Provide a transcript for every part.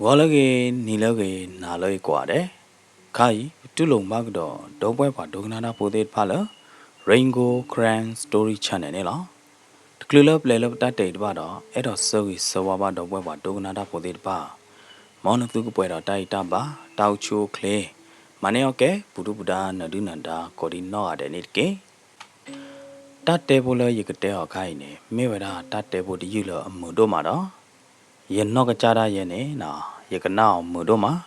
ဂီၤလၢအဂ့ၤ, နံၤလၢအဂ့ၤ, နၤလၢအဂ့ၤကိးဂၤဒဲး, ခါအံၤ ပတူၢ်လိာ်မုာ်ဘၣ်ကဒီး ဒီပုၢ်ဝဲၢ်ပှၤဒိကနၣ်တၢ်ဖိသ့ၣ်တဖၣ်လၢ Rain Gold Karen Story Channel န့ၣ်လီၤ. တချုးလၢပျဲလၢပတၢ်တဲာ်အံၤတဖၣ်ဒီး အဲၣ်ဒိးဆၢဂ့ၤဆၢဝါဘၣ်ဒီပုၢ်ဝဲၢ်ပှၤဒိကနၣ်တၢ်ဖိသ့ၣ်တဖၣ်, မ်နသုကပှဲၤဒီးတၢ်အံၣ်တၢ်ဘါ, တၢ်အိၣ်ဆူၣ်အိၣ်ချ့, မၤန့ၢ်အီၣ်ကဲ ပူၤဒုၣ်ပူၤဒါ နၢၤဒုၣ်နၢၤဒါ ကိးဒံနီၢ်ဂၤဒဲးန့ၣ်တက့ၢ်. တၢ်တဲဖိလၢယကတဲအီၤခါအံၤန့ၣ် မ့ၢ်ဝဲဒၣ်တၢ်တဲဖိတယုၢ်လၢအမုာ်ဒိၣ်မးဒီး ယနီၢ်ကစၢ်ဒၣ်ယဲန့ၣ် ယကနၣ်အီၤမုာ်ဒိၣ်မး,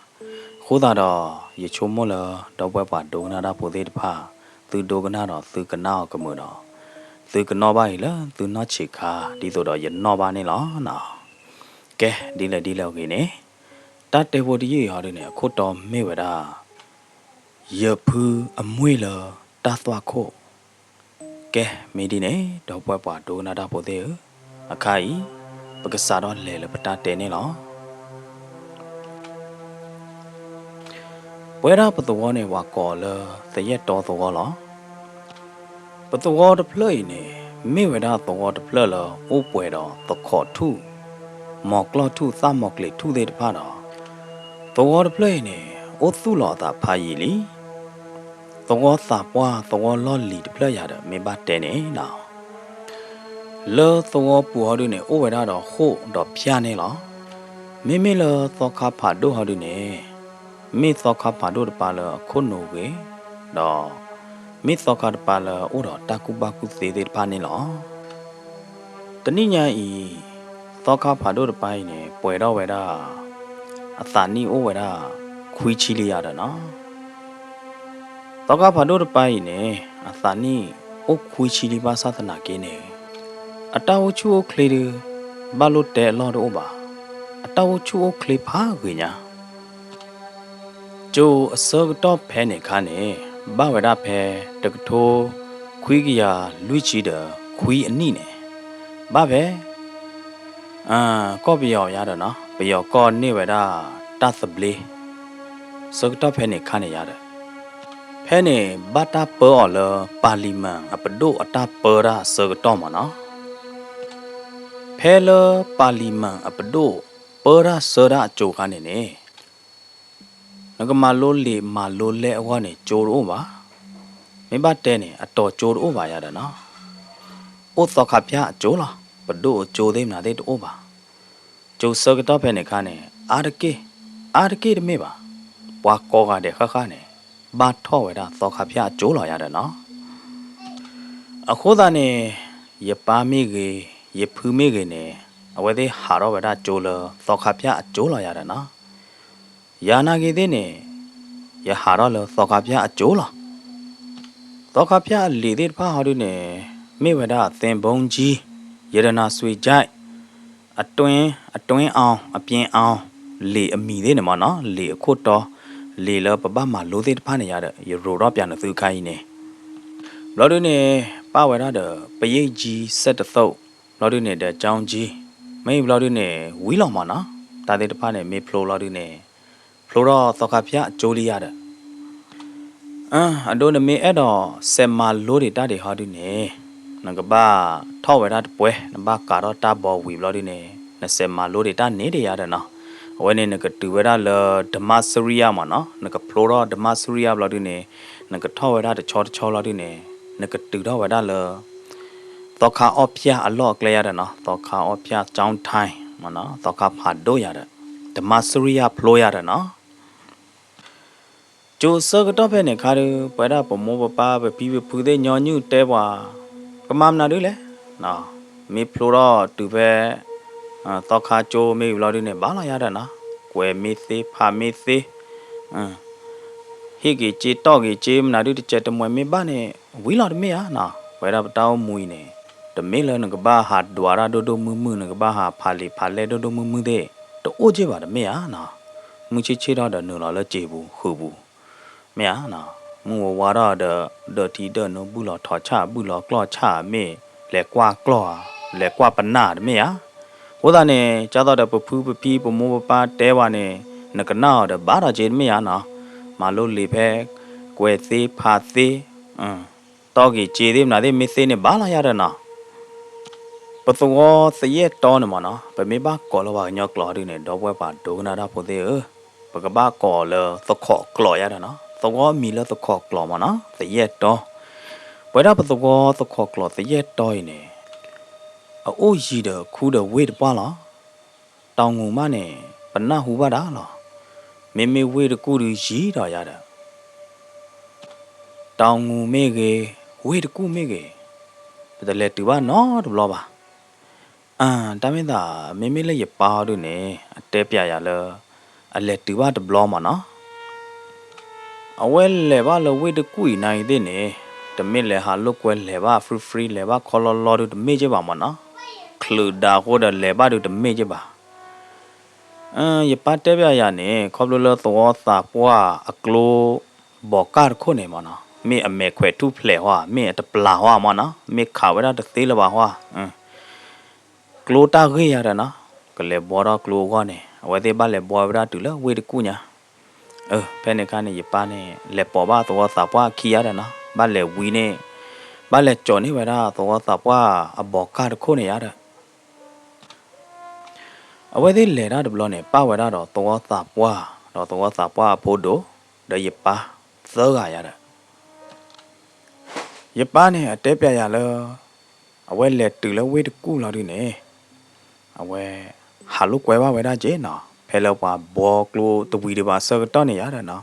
အဃိသတးဒီး ယဆိကမိၣ်လၢ ဒီပုၢ်ဝဲၢ်ပှၤဒိကနၣ်တၢ်ဖိသ့ၣ်တဖၣ် သုဒိကနၣ်ဒီးသုကနၣ်အီၤကမုာ်ဒီး သုကနီၣ်ဘၣ်အံၤလၢသုနီၢ်ဆံးခါ ဒ်သိးဒီးယနီၣ်ဘၣ်န့ၣ်လီၤ. ကဲ, ဒ်လဲၣ်ဒ်လဲၣ်အဂ့ၢ်န့ၣ်, တၢ်တဲဖိတယုၢ်အံၤဟီဒုန့ၣ် အခိၣ်တီမ့ၢ်ဝဲဒၣ် ယဖုအမွ့ၢ်လၢတၢ်သွၣ်ခိၣ်. ကဲ, မ့ၢ်ဒ်န့ၣ် ဒီပုၢ်ဝဲၢ်ပှၤဒိကနၣ်တၢ်ဖိသ့ၣ်ဧၢ, အခါအံၤ ပကစးထီၣ်လဲၤလၢပတၢ်တဲန့ၣ်လီၤ. ပဝဲဒၣ်ပသဝီန့ၣ် ပှၤကိးလၢသယဲၢ်တီသဝီလီၤ. ပသဝီတဖျၢၣ်အံၤန့ၣ် မ့ၢ်ဝဲဒၣ်သဝီတဖျၢၣ်လၢအိၣ်ပှဲၤဒီးသခီးထူၣ်, မီၤကျီၢ်ထူၣ် သၣ်မီၤကျ့ၤထူၣ်သ့ၣ်တဖၣ်ဒီး သဝီတဖျၢၣ်အံၤန့ၣ် အိၣ်သူၣ်လီၤအသးဖးယံာ်လံ. သဝီသးပှၢ် သဝီလီၢ်လံၤတဖျၢၣ်ယၤဒီး မ့ၢ်ဘၣ်တဲန့ၣ်လီၤ. လၢသဝီပူၤဟီဒုန့ၣ် အိၣ်ဝဲဒၣ်ဒီးဃိၣ်ဒီးဖၠၣ်န့ၣ်လီၤ. မ့မ့ၢ်လၢသီခါဖးဒိၣ်ဟီဒုန့ၣ် မ့ၢ်သီခါဖးဒိၣ်တပၤလၢအခိၣ်နူာ်ဂ့ၤ, ဒီးမ့ၢ်သီခါတပၤလၢအအိၣ်ဒီးတၢ်ကူၣ်ဘၣ်ကူၣ်သ့သ့ၣ်တဖၣ်န့ၣ်လီၤ. တနံၣ်ညါအံၤ သီခါဖးဒိၣ်တပၤအံၤန့ၣ် ပှဲၤထီၣ်ဝဲဒၣ် အသးနံၣ်အိၣ်ဝဲဒၣ် ခွံဆံလံယၤဒီးနီၤ. သီခါဖးဒိၣ်တပၤအံၤန့ၣ် အသးနံၣ်အိၣ်ခွံဆံလံဘၣ်ဆၣ်သနာ်က့န့ၣ် အတၢ်အိၣ်ဆူၣ်အိၣ်ချ့ဒီး ဘၣ်လိၣ်တဲအလီၢ်တအိၣ်ဘၣ်. အတၢ်အိၣ်ဆူၣ်အိၣ်ချ့ဖးဂ့ၤညါ ကၠိအဆၢကတီၢ်ဖဲန့ၣ်အခါန့ၣ် ဘၣ်ဝဲဒၣ်ဖဲ တကထိ ခွံကယၤလွံၢ်ဆံဒီးခွံအနံၣ်န့ၣ် ဘၣ်ဖဲ ကီၢ်ပယီၤယၤဒီးနီၤ ပယီၤကီၢ်န့ၢ်ဝဲဒၣ်တၢ်သဘျ့ ဆၢကတီၢ်ဖဲန့ၣ်အခါန့ၣ်ယၤဒီး ဖဲန့ၣ်ဘၣ်တၢ်ပၢအီၤလၢ ပၤလံၤမၢၣ်အပဒိၣ်အတၢ်ပၢတၢ်အဆၢကတီၢ်မးနီၤ. ဖဲလၢပၤလံၤမၢၣ်အပဒိၣ် ပၢတၢ်ဆၢတၢ်အကၠိအခါန့ၣ်န့ၣ် နကမၤလိလံာ်မၤလိလဲၢ်အဂီၢ်န့ၣ် ကၠိတအိၣ်ဘၣ်. မ့ၢ်ဘၣ်တဲန့ၣ် အတီၤကၠိတအိၣ်ဘၣ်ယၤဒီးနီၤ. အိၣ်သီခါဖၠၣ်အကၠိလီၤ. ပဒိၣ်အကၠိသ့ၣ်မနုၤသ့ၣ်တအိၣ်ဘၣ်. ကၠိဆၢကတီၢ်ဖဲန့ၣ်အခါန့ၣ် အါတက့ၢ်, အါတက့ၢ်တမ့ၢ်ဘၣ်. ပှၤကိးဂၤဒဲးဃၣ်ဃၣ်န့ၣ် ဘၣ်ထီၣ်ဝဲဒၣ်သီခါဖၠၣ်အကၠိလီၤယၤဒီးနီၤ. အဃိသတးန့ၣ် ယပၢ်မ့ၢ်ဂ့ၤ, ယဖုမ့ၢ်ဂ့ၤန့ၣ် အဝဲသ့ၣ်ဟးထီၣ်ဝဲဒၣ်ကၠိလၢသီခါဖၠၣ်အကၠိလီၤယၤဒီးနီၤ. ယၤနာ်က့သ့ၣ်န့ၣ် ယဟးထီၣ်လၢသီခါဖၠၣ်အကၠိလီၤ. သီခါဖၠၣ်အလံာ်သ့ၣ်တဖၣ်ဟီဒုန့ၣ် မ့ၢ်ဝဲဒၣ် သဲဘိကၠံ, ရတနာစွ့ကၠဲး, အတွင်း, အတွင်းအောင်, အပြင်အောင်, လံာ်အမံၤသ့ၣ်န့ၣ်မးနီၤ, လံာ်အခိၣ်တီ, လံာ်လၢပဘၣ်မၤလိသ့ၣ်တဖၣ်န့ၣ်ယၤဒီး ယရိးထီၣ်ပၠးနသုခါအံၤန့ၣ် ဘျီဒုန့ၣ် ပၣ်ဝဲဒၣ်ဒီး ပယ့ၢ်ကၠံစဲးတသိး, ဘျီဒုန့ၣ်ဒီး ကၠီကၠံ, မ့ၢ်ဘျီဒုန့ၣ် ဝံၤလီၤမးနီၤ, တၢ်သ့ၣ်တဖၣ်န့ၣ် မ့ၢ်ဖျိလီၤဒုန့ၣ် ဖျိထီၣ်သီခါဖၠၣ်အကၠိလံယၤဒီး အဒိ နမ့ၢ်အဲၣ်ဒိးစဲးမၤလိဒံးတၢ်ဒံးဟီဒုန့ၣ် နကဘၣ်ထီၣ်ဝဲဒၣ်တပှဲၤ, နဘၣ်ကးထီၣ်တၢ်ဘီဝံၤဘျီဒုန့ၣ် နစဲးမၤလိဒံးတၢ်န့ၣ်ဒံးယၤဒီးနီၤ, အဝဲန့ၣ်နကတုၤဝဲဒၣ်လၢဓမ္မစရိယမးနီၤ, နကဖျိထီၣ်ဓမ္မစရိယဘျီဒုန့ၣ် နကထီၣ်ဝဲဒၣ်တဆီတဆီလီၤဒုန့ၣ် နကတုၤထီၣ်ဝဲဒၣ်လၢ သီခါအီၣ်ဖၠၣ်အလီၢ်အကျဲယၤဒီးနီၤ, သီခါအီၣ်ဖၠၣ် ကၠီထၢၣ် မးနီၤ, သီခါဖးဒိၣ်ယၤဒီး ဓမ္မစရိယဖျိယၤဒီးနီၤ ကၠိဆၢကတီၢ်ဖဲန့ၣ်ခါဒု ပဝဲဒၣ်ပမိၢ်ပပၢ် ပဖံပဖုသ့ၣ်ညီနုၢ်တဲပှၤ ကမၤမနုၤဒုလဲၣ်, မ့ၢ်ဖျိထီၣ်တုၤဖဲ သီခါကၠိမ့ၢ်ဝံၤဘျီဒုန့ၣ် ဘၣ်လီၤယၤဒီးနီၤ, ကွဲးမ့ၢ်သ့ ဖးမ့ၢ်သ့ ဟ့ၣ်က့ၤစ့တီၣ်က့ၤစ့မနုၤဒု တစဲးတမှဲၤမ့ၢ်ဘၣ်န့ၣ် ဝံၤလီၤတမ့ၢ်ဧါနီၤ, ပဝဲဒၣ်ပတၢ်အိၣ်မူအံၤန့ၣ် တမ့ၢ်လၢနကဘၣ်ဟးဒွးတၢ်ဒိၣ်ဒိၣ်မုၢ်မုၢ် နကဘၣ်ဟးဖးလံာ်ဖးလဲၢ်ဒိၣ်ဒိၣ်မုၢ်မုၢ်သ့ၣ် တအိၣ်က့ၢ်ဘၣ်တမ့ၢ်ဧါနီၤ, မုၢ်ဆ့ၣ်ဆ့ၣ်ထီၣ်ဒီးနုာ်လီၤလၢစ့ပူၤဃုာ်ပူၤ မ့ၢ်ဧါနီၤ, မုၢ်ဝါဝါထီၣ်ဒီး ဒၢးထံဒၢးနိ ဘုၣ်လီၤထီးဆၣ် ဘုၣ်လီၤကျီၢ်ဆၣ်မ့ၢ် လဲၤကွၢ်ကျီၢ်ဧါ လဲၤကွၢ်ပနၢ်တမ့ၢ်ဧါ, အဃိသတးန့ၣ် ကၢ်သိးဒီးပဖုပဖံပမိၢ်ပပၢ်တဲဝဲန့ၣ် နကနၣ်အီၤဒီးဘၣ်ဒီးက့ၤတမ့ၢ်ဧါနီၤ, မၤလိလံာ်ဖဲ ကွဲးသ့ဖးသ့ တီၣ်က့ၤစ့သ့ၣ်မနုၤသ့ၣ်မ့ၢ်သ့န့ၣ်ဘၣ်လီၤယၤဒီးနီၤ ပသဝီသယဲၢ်တီန့ၣ်မ့ၢ်နီၤ, ပမ့ၢ်ဘၣ်ကိးလၢပှၤကညီကျိာ်ဒုန့ၣ် ဒီပုၢ်ဝဲၢ်ပှၤဒိကနၣ်တၢ်ဖိသ့ၣ်ဧၢ, ပကဘၣ်ကိးလၢသခိးကျိာ်ယါဒီးနီၤ, သဝီမံၤလၢသခိးကျိာ်မ့ၢ်နီၤ, သယဲၢ်တီ, ပဝဲဒၣ်ပသဝီသခိးကျိာ်သယဲၢ်တီအံၤန့ၣ် အအိၣ်ယံၤဒီးခူဒီးဝ့ၢ်တပှၢ်လီၤ. တီၤငူာ်မးန့ၣ် ပနၢ်ဟူဘၣ်ဒၣ်လီၤ. မ့မ့ၢ်ဝ့ၢ်တကူၣ်ဒုယံၤဒီးယါဒီး တီၤငူာ်မ့ၢ်ဂ့ၤ, ဝ့ၢ်တကူၣ်မ့ၢ်ဂ့ၤ, ပတလဲၤတုၤဘၣ်နီတဘျီဘၣ်. အၢ တၢ်မ့ၢ်သး မ့မ့ၢ်လၢယပၢ်အီၤဒုန့ၣ် အတဲပျးယၤလၢ အလဲၤတုၤဘၣ်တဘျီမ့ၢ်နီၤ. အဝဲလဲၤဘၣ်လၢဝ့ၢ်တကူၣ်အံၤနၤအံၤသ့ၣ်န့ၣ် တမ့ၢ်လဲၤဟးလိာ်ကွဲလဲၤဘၣ် free free လဲၤဘၣ်ခီလီလီဒုတမ့ၢ်က့ဘၣ်မ့ၢ်နီၤ. ချုးဒးအဃိဒီးလဲၤဘၣ်ဒုတမ့ၢ်က့ဘၣ်. ယပၢ်တဲပျးယၤန့ၣ် ခီဖျိလၢသဝီသးပှၢ်အကျိ ဘီးကၢ်တခိၣ်န့ၣ်မ့ၢ်နီၤ, မ့ၢ်အမဲာ်ခွဲးထူၣ်ဖျဲးဟီဧါ, မ့ၢ်အတပျၢ်ဟီဧါမ့ၢ်နီၤ, မ့ၢ်ခးဝဲဒၣ်တသ့လၢၤဘၣ်ဟီဧါ, ကျိတၢ်ဂ့ၢ်ယါဒီးနီၤ, ကလဲၤဘှီထီၣ်ကျိအဂီၢ်န့ၣ် အဝဲသ့ၣ်ဘၣ်လဲၤဘှီဝဲဒၣ်တုၤလၢဝ့ၢ်တကူၣ်ညါ. အၢ ဖဲန့ၣ်အခါန့ၣ် ယပၢ်န့ၣ် လဲၤပိာ်ဘၣ်သဝီသးပှၢ်အခံယါဒီးနီၤ, ဘၣ်လဲၤဝံန့ၣ် ဘၣ်လဲၤကၠီၤန့ၢ်ဝဲဒၣ်သဝီသးပှၢ်အဘီးကၢ်တခိၣ်န့ၣ်ယါဒီး အဝဲသ့ၣ်လဲၤတၢ်တဘျီန့ၣ် ပၣ်ဝဲဒၣ်ဒီးသဝီသးပှၢ် ဒီးသဝီသးပှၢ်အဖိဒိၣ် ဒီးယပၢ်သၢဂၤယါဒီး ယပၢ်န့ၣ် အတဲပျးယၤလၢ အဝဲလဲၤတုၤလၢဝ့ၢ်တကူၣ်လီၤဒုန့ၣ် အဝဲ ဟးလိာ်ကွဲဘၣ်ဝဲဒၣ်က့နီၤ, ဖဲလၢပှၤဘှီကျိတဝံၤဒံးဘၣ်ဆၢကတီၢ်န့ၣ်ယါဒီးနီၤ,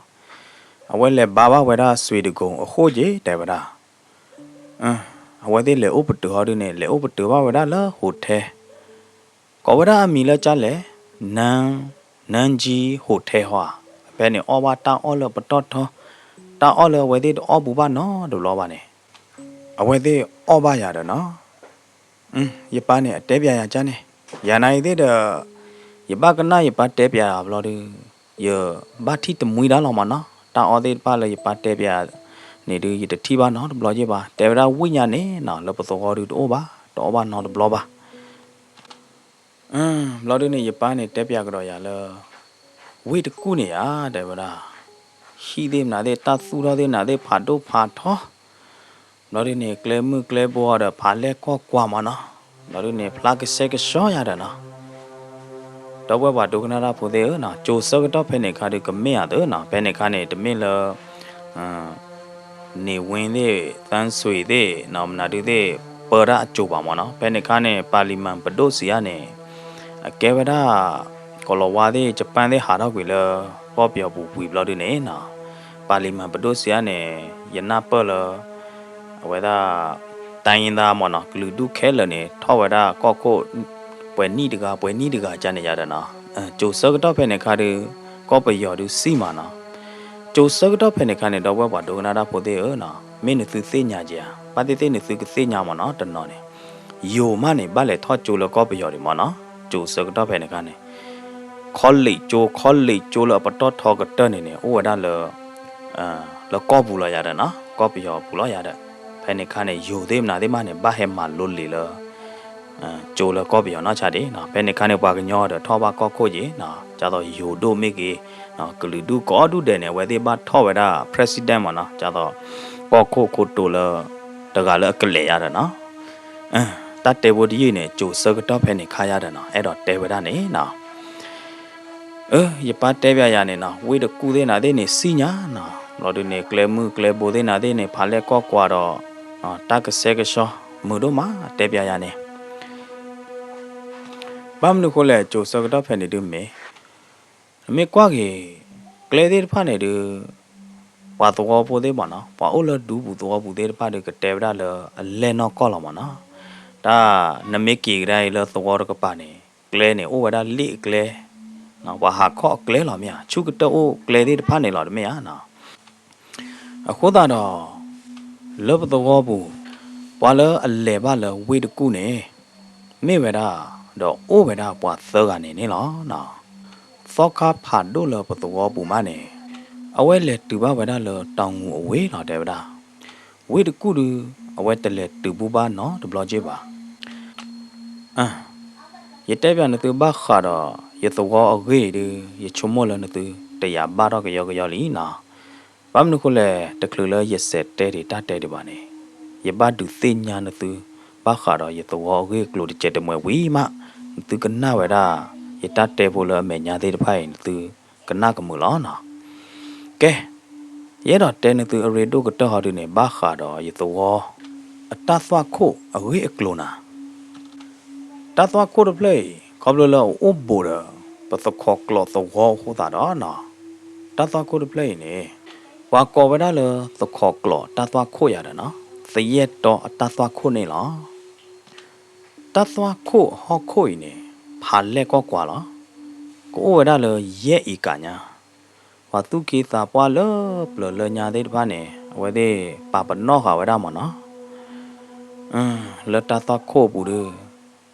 အဝဲလဲၤဘါဘၣ်ဝဲဒၣ်စွ့ၤတကိၤအဃိၣ်က့တဲဝဲဒၣ်. အဝဲသ့ၣ်လဲၤအိၣ်ပတုာ်ဟီဒုန့ၣ် လဲၤအိၣ်ပတုာ်ဘၣ်ဝဲဒၣ်လၢ hotel ကိးဝဲဒၣ်အမံၤလၢကၠါလဲၣ်, နၢ နၢကၠံ hotel ဟီဧါ, ဖဲန့ၣ်အီၣ်ဘၣ်တၢ်အီၣ်လၢပတီၢ်ထီ, တၢ်အီၣ်လၢအဝဲသ့ၣ်တအီၣ်ဘူးဘၣ်နီတဘျီဘၣ်န့ၣ်, အဝဲသ့ၣ်အီၣ်ဘၣ်ယၤဒီးနီၤ. ယပၢ်န့ၣ် အတဲပျးယၤကၠါန့ၣ်, ယၤနၤအံၤသ့ၣ်ဒီး ယဘၣ်ကနၣ်ယပၢ်တဲပျးဘျီဒု ယဘၣ်ထံၣ်တမှံတၢ်လီၤမ့ၢ်နီၤ, တၢ်အီၣ်သ့ၣ်တဖၣ်လၢယပၢ်တဲပျးန့ၣ်ဒု ယတထံၣ်ဘၣ်နီတဘျီယ့ၢ်ဘၣ်, တဲဝဲဒၣ်ဝံၣ်ညါန့ၣ်နီၤ လၢပသဝီဒုတအိၣ်ဘၣ်, တအီၣ်ဘၣ်နီတဘျီဘၣ်. ဘျီဒုန့ၣ် ယပၢ်န့ၣ်တဲပျးကဒီးယၤလၢ ဝ့ၢ်တကူၣ်န့ၣ်ယါ တဲဝဲဒၣ်, ဟံၣ်သ့ၣ်မနုၤသ့ၣ် တၢ်သူၣ်ထီၣ်သ့ၣ်မနုၤသ့ၣ် ဖးဒိၣ်ဖးထီ, ဘျီဒုန့ၣ် ကျဲမုၢ်ကျဲဘိဒီး ဖးလဲၢ်ကီၢ်ကွၢ်မ့ၢ်နီၤ, ဘျီဒုန့ၣ် ဖျါကဆှဲကဆှီယါဒီးနီၤ. ဒီပုၢ်ဝဲၢ်ပှၤဒိကနၣ်တၢ်ဖိသ့ၣ်ဧၢနီၤ, ကၠိဆၢကတီၢ်ဖဲန့ၣ်အခါဒု ကမ့ၢ်ဧါသ့နီၤ, ဖဲန့ၣ်အခါန့ၣ် တမ့ၢ်လၢ နေဝင်းသ့ၣ် သန်းဆွေသ့ၣ်နီၤ မနုၤဒုသ့ၣ် ပၢတၢ်အကၠိၤဘၣ်မ့ၢ်နီၤ, ဖဲန့ၣ်အခါန့ၣ် ပါလီမန်ပဒိၣ်စံးယါန့ၣ် အကဲဝဲဒၣ် ကီၤလၤဝါသ့ၣ် ယပၣ်သ့ၣ်ဟးထီၣ်ကွံာ်လၢ ကီၢ်ပယီၤပူၤဝံၤဘျီဒုန့ၣ်နီၤ, ပါလီမန်ပဒိၣ်စံးယါန့ၣ် ယနၢ်ပၢၢ်လၢ အဝဲဒၣ် တိုင်းရင်းသားမ့ၢ်နီၤ ကလုာ်ဒူၣ်ခဲလၢာ်န့ၣ် ထီၣ်ဝဲဒၣ်ကီၢ်ခိၣ် ပှဲၤနံၣ်တဂၤ ပှဲၤနံၣ်တဂၤကန့ၣ်ယါဒီးနီၤ, ကၠိဆၢကတီၢ်ဖဲန့ၣ်အခါဒု ကီၢ်ပယီၤဒုစံၣ်မးနီၤ, ကၠိဆၢကတီၢ်ဖဲန့ၣ်အခါန့ၣ် ဒီပုၢ်ဝဲၢ်ပှၤဒိကနၣ်တၢ်ဖိသ့ၣ်ဧၢနီၤ, မ့ၢ်နသုသ့ၣ်ညါက့ၤဧါ, ဘၣ်သ့ၣ်သ့ၣ်နသုကသ့ၣ်ညါမ့ၢ်နီၤ, တနီၤန့ၣ် ယိၤမးန့ၣ် ဘၣ်လဲၤထီၣ်ကၠိလၢကီၢ်ပယီၤဒံးမ့ၢ်နီၤ, ကၠိဆၢကတီၢ်ဖဲန့ၣ်အခါန့ၣ် college ကၠိ college ကၠိလၢအပတီၢ်ထီကတၢၢ်န့ၣ်န့ၣ် အိၣ်ဝဲဒၣ်လၢ လၢကီၢ်ပူၤလီၤယါဒီးနီၤ, ကီၢ်ပယီၤပူၤလီၤယါဒီး, ဖဲန့ၣ်အခါန့ၣ် ယိၤသ့ၣ်မနုၤသ့ၣ်မးန့ၣ် ဘၣ်ဟဲမၤလိလံာ်လၢ ကၠိလၢကီၢ်ပယီၤနီၢ်ဆါဒံးနီၤ, ဖဲန့ၣ်အခါန့ၣ် ပှၤကညီဒီးထီၣ်ဘၣ်ကီၢ်ခိၣ်က့ၤနီၤ, ဒ်သိးယိၤဒိၣ်မ့ၢ်ဂ့ၤ, ကလုာ်ဒူၣ်ကိးဒူၣ်ဒဲးန့ၣ် အဝဲသ့ၣ်ဘၣ်ထီၣ်ဝဲဒၣ် president မ့ၢ်နီၤ, ဒ်သိး ကီၢ်ခိၣ်ခိၣ်တိၤလၢ တဂၤလၢအကလဲာ်ယါဒီးနီၤ, တၢ်တဲဖိတယုၢ်န့ၣ် ကၠိဆၢကတီၢ်ဖဲန့ၣ်ခါယါဒီးနီၤ, အဲၣ်ဒိးတဲဝဲဒၣ်န့ၣ်နီၤ အၢ ယပၢ်တဲပျးယၤန့ၣ်နီၤ, ဝ့ၢ်တကူၣ်သ့ၣ်နၤသ့ၣ်န့ၣ် စံၣ်ညါနီၤ, ဘျီဒုန့ၣ် ကျဲမုၢ်ကျဲဘိသ့ၣ်နၤသ့ၣ်န့ၣ် ဖးလဲၢ်ကီၢ်ကွၢ်ဒီး တၢ်ကဆှဲကဆှီ မုာ်ဒိၣ်မး တဲပျးယၤန့ၣ်. ဘၣ်မနုၤဃိလဲၣ် ကၠိဆၢကတီၢ်ဖဲန့ၣ်ဒုမ့ၢ် နမ့ၢ်ကွၢ်က့ၤ ကျဲသ့ၣ်တဖၣ်န့ၣ်ဒု ပှၤသဝီဖိသ့ၣ်မ့ၢ်နီၤ, ပှၤအိၣ်လၢဒူပူၤသဝီပူၤသ့ၣ်တဖၣ်ဒု ကတဲဝဲဒၣ်လၢအလဲၢ်နီၢ်ကီၢ်လီၤမ့ၢ်နီၤ. တၢ်နမ့ၢ်က့ၤကဒါအံၤလၢသဝီတကပၤန့ၣ် ကျဲန့ၣ် အိၣ်ဝဲဒၣ်လ့ၣ်အကျဲ, ပှၤဟးခီၣ်အကျဲလီၤမ့ၢ်ဧါ, ဆူၣ်ကတၢၢ်အိၣ်ကျဲသ့ၣ်တဖၣ်န့ၣ်လီၤတမ့ၢ်ဧါနီၤ. အဃိသတးဒီး လၢပသဝီပူၤ ပှၤလၢအလဲၤဘၣ်လၢဝ့ၢ်တကူၣ်န့ၣ် မ့ၢ်ဝဲဒၣ် ဒီးအိၣ်ဝဲဒၣ်ပှၤသၢဂၤန့ၣ်န့ၣ်လီၤ. သီခါဖးဒိၣ်လၢပသဝီပူၤမးန့ၣ် အဝဲလဲၤတုၤဘၣ်ဝဲဒၣ်လၢတီၤငူာ်အဝ့ၢ်လီၤတဲဝဲဒၣ်. ဝ့ၢ်တကူၣ်ဒု အဝဲတလဲၤတုၤဘူးဘၣ်နီတဘျီက့ဘၣ်. ယတဲပျးနသုဘၣ်ဃးဒီး ယသဝီအဂ့ၢ်ဒု ယဆိကမိၣ်လၢနသုတယာ်ဘၣ်ထီၣ်ကယီကယီလံနီၤ. ဘၣ်မနုၤဃိလဲၣ် တချုးလၢယစဲးတဲဒံးတၢ်တဲဒံးဘၣ်န့ၣ် ယဘၣ်ဒုးသ့ၣ်ညါနသု ဘၣ်ဃးဒီးယသဝီအဂ့ၢ်အကျိၤတစဲးတမှဲၤဝံၤမး နသုကနၣ်ဝဲဒၣ် ယတၢ်တဲဖိလၢအမဲာ်ညါသ့ၣ်တဖၣ်အံၤ နသုကနၣ်ကမုာ်လီၤနီၤ. ကဲ, ယအဲၣ်ဒိးတဲနသုအရ့ဒိၣ်ကတၢၢ်ဟီဒုန့ၣ် ဘၣ်ဃးဒီးယသဝီ အတၢ်သွၣ်ခိၣ်အဂ့ၢ်အကျိၤနၤ. တၢ်သွၣ်ခိၣ်တဖျၢၣ်အံၤ ခီဖျိလၢအအိၣ်ဘူးဒီး ပသခီၣ်ကျိးသဝီအဃိသတးဒီးနီၤ, တၢ်သွၣ်ခိၣ်တဖျၢၣ်အံၤန့ၣ် ပှၤကိးဝဲဒၣ်လၢသခီၣ်ကျိးတၢ်သွၣ်ခိၣ်ယၤဒီးနီၤ, သယဲၢ်တီအတၢ်သွၣ်ခိၣ်န့ၣ်လီၤ. တၢ်သွၣ်ခိၣ်အဟီၣ်ခိၣ်အံၤန့ၣ် ဖးလဲၢ်ကွၢ်ကွၢ်လီၤ. ကအိၣ်ဝဲဒၣ်လၢယဲၢ်အ့ကၤညါ, ပှၤသူၣ်က့သးပှၢ်လၢပျၢၤလၢညါသ့ၣ်တဖၣ်န့ၣ် အဝဲသ့ၣ်ပာ်ပနီၣ်ဃာ်ဝဲဒၣ်မ့ၢ်နီၤ, လၢတၢ်သွၣ်ခိၣ်အပူၤဒီး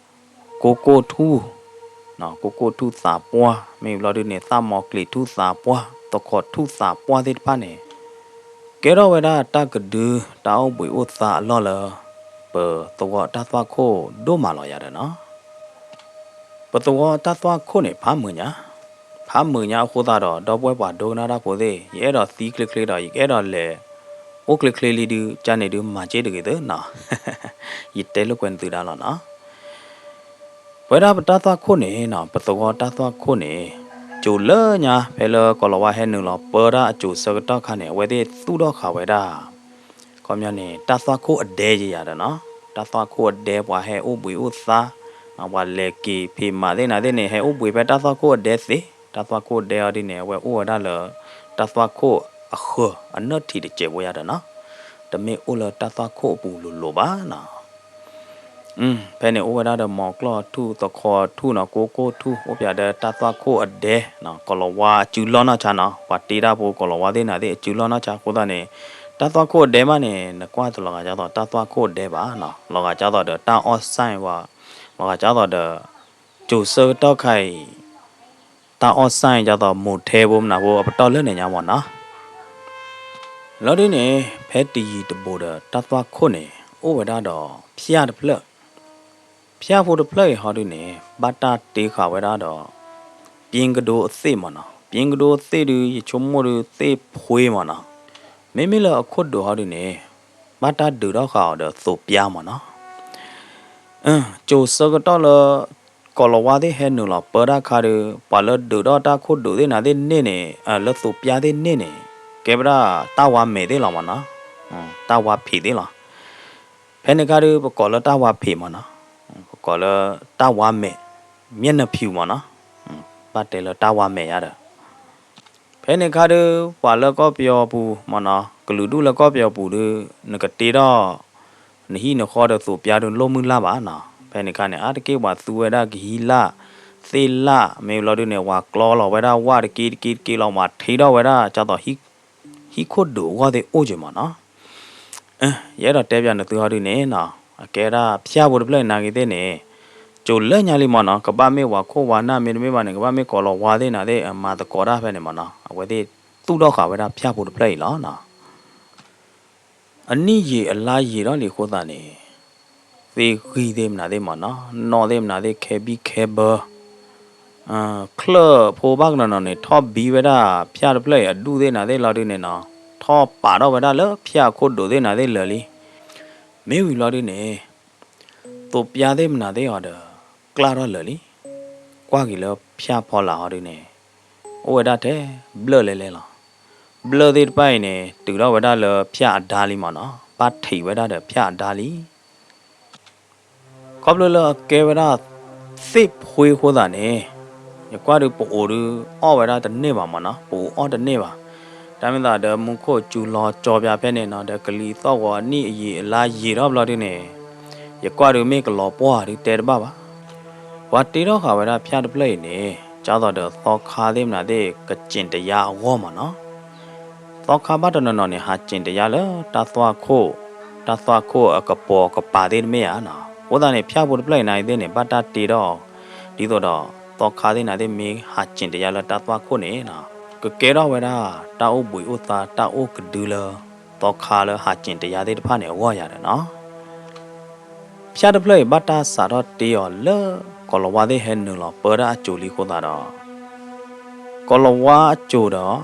ကိကိၢ်ထူၣ်, ကိကိၢ်ထူၣ်သးပှၢ် မ့ၢ်ဘျီဒုန့ၣ် သၣ်မီၤကျ့ၤထူၣ်သးပှၢ် သခီၣ်ထူၣ်သးပှၢ်သ့ၣ်တဖၣ်န့ၣ် ကဲထီၣ်ဝဲဒၣ်တၢ်ကဒု တၢ်အိၣ်ဘှံးအိၣ်သါအလီၢ်လၢ ပသဝီတၢ်သွၣ်ခိၣ်ဒိၣ်မးလီၤယၤဒီးနီၤ. ပသဝီတၢ်သွၣ်ခိၣ်န့ၣ် ဖးမုာ်ညါ, ဖးမုာ်ညါအဃိသတးဒီး ဒီပုၢ်ဝဲၢ်ပှၤဒိကနၣ်တၢ်ဖိသ့ၣ် ယအဲၣ်ဒိးသံချ့ချ့ဒီး ယကအဲၣ်ဒိးလဲၤ အိၣ်ချ့ချ့လံဒု ကန့ၣ်ဒု မၤက့ၤတဂ့ၤသ့နီၤ, ယတဲလိာ်ကွဲနသုဒၣ်လီၤနီၤ. ပဝဲဒၣ်ပတၢ်သွၣ်ခိၣ်န့ၣ်နီၤ, ပသဝီတၢ်သွၣ်ခိၣ်န့ၣ် ကၠိၤလၢညါ ဖဲလၢကီၢ်လီၤဝါဟဲနုာ်လီၤပၢတၢ်အကၠိၤဆၢကတီၢ်ခါန့ၣ် အဝဲသ့ၣ်သူၣ်ထီၣ်ဃာ်ဝဲဒၣ် ခီပညီန့ၣ် တၢ်သွၣ်ခိၣ်အဒဲယၤဒီးနီၤ, တၢ်သွၣ်ခိၣ်အဒဲပှၤဟဲအိၣ်ဘှံးအိၣ်သါ, ပှၤလဲၤက့ၤဖံးမၤသ့ၣ်နၤသ့ၣ်န့ၣ် ဟဲအိၣ်ဘှံးဖဲတၢ်သွၣ်ခိၣ်အဒဲသ့, တၢ်သွၣ်ခိၣ်အဒဲအီၤဒ်န့ၣ် အဝဲအိၣ်ဝဲဒၣ်လၢ တၢ်သွၣ်ခိၣ်အဃၢၤအနၢၣ်ထံးတစဲးဖိယၤဒီးနီၤ, တမ့ၢ်အိၣ်လၢတၢ်သွၣ်ခိၣ်အပူၤလိၤလိၤဘၣ်နီၤ. ဖဲန့ၣ်အိၣ်ဝဲဒၣ်ဒီးမီၤကျီၢ်ထူၣ် သခီထူၣ်နီၤ ကိကိၢ်ထူၣ် အိၣ်ပၠးဒီးတၢ်သွၣ်ခိၣ်အဒဲ, ကီၢ်လီၤဝါအစုလီၢ်နီၢ်ဆါနီၤ ပှၤတ့တၢ်ဖိကီၢ်လီၤဝါသ့ၣ်နၤသ့ၣ်အစုလီၢ်နီၢ်ဆါအဃိသတးန့ၣ် တၢ်သွၣ်ခိၣ်အဒဲမးန့ၣ် နကွၢ်တလီၤဂာ်ဒ်သိးတၢ်သွၣ်ခိၣ်အဒဲဘၣ်နီၤ လီၤဂာ်ဒ်သိးဒီးတၢ်အီၣ်စၣ်ဝဲ, လီၤဂာ်ဒ်သိးဒီး ကၠိၤဆၢကတီၢ်ခါအံၤ တၢ်အီၣ်စၣ်ဒ်သိး motel ဖိမနုၤဖိအပတီၢ်လၢန့ၣ်ညါမ့ၢ်နီၤ. လီၤဒုန့ၣ် ဖဲတယံၤတဘူးဒီးတၢ်သွၣ်ခိၣ်န့ၣ် အိၣ်ဝဲဒၣ်ဒီးဖၠၣ်တဖျၢၣ်, ဖၠၣ်ဖိတဖျၢၣ်အံၤဟီဒုန့ၣ် ဘၣ်တၢ်တ့ဃာ်ဝဲဒၣ်ဒီး ပၠ့ကဒိအသ့ၣ်မ့ၢ်နီၤ, ပၠ့ကဒိအသ့ၣ်ဒု ယဆိကမိၣ်ဒုသ့ၣ်ဖှ့မ့ၢ်နီၤ, မ့မ့ၢ်လၢအခိၣ်ဒိးဟီဒုန့ၣ် ဘၣ်တၢ်ဒုးထီၣ်ဃာ်အီၤဒီးသိးပၠါမ့ၢ်နီၤ. ကၠိၤဆၢကတီၢ်လၢ ကီၢ်လီၤဝါသ့ၣ်ဟဲနုာ်လီၤပၢတၢ်ခါဒီး ပှၤလၢဒုးထီၣ်တၢ်ခိၣ်ဒိးသ့ၣ်နၤသ့ၣ်န့ၣ်န့ၣ် လၢသိးပၠါသ့ၣ်န့ၣ်န့ၣ် ကဲဝဲဒၣ်တၢ်ဝါမဲာ်သ့ၣ်လီၤမ့ၢ်နီၤ, တၢ်ဝါဖံးသ့ၣ်လီၤ. ဖဲန့ၣ်ခါဒီး ပကိးလၢတၢ်ဝါဖံးမ့ၢ်နီၤ, ပကိးလၢတၢ်ဝါမဲာ် မျက်နှာဖြူ မ့ၢ်နီၤ, ဘၣ်တဲလၢတၢ်ဝါမဲာ်ယါဒီး ဖဲန့ၣ်ခါဒီး ပှၤလၢကီၢ်ပယီၤပူၤမ့ၢ်နီၤ, ကလုာ်ဒူၣ်လၢကီၢ်ပယီၤပူၤဒီး နကတ့ထီၣ် နဟံၣ်နဃီဒီးသိးပၠါဒီးလိၣ်မုၢ်လၢ်ဘၣ်နီၤ. ဖဲန့ၣ်ခါန့ၣ် အါတက့ၢ်ပှၤသူဝဲဒၣ်ကဟံးလၢ် သ့ၣ်လၢ် မ့ၢ်ဘျီဒုန့ၣ် ပှၤကျီလီၤဝဲဒၣ်ဝၣ်တက့ၢ်တက့ၢ်တက့ၢ်လီၤ ပှၤထ့ထီၣ်ဝဲဒၣ်ဒ်သိး ဟံၣ်ခိၣ်ဒိးအဂီၢ်သ့ၣ်အိၣ်က့ၤမ့ၢ်နီၤ. ယအဲၣ်ဒိးတဲပၠးနသုဟီဒုန့ၣ်နီၤ, အကဲဒၣ်ဖၠၣ်ဖိတဖျၢၣ်အံၤနာ်က့ၤသ့ၣ်န့ၣ် ကၠိၤလၢညါလံမ့ၢ်နီၤ, ကဘၣ်မ့ၢ်ပှၤခိၣ်ဝါနၢ်မ့တမ့ၢ်ဘၣ်န့ၣ် ကဘၣ်မ့ၢ်ကီၢ်လီၤဝါသ့ၣ်နၤသ့ၣ် မၤသကိးတၢ်ဖဲန့ၣ်မ့ၢ်နီၤ, အဝဲသ့ၣ်သူၣ်ထီၣ်ဃာ်ဝဲဒၣ်ဖၠၣ်ဖိတဖျၢၣ်အံၤလီၤနီၤ. အနံၣ်ယံာ်အလါယံာ်ထီၣ်လံအဃိသတးန့ၣ် သ့ၣ်ဂံၢ်သ့ၣ်မနုၤသ့ၣ်မ့ၢ်နီၤ, နီၣ်သ့ၣ်မနုၤသ့ၣ် ခဲဘံၣ်ခဲဘၢ ချၢၣ်ဖိဘၣ်ကနီၤနီၤန့ၣ် ထီၣ်ဘံဝဲဒၣ်ဖၠၣ်တဖျၢၣ်အံၤအဒူၣ်သ့ၣ်နၤသ့ၣ်လီၤဒုန့ၣ်နီၤ, ထီၣ်ပာ်ထီၣ်ဝဲဒၣ်လၢဖၠၣ်အခိၣ်ဒိးသ့ၣ်နၤသ့ၣ်လၢာ်လံ. မ့ၢ်ဝံၤလီၤဒုန့ၣ် သိးပၠါသ့ၣ်မနုၤသ့ၣ်အီၤဒီး ကျၢ်ထီၣ်လၢာ်လံ. ကွၢ်က့ၤလၢဖၠၣ်ဖီလာ်ဟီဒုန့ၣ် အိၣ်ဝဲဒၣ်ထဲဘျၢၣ်လဲၤလဲၤလီၤ. ဘျၢၣ်သ့ၣ်တဖၣ်အံၤန့ၣ် တုၤထီၣ်ဝဲဒၣ်လၢဖၠၣ်အဒါလံမ့ၢ်နီၤ, ဘၣ်ထံးဝဲဒၣ်ဒီးဖၠၣ်အဒါလံ. ခီဖျိလၢအကဲဝဲဒၣ် သ့ၣ်ဖှ့အဃိသတးန့ၣ် ယကွၢ်ဒုးပအိၣ်ဒုးအီၣ်ဝဲဒၣ်တန့ၢ်ဘၣ်မ့ၢ်နီၤ, ပအိၣ်အီၣ်တန့ၢ်ဘၣ်. တၢ်မ့ၢ်သးဒီးမူခိၣ်စူၤလီၤကၠီပၠးဖဲန့ၣ်နီၤ, ဒီးကလံၤသီၣ်ဂီၤအနံၣ်အယံာ်အလါယံာ်ထီၣ်ဘျီဒုန့ၣ် ယကွၢ်ဒုးမ့ၢ်ကလီၤပှီၢ်ဒုးတဲတဘၣ်ဘၣ်. ပှၤတ့ထီၣ်ဃာ်ဝဲဒၣ်ဖၠၣ်တဖျၢၣ်အံၤန့ၣ် ဒ်သိးဒီးသီခါသ့ၣ်မနုၤသ့ၣ် ကစ့ၣ်တယါအဂီၢ်မ့ၢ်နီၤ. သီခါဘၣ်တနီၤနီၤန့ၣ် ဟးစ့ၣ်တယါလၢတၢ်သွၣ်ခိၣ်, တၢ်သွၣ်ခိၣ်အကပီၤကပၤသ့ၣ်တမ့ၢ်ဧါနီၤ. အဃိသတးန့ၣ် ဖၠၣ်ဖိတဖျၢၣ်အံၤနာ်က့ၤသ့ၣ်န့ၣ် ဘၣ်တၢ်တ့ထီၣ်အီၤ ဒ်သိးဒီး သီခါသ့ၣ်နၤသ့ၣ်မ့ၢ်ဟးစ့ၣ်တယါလၢတၢ်သွၣ်ခိၣ်န့ၣ်နီၤ, ကကဲထီၣ်ဝဲဒၣ် တၢ်အိၣ်ဘှံးအိၣ်သါ တၢ်အိၣ်ကဒုလၢ သီခါလၢဟးစ့ၣ်တယါသ့ၣ်တဖၣ်န့ၣ်အဂီၢ်ယၤဒီးနီၤ. ဖၠၣ်တဖျၢၣ်အံၤ ဘၣ်တၢ်စးထီၣ်တ့အီၤလၢကီၢ်လီၤဝါသ့ၣ်ဟဲနုာ်လီၤပၢတၢ်အစိၤလံအဃိသတးဒီး ကီၢ်လီၤဝါအစိၤဒီး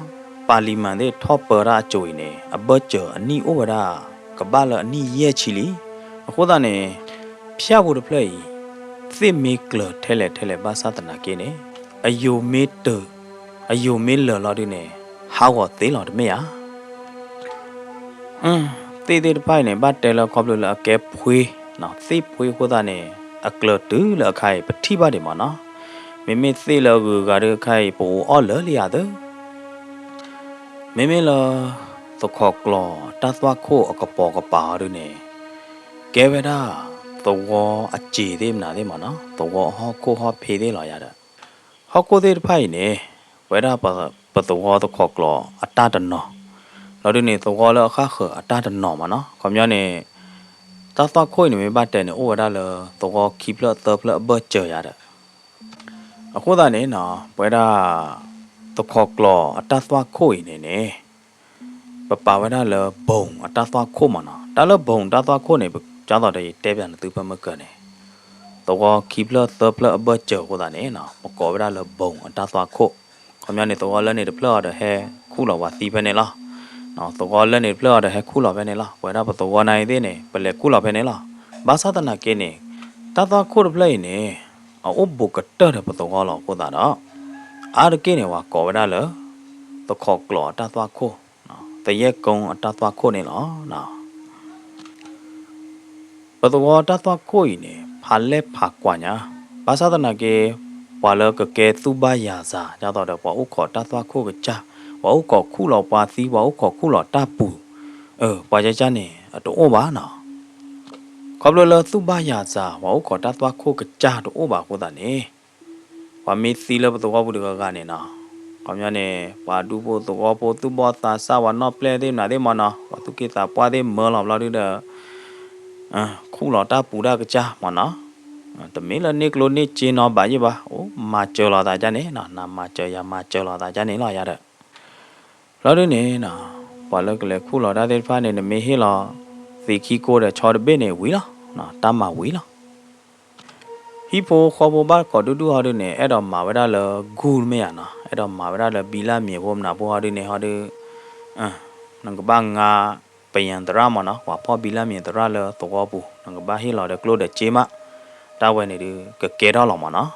ပၣ်လံၤမၣ်သ့ၣ်ထီၣ်ပၢတၢ်အစိၤအံၤန့ၣ် အဘၢၣ်စၢၤအနံၣ်အိၣ်ဝဲဒၣ် ကဘၣ်လၢအနံၣ်ယဲၢ်ဆံလံ. အဃိသတးန့ၣ် ဖၠၣ်ပူၤတဖျၢၣ်အံၤ သ့ၣ်မ့ၢ်ကျၢၤထဲလဲၣ်ထဲလဲၣ်ဘၣ်ဆၣ်သနာ်က့န့ၣ် အယိာ်မ့ၢ်တၢၢ် အယိာ်မ့ၢ်လၢာ်လီၤဒုန့ၣ် ဟးဂီၤသ့လီၤတမ့ၢ်ဧါ. သ့ၣ်သ့ၣ်တဖၣ်အံၤန့ၣ် ဘၣ်တဲလၢခီဖျိလၢအကဲဖှ့, သ့ၣ်ဖှ့အဃိသတးန့ၣ် အကျၢၤတုၤလၢအခါအံၤ ပထံၣ်ဘၣ်ဒံးမ့ၢ်နီၤ. မ့မ့ၢ်သ့ၣ်လၢအဂုၤအဂၤဒုးအခါအံၤ ပအိၣ်အီၣ်လၢာ်လံယၤသၢ မ့မ့ၢ်လၢ သခီကျိာ်အတၢ်သွၣ်ခိၣ်အကပိာ်ကပၤအီၤဒုန့ၣ် ကဲဝဲဒၣ် သဝီအစ့ၤသ့ၣ်မနုၤသ့ၣ်မ့ၢ်နီၤ, သဝီအဟီၣ်ခိၣ်ဟီၣ်ဖ့သ့ၣ်လီၤယၤဒီး ဟီၣ်ခိၣ်သ့ၣ်တဖၣ်အံၤန့ၣ် ပဝဲဒၣ်ပသဝီသခီကျိာ်အတၢ်တနီၤ လီၤဒုန့ၣ် သဝီလၢအဃၣ်ဃၢၤအတၢ်တနီၤမ့ၢ်နီၤ. ခီပညီန့ၣ် တၢ်သွၣ်ခိၣ်အံၤန့ၣ် မ့ၢ်ဘၣ်တဲန့ၣ် အိၣ်ဝဲဒၣ်လၢသဝီခံဖျၢၣ်သၢဖျၢၣ်အဘၢၣ်စၢၤယၤဒီး အဃိသတးန့ၣ်နီၤ ပဝဲဒၣ် သခီကျိာ်အတၢ်သွၣ်ခိၣ်အံၤန့ၣ်န့ၣ် ပပာ်ဝဲဒၣ်လၢ ဘုံအတၢ်သွၣ်ခိၣ်မ့ၢ်နီၤ. တၢ်လၢ ဘုံအတၢ်သွၣ်ခိၣ်န့ၣ် ပကၢ်သိးဒီးယတဲပၠးနသုဖဲမုၢ်ကၢၤန့ၣ် သဝီခံဖျၢၣ်သၢဖျၢၣ်အဘၢၣ်စၢၤအဃိသတးန့ၣ်နီၤ ပကိးဝဲဒၣ်လၢ ဘုံအတၢ်သွၣ်ခိၣ်. ခီပညီန့ၣ် သဝီလၢန့ၣ်တဖျၢၣ်အီၤဒီးဟဲခူၣ်လီၤပှၤသံဖဲန့ၣ်လီၤ. သဝီလၢန့ၣ်တဖျၢၣ်အီၤဒီးဟဲခူၣ်လီၤဖဲန့ၣ်လီၤ. ပဝဲဒၣ်ပသဝီနၤအံၤသ့ၣ်န့ၣ် ပလဲၤခူၣ်လီၤဖဲန့ၣ်လီၤ. ဘၣ်ဆၣ်သနာ်က့န့ၣ် တၢ်သွၣ်ခိၣ်တဖျၢၣ်အံၤန့ၣ် အအိၣ်ဘူးကတၢၢ်ဒီးပသဝီလီၤအဃိသတးဒီး အါတက့ၢ်န့ၣ် ပှၤကိးဝဲဒၣ်လၢ သခီကျိာ်အတၢ်သွၣ်ခိၣ်, သယဲၢ်ကိအတၢ်သွၣ်ခိၣ်န့ၣ်လီၤ. ပသဝီတၢ်သွၣ်ခိၣ်အံၤန့ၣ် ဖးလဲၢ်ဖးကွၢ်ညါ, ဘၣ်ဆၣ်သနာ်က့ ပှၤလၢကကဲသူၣ်ဘၣ်ယၤစၤ ဒ်သိးဒီး ပှၤအိၣ်ခိးတၢ်သွၣ်ခိၣ်ကစၢ်, ပှၤအိၣ်ခိးခူၣ်လီၤပှၤသံ, ပှၤအိၣ်ခိးခူၣ်လီၤတၢ်ပူၤ, ပှၤကကၢ်န့ၣ် အတအိၣ်ဘၣ်နီၤ. ခီဖျိလၢသူၣ်ဘၣ်ယၤစၤ ပှၤအိၣ်ခိးတၢ်သွၣ်ခိၣ်ကစၢ်တအိၣ်ဘၣ်အဃိသတးန့ၣ် ပှၤမ့ၢ်သံလၢပသဝီပူၤတဂၤဂၤန့ၣ်နီၤ, ခီပညီန့ၣ် ပှၤဒူဖိသဝီဖိသူၣ်ဘီၣ်သးစၢ် ပှၤနီၢ်ပျဲၢ်သ့ၣ်မနုၤသ့ၣ်မ့ၢ်နီၤ, ပှၤသူၣ်က့သးပှၢ်သ့ၣ်မၢလီၤဘျီဒုဒီး ခူၣ်လီၤတၢ်ပူၤတၢ်ကစၢ်မ့ၢ်နီၤ, တမ့ၢ်လၢန့ၢ်ကျိၣ်န့ၢ်စ့နီၤဘၣ်ယ့ၢ်ဘၣ်, အိၣ်မၤစၢၤလီၤသးကၢ်န့ၣ်နီၤ, နမၤစၢၤယမၤစၢၤလီၤသးကၢ်န့ၣ်လီၤယၤဒီး ဘျီဒုန့ၣ်နီၤ, ပှၤလၢကလဲၤခူၣ်လီၤတၢ်သ့ၣ်တဖၣ်န့ၣ် နမ့ၢ်ဟ့ၣ်လီၤ သံခံကိဒီးဆီတဘ့ၣ်န့ၣ်ဝံၤလီၤ, တၢ်မၤဝံၤလီၤ. ဟံၣ်ဖိဃီဖိဘၣ်ကိးဒူၣ်ဒူၣ်ဟီဒုန့ၣ် အဲၣ်ဒိးမၤဝဲဒၣ်လၢဂူၢ်မ့ၢ်ဧါနီၤ, အဲၣ်ဒိးမၤဝဲဒၣ်လၢဘံလၢ်မံၤဖိမနုၤဖိဟီဒုန့ၣ်ဟီဒု နကဘၣ်ငါ ပယံၤသရၣ်မ့ၢ်နီၤ, ပှၤဖီၣ်ဘံလၢ်မံၤသရၣ်လၢသဝီပူၤ နကဘၣ်ဟ့ၣ်လီၤဒီးကျိၣ်ဒီးစ့မး, တၢ်ဝဲန့ၣ်ဒု ကကဲထီၣ်လီၤမ့ၢ်နီၤ.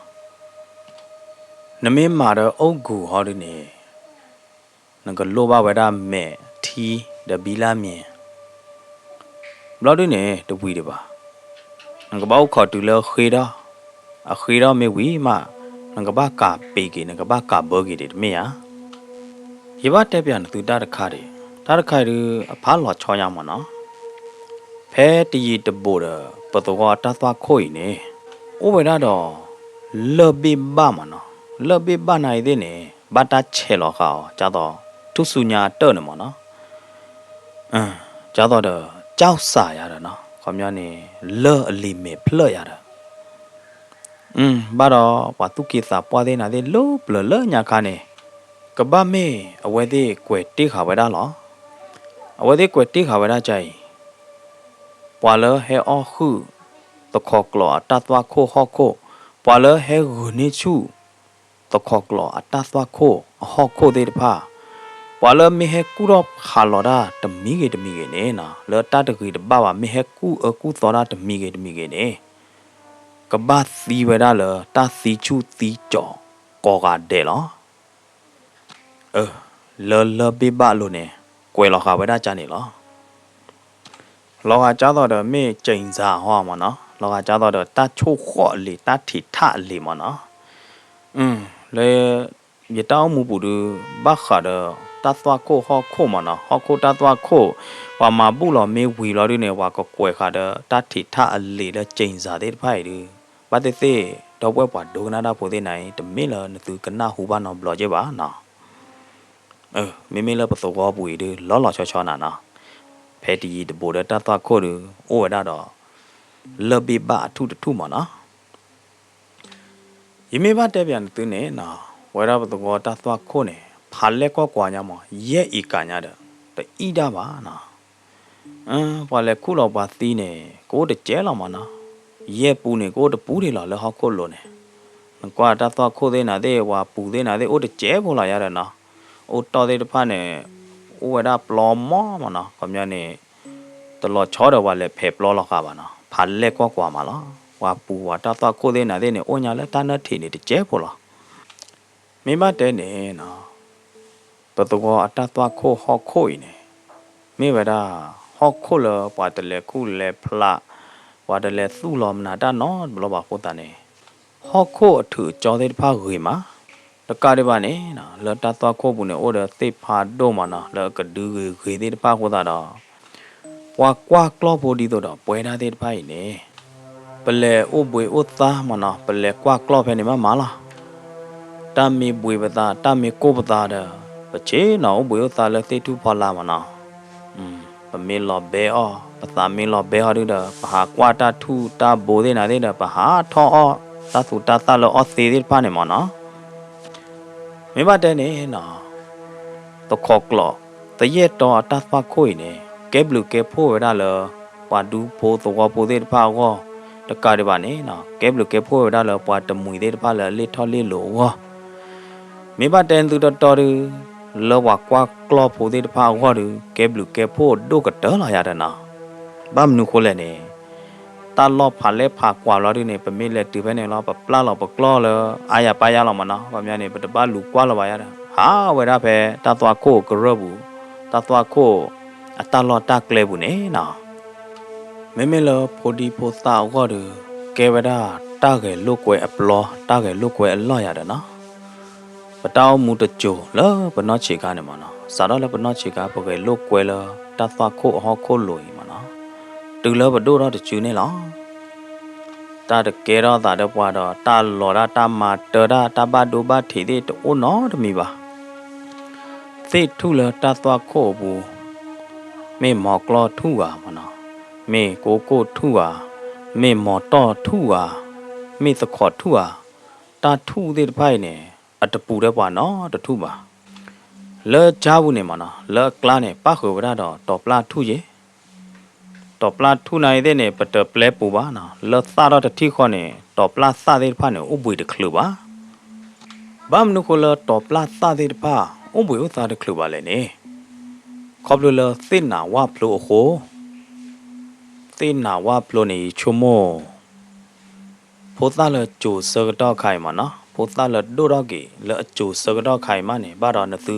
နမ့ၢ်မၤဒီးအိၣ်ဂူာ်ဟီဒုန့ၣ် နကလိၣ်ဘၣ်ဝဲဒၣ်မဲာ်ထံဒီးဘံလၢ်မံၤ ဘျီဒုန့ၣ် တဝံၤဒံးဘၣ်. နကဘၣ်အိၣ်ခိးတုၤလၢအဃ့ထီၣ်, အဃ့ထီၣ်မ့ၢ်ဝံၤမး နကဘၣ်ကးပ့ၤက့ၤ နကဘၣ်ကးဘၢက့ၤဒံးတမ့ၢ်ဧါ. ယဘၣ်တဲပၠးနသုတၢ်တခါဒံး, တၢ်တခါအံၤဒု အဖးလီၤဆီညါမ့ၢ်နီၤ. ဖဲတယံၤတဘူးဒီး ပသဝီအတၢ်သွၣ်ခိၣ်အံၤန့ၣ် အိၣ်ဝဲဒၣ်ဒီး လၢၢ်ဘ့ၣ်ဘၣ်မ့ၢ်နီၤ. လၢၢ်ဘ့ၣ်ဘၣ်နၤအံၤသ့ၣ်န့ၣ် ဘၣ်တၢ်ဆဲးလီၤဃာ်အီၤ ဒ်သိး ထူၣ်စုညါအတၢၢ်န့ၣ်မ့ၢ်နီၤ. ဒ်သိးဒီး ကၠီၣ်စၢ်ယၤဒီးနီၤ, ခီပညီန့ၣ် လၢၢ်အလံၤမဲာ်ဖျၢၣ်ယၤဒီး ဘၣ်ဒီးပှၤသူၣ်က့သးပှၢ်သ့ၣ်နၤသ့ၣ်လၢပျၢၤလၢညါခါန့ၣ် ကဘၣ်မ့ၢ်အဝဲသ့ၣ်ကွဲးတ့ၢ်ဃာ်ဝဲဒၣ်လီၤ. အဝဲသ့ၣ်ကွဲးတ့ၢ်ဃာ်ဝဲဒၣ်ကါအံၤ ပှၤလၢဟဲအီၣ်ဟုၣ် သခီကျိာ်အတၢ်သွၣ်ခိၣ်ဟီၣ်ခိၣ်, ပှၤလၢဟဲဂုာ်န့ၢ်ဆူၣ် သခီကျိာ်အတၢ်သွၣ်ခိၣ်အဟီၣ်ခိၣ်သ့ၣ်တဖၣ်, ပှၤလၢမ့ၢ်ဟဲကူၣ်ထီၣ်ဖးလီၤတၢ်တမံၤဂ့ၤတမံၤဂ့ၤန့ၣ်, လၢတၢ်တဂ့ၤတဘၣ်ဘၣ် မ့ၢ်ဟဲကူၣ်အၢကူၣ်သီတၢ်တမံၤဂ့ၤတမံၤဂ့ၤန့ၣ် ကဘၣ်သံဝဲဒၣ်လၢတၢ်သံဆူၣ်သံကၠီၤကိးဂၤဒဲးလီၤ. လၢလၢၢ်ဘ့ၣ်ဘၣ်အလိၤန့ၣ် ကွဲးလီၤဃာ်ဝဲဒၣ်ကါန့ၣ်လီၤ. လီၤဂာ်ဒ်သိးဒီးမ့ၢ်ကၠ့ၣ်စၢ်ဟီမ့ၢ်နီၤ, လီၤဂာ်ဒ်သိးဒီးတၢ်ဆိၣ်ဃီၣ်အလံၤ တၢ်ထံးထၣ်အလံၤမ့ၢ်နီၤ. လၢယတၢ်အိၣ်မူပူၤဒုး ဘၣ်ဃးဒီးတၢ်သွၣ်ခိၣ်ဟီၣ်ခိၣ်မ့ၢ်နီၤ, ဟီၣ်ခိၣ်တၢ်သွၣ်ခိၣ် ပှၤမၤဘူၣ်လီၤမ့ၢ်ဝံၤလီၤဒုးန့ၣ် ပှၤကကွဲးဃာ်ဒီးတၢ်ထံးထၣ်အလံၤလၢကၠ့ၣ်စၢ်သ့ၣ်တဖၣ်အံၤဒုး ဘၣ်သ့ၣ်သ့ၣ် ဒီပုၢ်ဝဲၢ်ပှၤဒိကနၣ်တၢ်ဖိသ့ၣ်နၤအံၤ တမ့ၢ်လၢနသုကနၢ်ဟူဘၣ်နီတဘျီက့ၢ်ဘၣ်နီၤ. မ့မ့ၢ်လၢပသဝီပူၤအံၤဒုး လီၤလီၤဆီဆီနၤနီၤ, ဖဲတယံၤတဘူးဒီးတၢ်သွၣ်ခိၣ်ဒုး အိၣ်ဝဲဒၣ်ဒီး လၢၢ်ဘ့ၣ်ဘၣ်အထူၣ်တထူၣ်မ့ၢ်နီၤ. ယမ့ၢ်ဘၣ်တဲပၠးနသုန့ၣ်နီၤ, ဝဲဒၣ်ပသဝီတၢ်သွၣ်ခိၣ်န့ၣ် ဖးလဲၢ်ကွၢ်ကွၢ်ညါမ့ၢ် ယဲၢ်အ့ကၤညါဒီး တအံၣ်ဒၣ်ဘၣ်နီၤ. ပှၤလဲၤခူၣ်လီၤပှၤသံန့ၣ် ကအိၣ်တစဲးလီၤမ့ၢ်နီၤ, ယဲၢ်ပူန့ၣ် ကအိၣ်တပူဒံးလီၤလၢဟီၣ်ခိၣ်လိၤန့ၣ်. နကွၢ်တၢ်သွၣ်ခိၣ်သ့ၣ်နၤသ့ၣ် ပှၤပူၤသ့ၣ်နၤသ့ၣ် အိၣ်တစဲးဖိလီၤယၤဒီးနီၤ, အိၣ်တီၢ်သ့ၣ်တဖၣ်န့ၣ် အိၣ်ဝဲဒၣ်ပျီမီၢ်မ့ၢ်နီၤ, ခီပညီန့ၣ် တလီၤဆီဒီးပှၤလဲၤဖဲးပျီလီၤဃာ်ဘၣ်နီၤ. ဖးလဲၢ်ကွၢ်ကွၢ်မးလီၤ. ပှၤပူၤပှၤတၢ်သွၣ်ခိၣ်သ့ၣ်နၤသ့ၣ်န့ၣ် အိၣ်ညါလၢတၢ်နၢထံးန့ၣ်တစဲးဖိလီၤ. မ့ၢ်ဘၣ်တဲန့ၣ်နီၤ, ပသဝီအတၢ်သွၣ်ခိၣ်ဟီၣ်ခိၣ်အံၤန့ၣ် မ့ၢ်ဝဲဒၣ် ဟီၣ်ခိၣ်လၢပှၤတလဲၤခူၣ်လဲၤဖျး, ပှၤတလဲၤသူၣ်လီၤမနုၤတၢ်နီတဘျီဘၣ်အဃိသတးန့ၣ်, ဟီၣ်ခိၣ်အထုးအကၠီသ့ၣ်တဖၣ်ဂ့ၤမး, တကးဒံးဘၣ်န့ၣ်နီၤ, လၢတၢ်သွၣ်ခိၣ်ပူၤန့ၣ် အိၣ်ဒီးသ့ၣ်ဖးဒိၣ်မးနီၤ, လၢအကဒုဂ့ၤဂ့ၤသ့ၣ်တဖၣ်အဃိသတးဒီး ပှၤကွၢ်ကျီၢ်ဖိဒ်သိးဒီးပဝဲဒၣ်သ့ၣ်တဖၣ်အံၤန့ၣ် ပလဲၤအိၣ်ဘှံးအိၣ်သါမးနီၤ, ပလဲၤကွၢ်ကျီၢ်ဖဲန့ၣ်မးမးလီၤ. တၢ်မ့ၢ်ဘှံးပသး တၢ်မ့ၢ်ကိၢ်ပသးဒီး ပဆ့ၣ်နီၤအိၣ်ဘှံးအိၣ်သါလၢသ့ၣ်ထူၣ်ဖီလာ်မးနီၤ. ပမ့ၢ်လီၤဘဲအီၣ်, ပသးမ့ၢ်လီၤဘဲအီၣ်ဒုဒီး ပဟးကွၢ်တၢ်ထူၣ်တၢ်ဘိသ့ၣ်နၤသ့ၣ်ဒီး ပဟးထီၣ်အီၣ် တၢ်သူတၢ်သၣ်လၢအီၣ်သ့သ့ၣ်တဖၣ်န့ၣ်မးနီၤ. မ့ၢ်ဘၣ်တဲန့ၣ်နီၤ, တခီကျိာ် သယဲၢ်တီအတၢ်သွၣ်ခိၣ်အံၤန့ၣ် ကဲဘျုးကဲဖှိၣ်ဝဲဒၣ်လၢ ပှၤဒူဖိသဝီဖိသ့ၣ်တဖၣ်အဂီၢ်, တကးဒံးဘၣ်န့ၣ်နီၤ, ကဲဘျုးကဲဖှိၣ်ဝဲဒၣ်လၢပှၤတမှံၤသ့ၣ်တဖၣ်လၢအလ့ၣ်ထီၣ်လ့ၣ်လီၤအဂီၢ်. မ့ၢ်ဘၣ်တဲသုတီတီဒု လၢပှၤကွၢ်ကျီၢ်ဖိသ့ၣ်တဖၣ်အဂီၢ်ဒု ကဲဘျုးကဲဖှိၣ်ဒိၣ်ကတၢၢ်လီၤယၤဒီးနီၤ. ဘၣ်မနုၤဃိလဲၣ်န့ၣ် တၢ်လီၢ်ဖးလဲၢ်ဖးကွၢ်ဘျီဒုန့ၣ် ပမ့ၢ်လဲၤတုၤဖဲန့ၣ်လီၤ ပပျၢ်လီၤပကျီၢ်လၢအါယၤပါယၤလီၤမးနီၤ, ခီပညီန့ၣ် ပတဘၣ်လူၤကွၢ်လၢၤဘၣ်ယၤဒီး ဟးဝဲဒၣ်ဖဲတၢ်သွၣ်ခိၣ်ကရၢၢ်ပူၤ, တၢ်သွၣ်ခိၣ်အတၢ်လီၢ်တၢ်ကျဲပူၤန့ၣ်နီၤ. မ့မ့ၢ်လၢဖိဒံဖိသၣ်အဂီၢ်ဒု ကဲဝဲဒၣ်တၢ်ဂဲၤလိာ်ကွဲအပျီ တၢ်ဂဲၤလိာ်ကွဲအလီၢ်ယၤဒီးနီၤ. ပတၢ်အိၣ်မူတစိၤလၢပနီၢ်ဆံးခါန့ၣ်မးနီၤ, စးထီၣ်လၢပနီၢ်ဆံးခါ ပဂဲၤလိာ်ကွဲလၢတၢ်သွၣ်ခိၣ်အဟီၣ်ခိၣ်လိၤအံၤမးနီၤ, တုၤလၢပဒိၣ်ထီၣ်တစုန့ၣ်လီၤ. တၢ်တကဲထီၣ်သးဒီးပှၤဒီး တၢ်လီၤတၢ်တၢ်မၤတၢ်တၢ် တၢ်ဘၣ်ဒိဘၣ်ထံးသ့ၣ်တအိၣ်နီတမံၤဘၣ်. သ့ၣ်ထူၣ်လၢတၢ်သွၣ်ခိၣ်အပူၤ မ့ၢ်မီၤကျီၢ်ထူၣ်ဧါမးနီၤ, မ့ၢ်ကိကိၣ်ထူၣ်ဧါ, မ့ၢ်မီၤတီၢ်ထူၣ်ဧါ, မ့ၢ်သခီးထူၣ်ဧါ, တၢ်ထူၣ်သ့ၣ်တဖၣ်အံၤန့ၣ် အတပူၤဒီးပှၤနီတထူၣ်ဘၣ်. လၢကၠါပူၤန့ၣ်မးနီၤ, လၢအကျါန့ၣ် ပၣ်ဃုာ်ဝဲဒၣ်ဒီးတီၤပျၢ်ထူၣ်ယဲ တီၤပျၢ်ထူၣ်နၤအံၤသ့ၣ်န့ၣ် ပတပျဲပူၤဘၣ်နီၤ, လၢသၣ်ထီၣ်တထံၣ်ဃီန့ၣ် တီၤပျၢ်သၣ်သ့ၣ်တဖၣ်န့ၣ် အိၣ်ဘှံးတချုးဘၣ်. ဘၣ်မနုၤဃိလၢတီၤပျၢ်သၣ်သ့ၣ်တဖၣ် အိၣ်ဘှံးအိၣ်သါတချုးဘၣ်လဲၣ်န့ၣ်, ခီဖျိလၢသ့ၣ်နးဝၣ်ဖျိအဃိ, သ့ၣ်နးဝၣ်ဖျိန့ၣ် ယဆိကမိၣ် ဖိသၣ်လၢအစိၤဆၢကတီၢ်ခါအံၤမးနီၤ, ဖိသၣ်လၢဒိၣ်ထီၣ်က့ၤ လၢအစိၤဆၢကတီၢ်ခါအံၤမးန့ၣ် ဘၣ်ဒီးနသု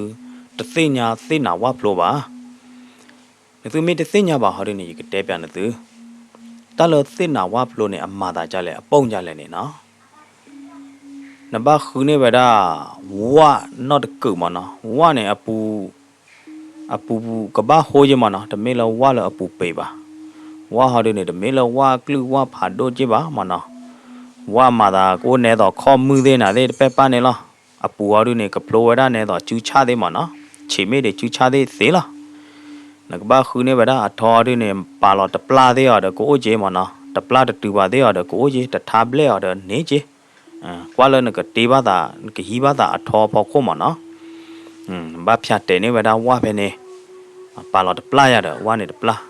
တသ့ၣ်ညါသ့ၣ်နးဝၣ်ဖျိဘၣ်. နသုမ့ၢ်တသ့ၣ်ညါဘၣ်ဟီဒုန့ၣ် ယကတဲပျးနသု, တၢ်လၢသ့ၣ်နးဝၣ်ဖျိန့ၣ် အမၤသးဒ်လဲၣ် အပူၤဒ်လဲၣ်န့ၣ်နီၤ. နဘၣ်ဃုန့ၢ်ဝဲဒၣ် ဝၣ်နီတကုာ်မးနီၤ, ဝၣ်န့ၣ် အပူၤ အပူၤကဘၣ်ဟိယဲမးနီၤ, တမ့ၢ်လၢဝၣ်လၢအပူၤပ့ၤဘၣ်. ဝၣ်ဟီဒုန့ၣ် တမ့ၢ်လၢဝၣ်အကလုၢ်ဝၣ်ဖးဒိၣ်က့ဘၣ်မးနီၤ. ဝၣ်မၤသးကအိၣ်နဲသိးခီၣ်မုၢ်သ့ၣ်နၤသ့ၣ်တပဲၢ်ပၢ်န့ၣ်လီၤ. အပူၤဟီဒုန့ၣ် ကဖျိဝဲဒၣ်နဲသိးစုဆၣ်သ့ၣ်မးနီၤ, ဆံးမ့ၢ်ဒံးစုဆၣ်သ့ၣ်သ့လီၤ. နကဘၣ်ဃုန့ၢ်ဝဲဒၣ်အထီဒုန့ၣ် ပာ်လီၤတပျၢ်သ့ၣ်အီၤဒီးကအိၣ်က့မးနီၤ, တပျၢ်တတုၤဘၣ်သ့ၣ်အီၤဒီးကအိၣ်က့, တထါဘျဲၣ်အီၤဒီးန့ၣ်က့ ကွၢ်လၢနကတ့ဘၣ်သး နကဟံးဘၣ်သးအထီအဖီခိၣ်မးနီၤ. ဘၣ်ဖၠးတဲာ်န့ၢ်ဝဲဒၣ်ဝၣ်ဖဲန့ၣ်, ပာ်လီၤတပျၢ်ယၤဒီး ဝၣ်န့ၣ်တပျၢ်.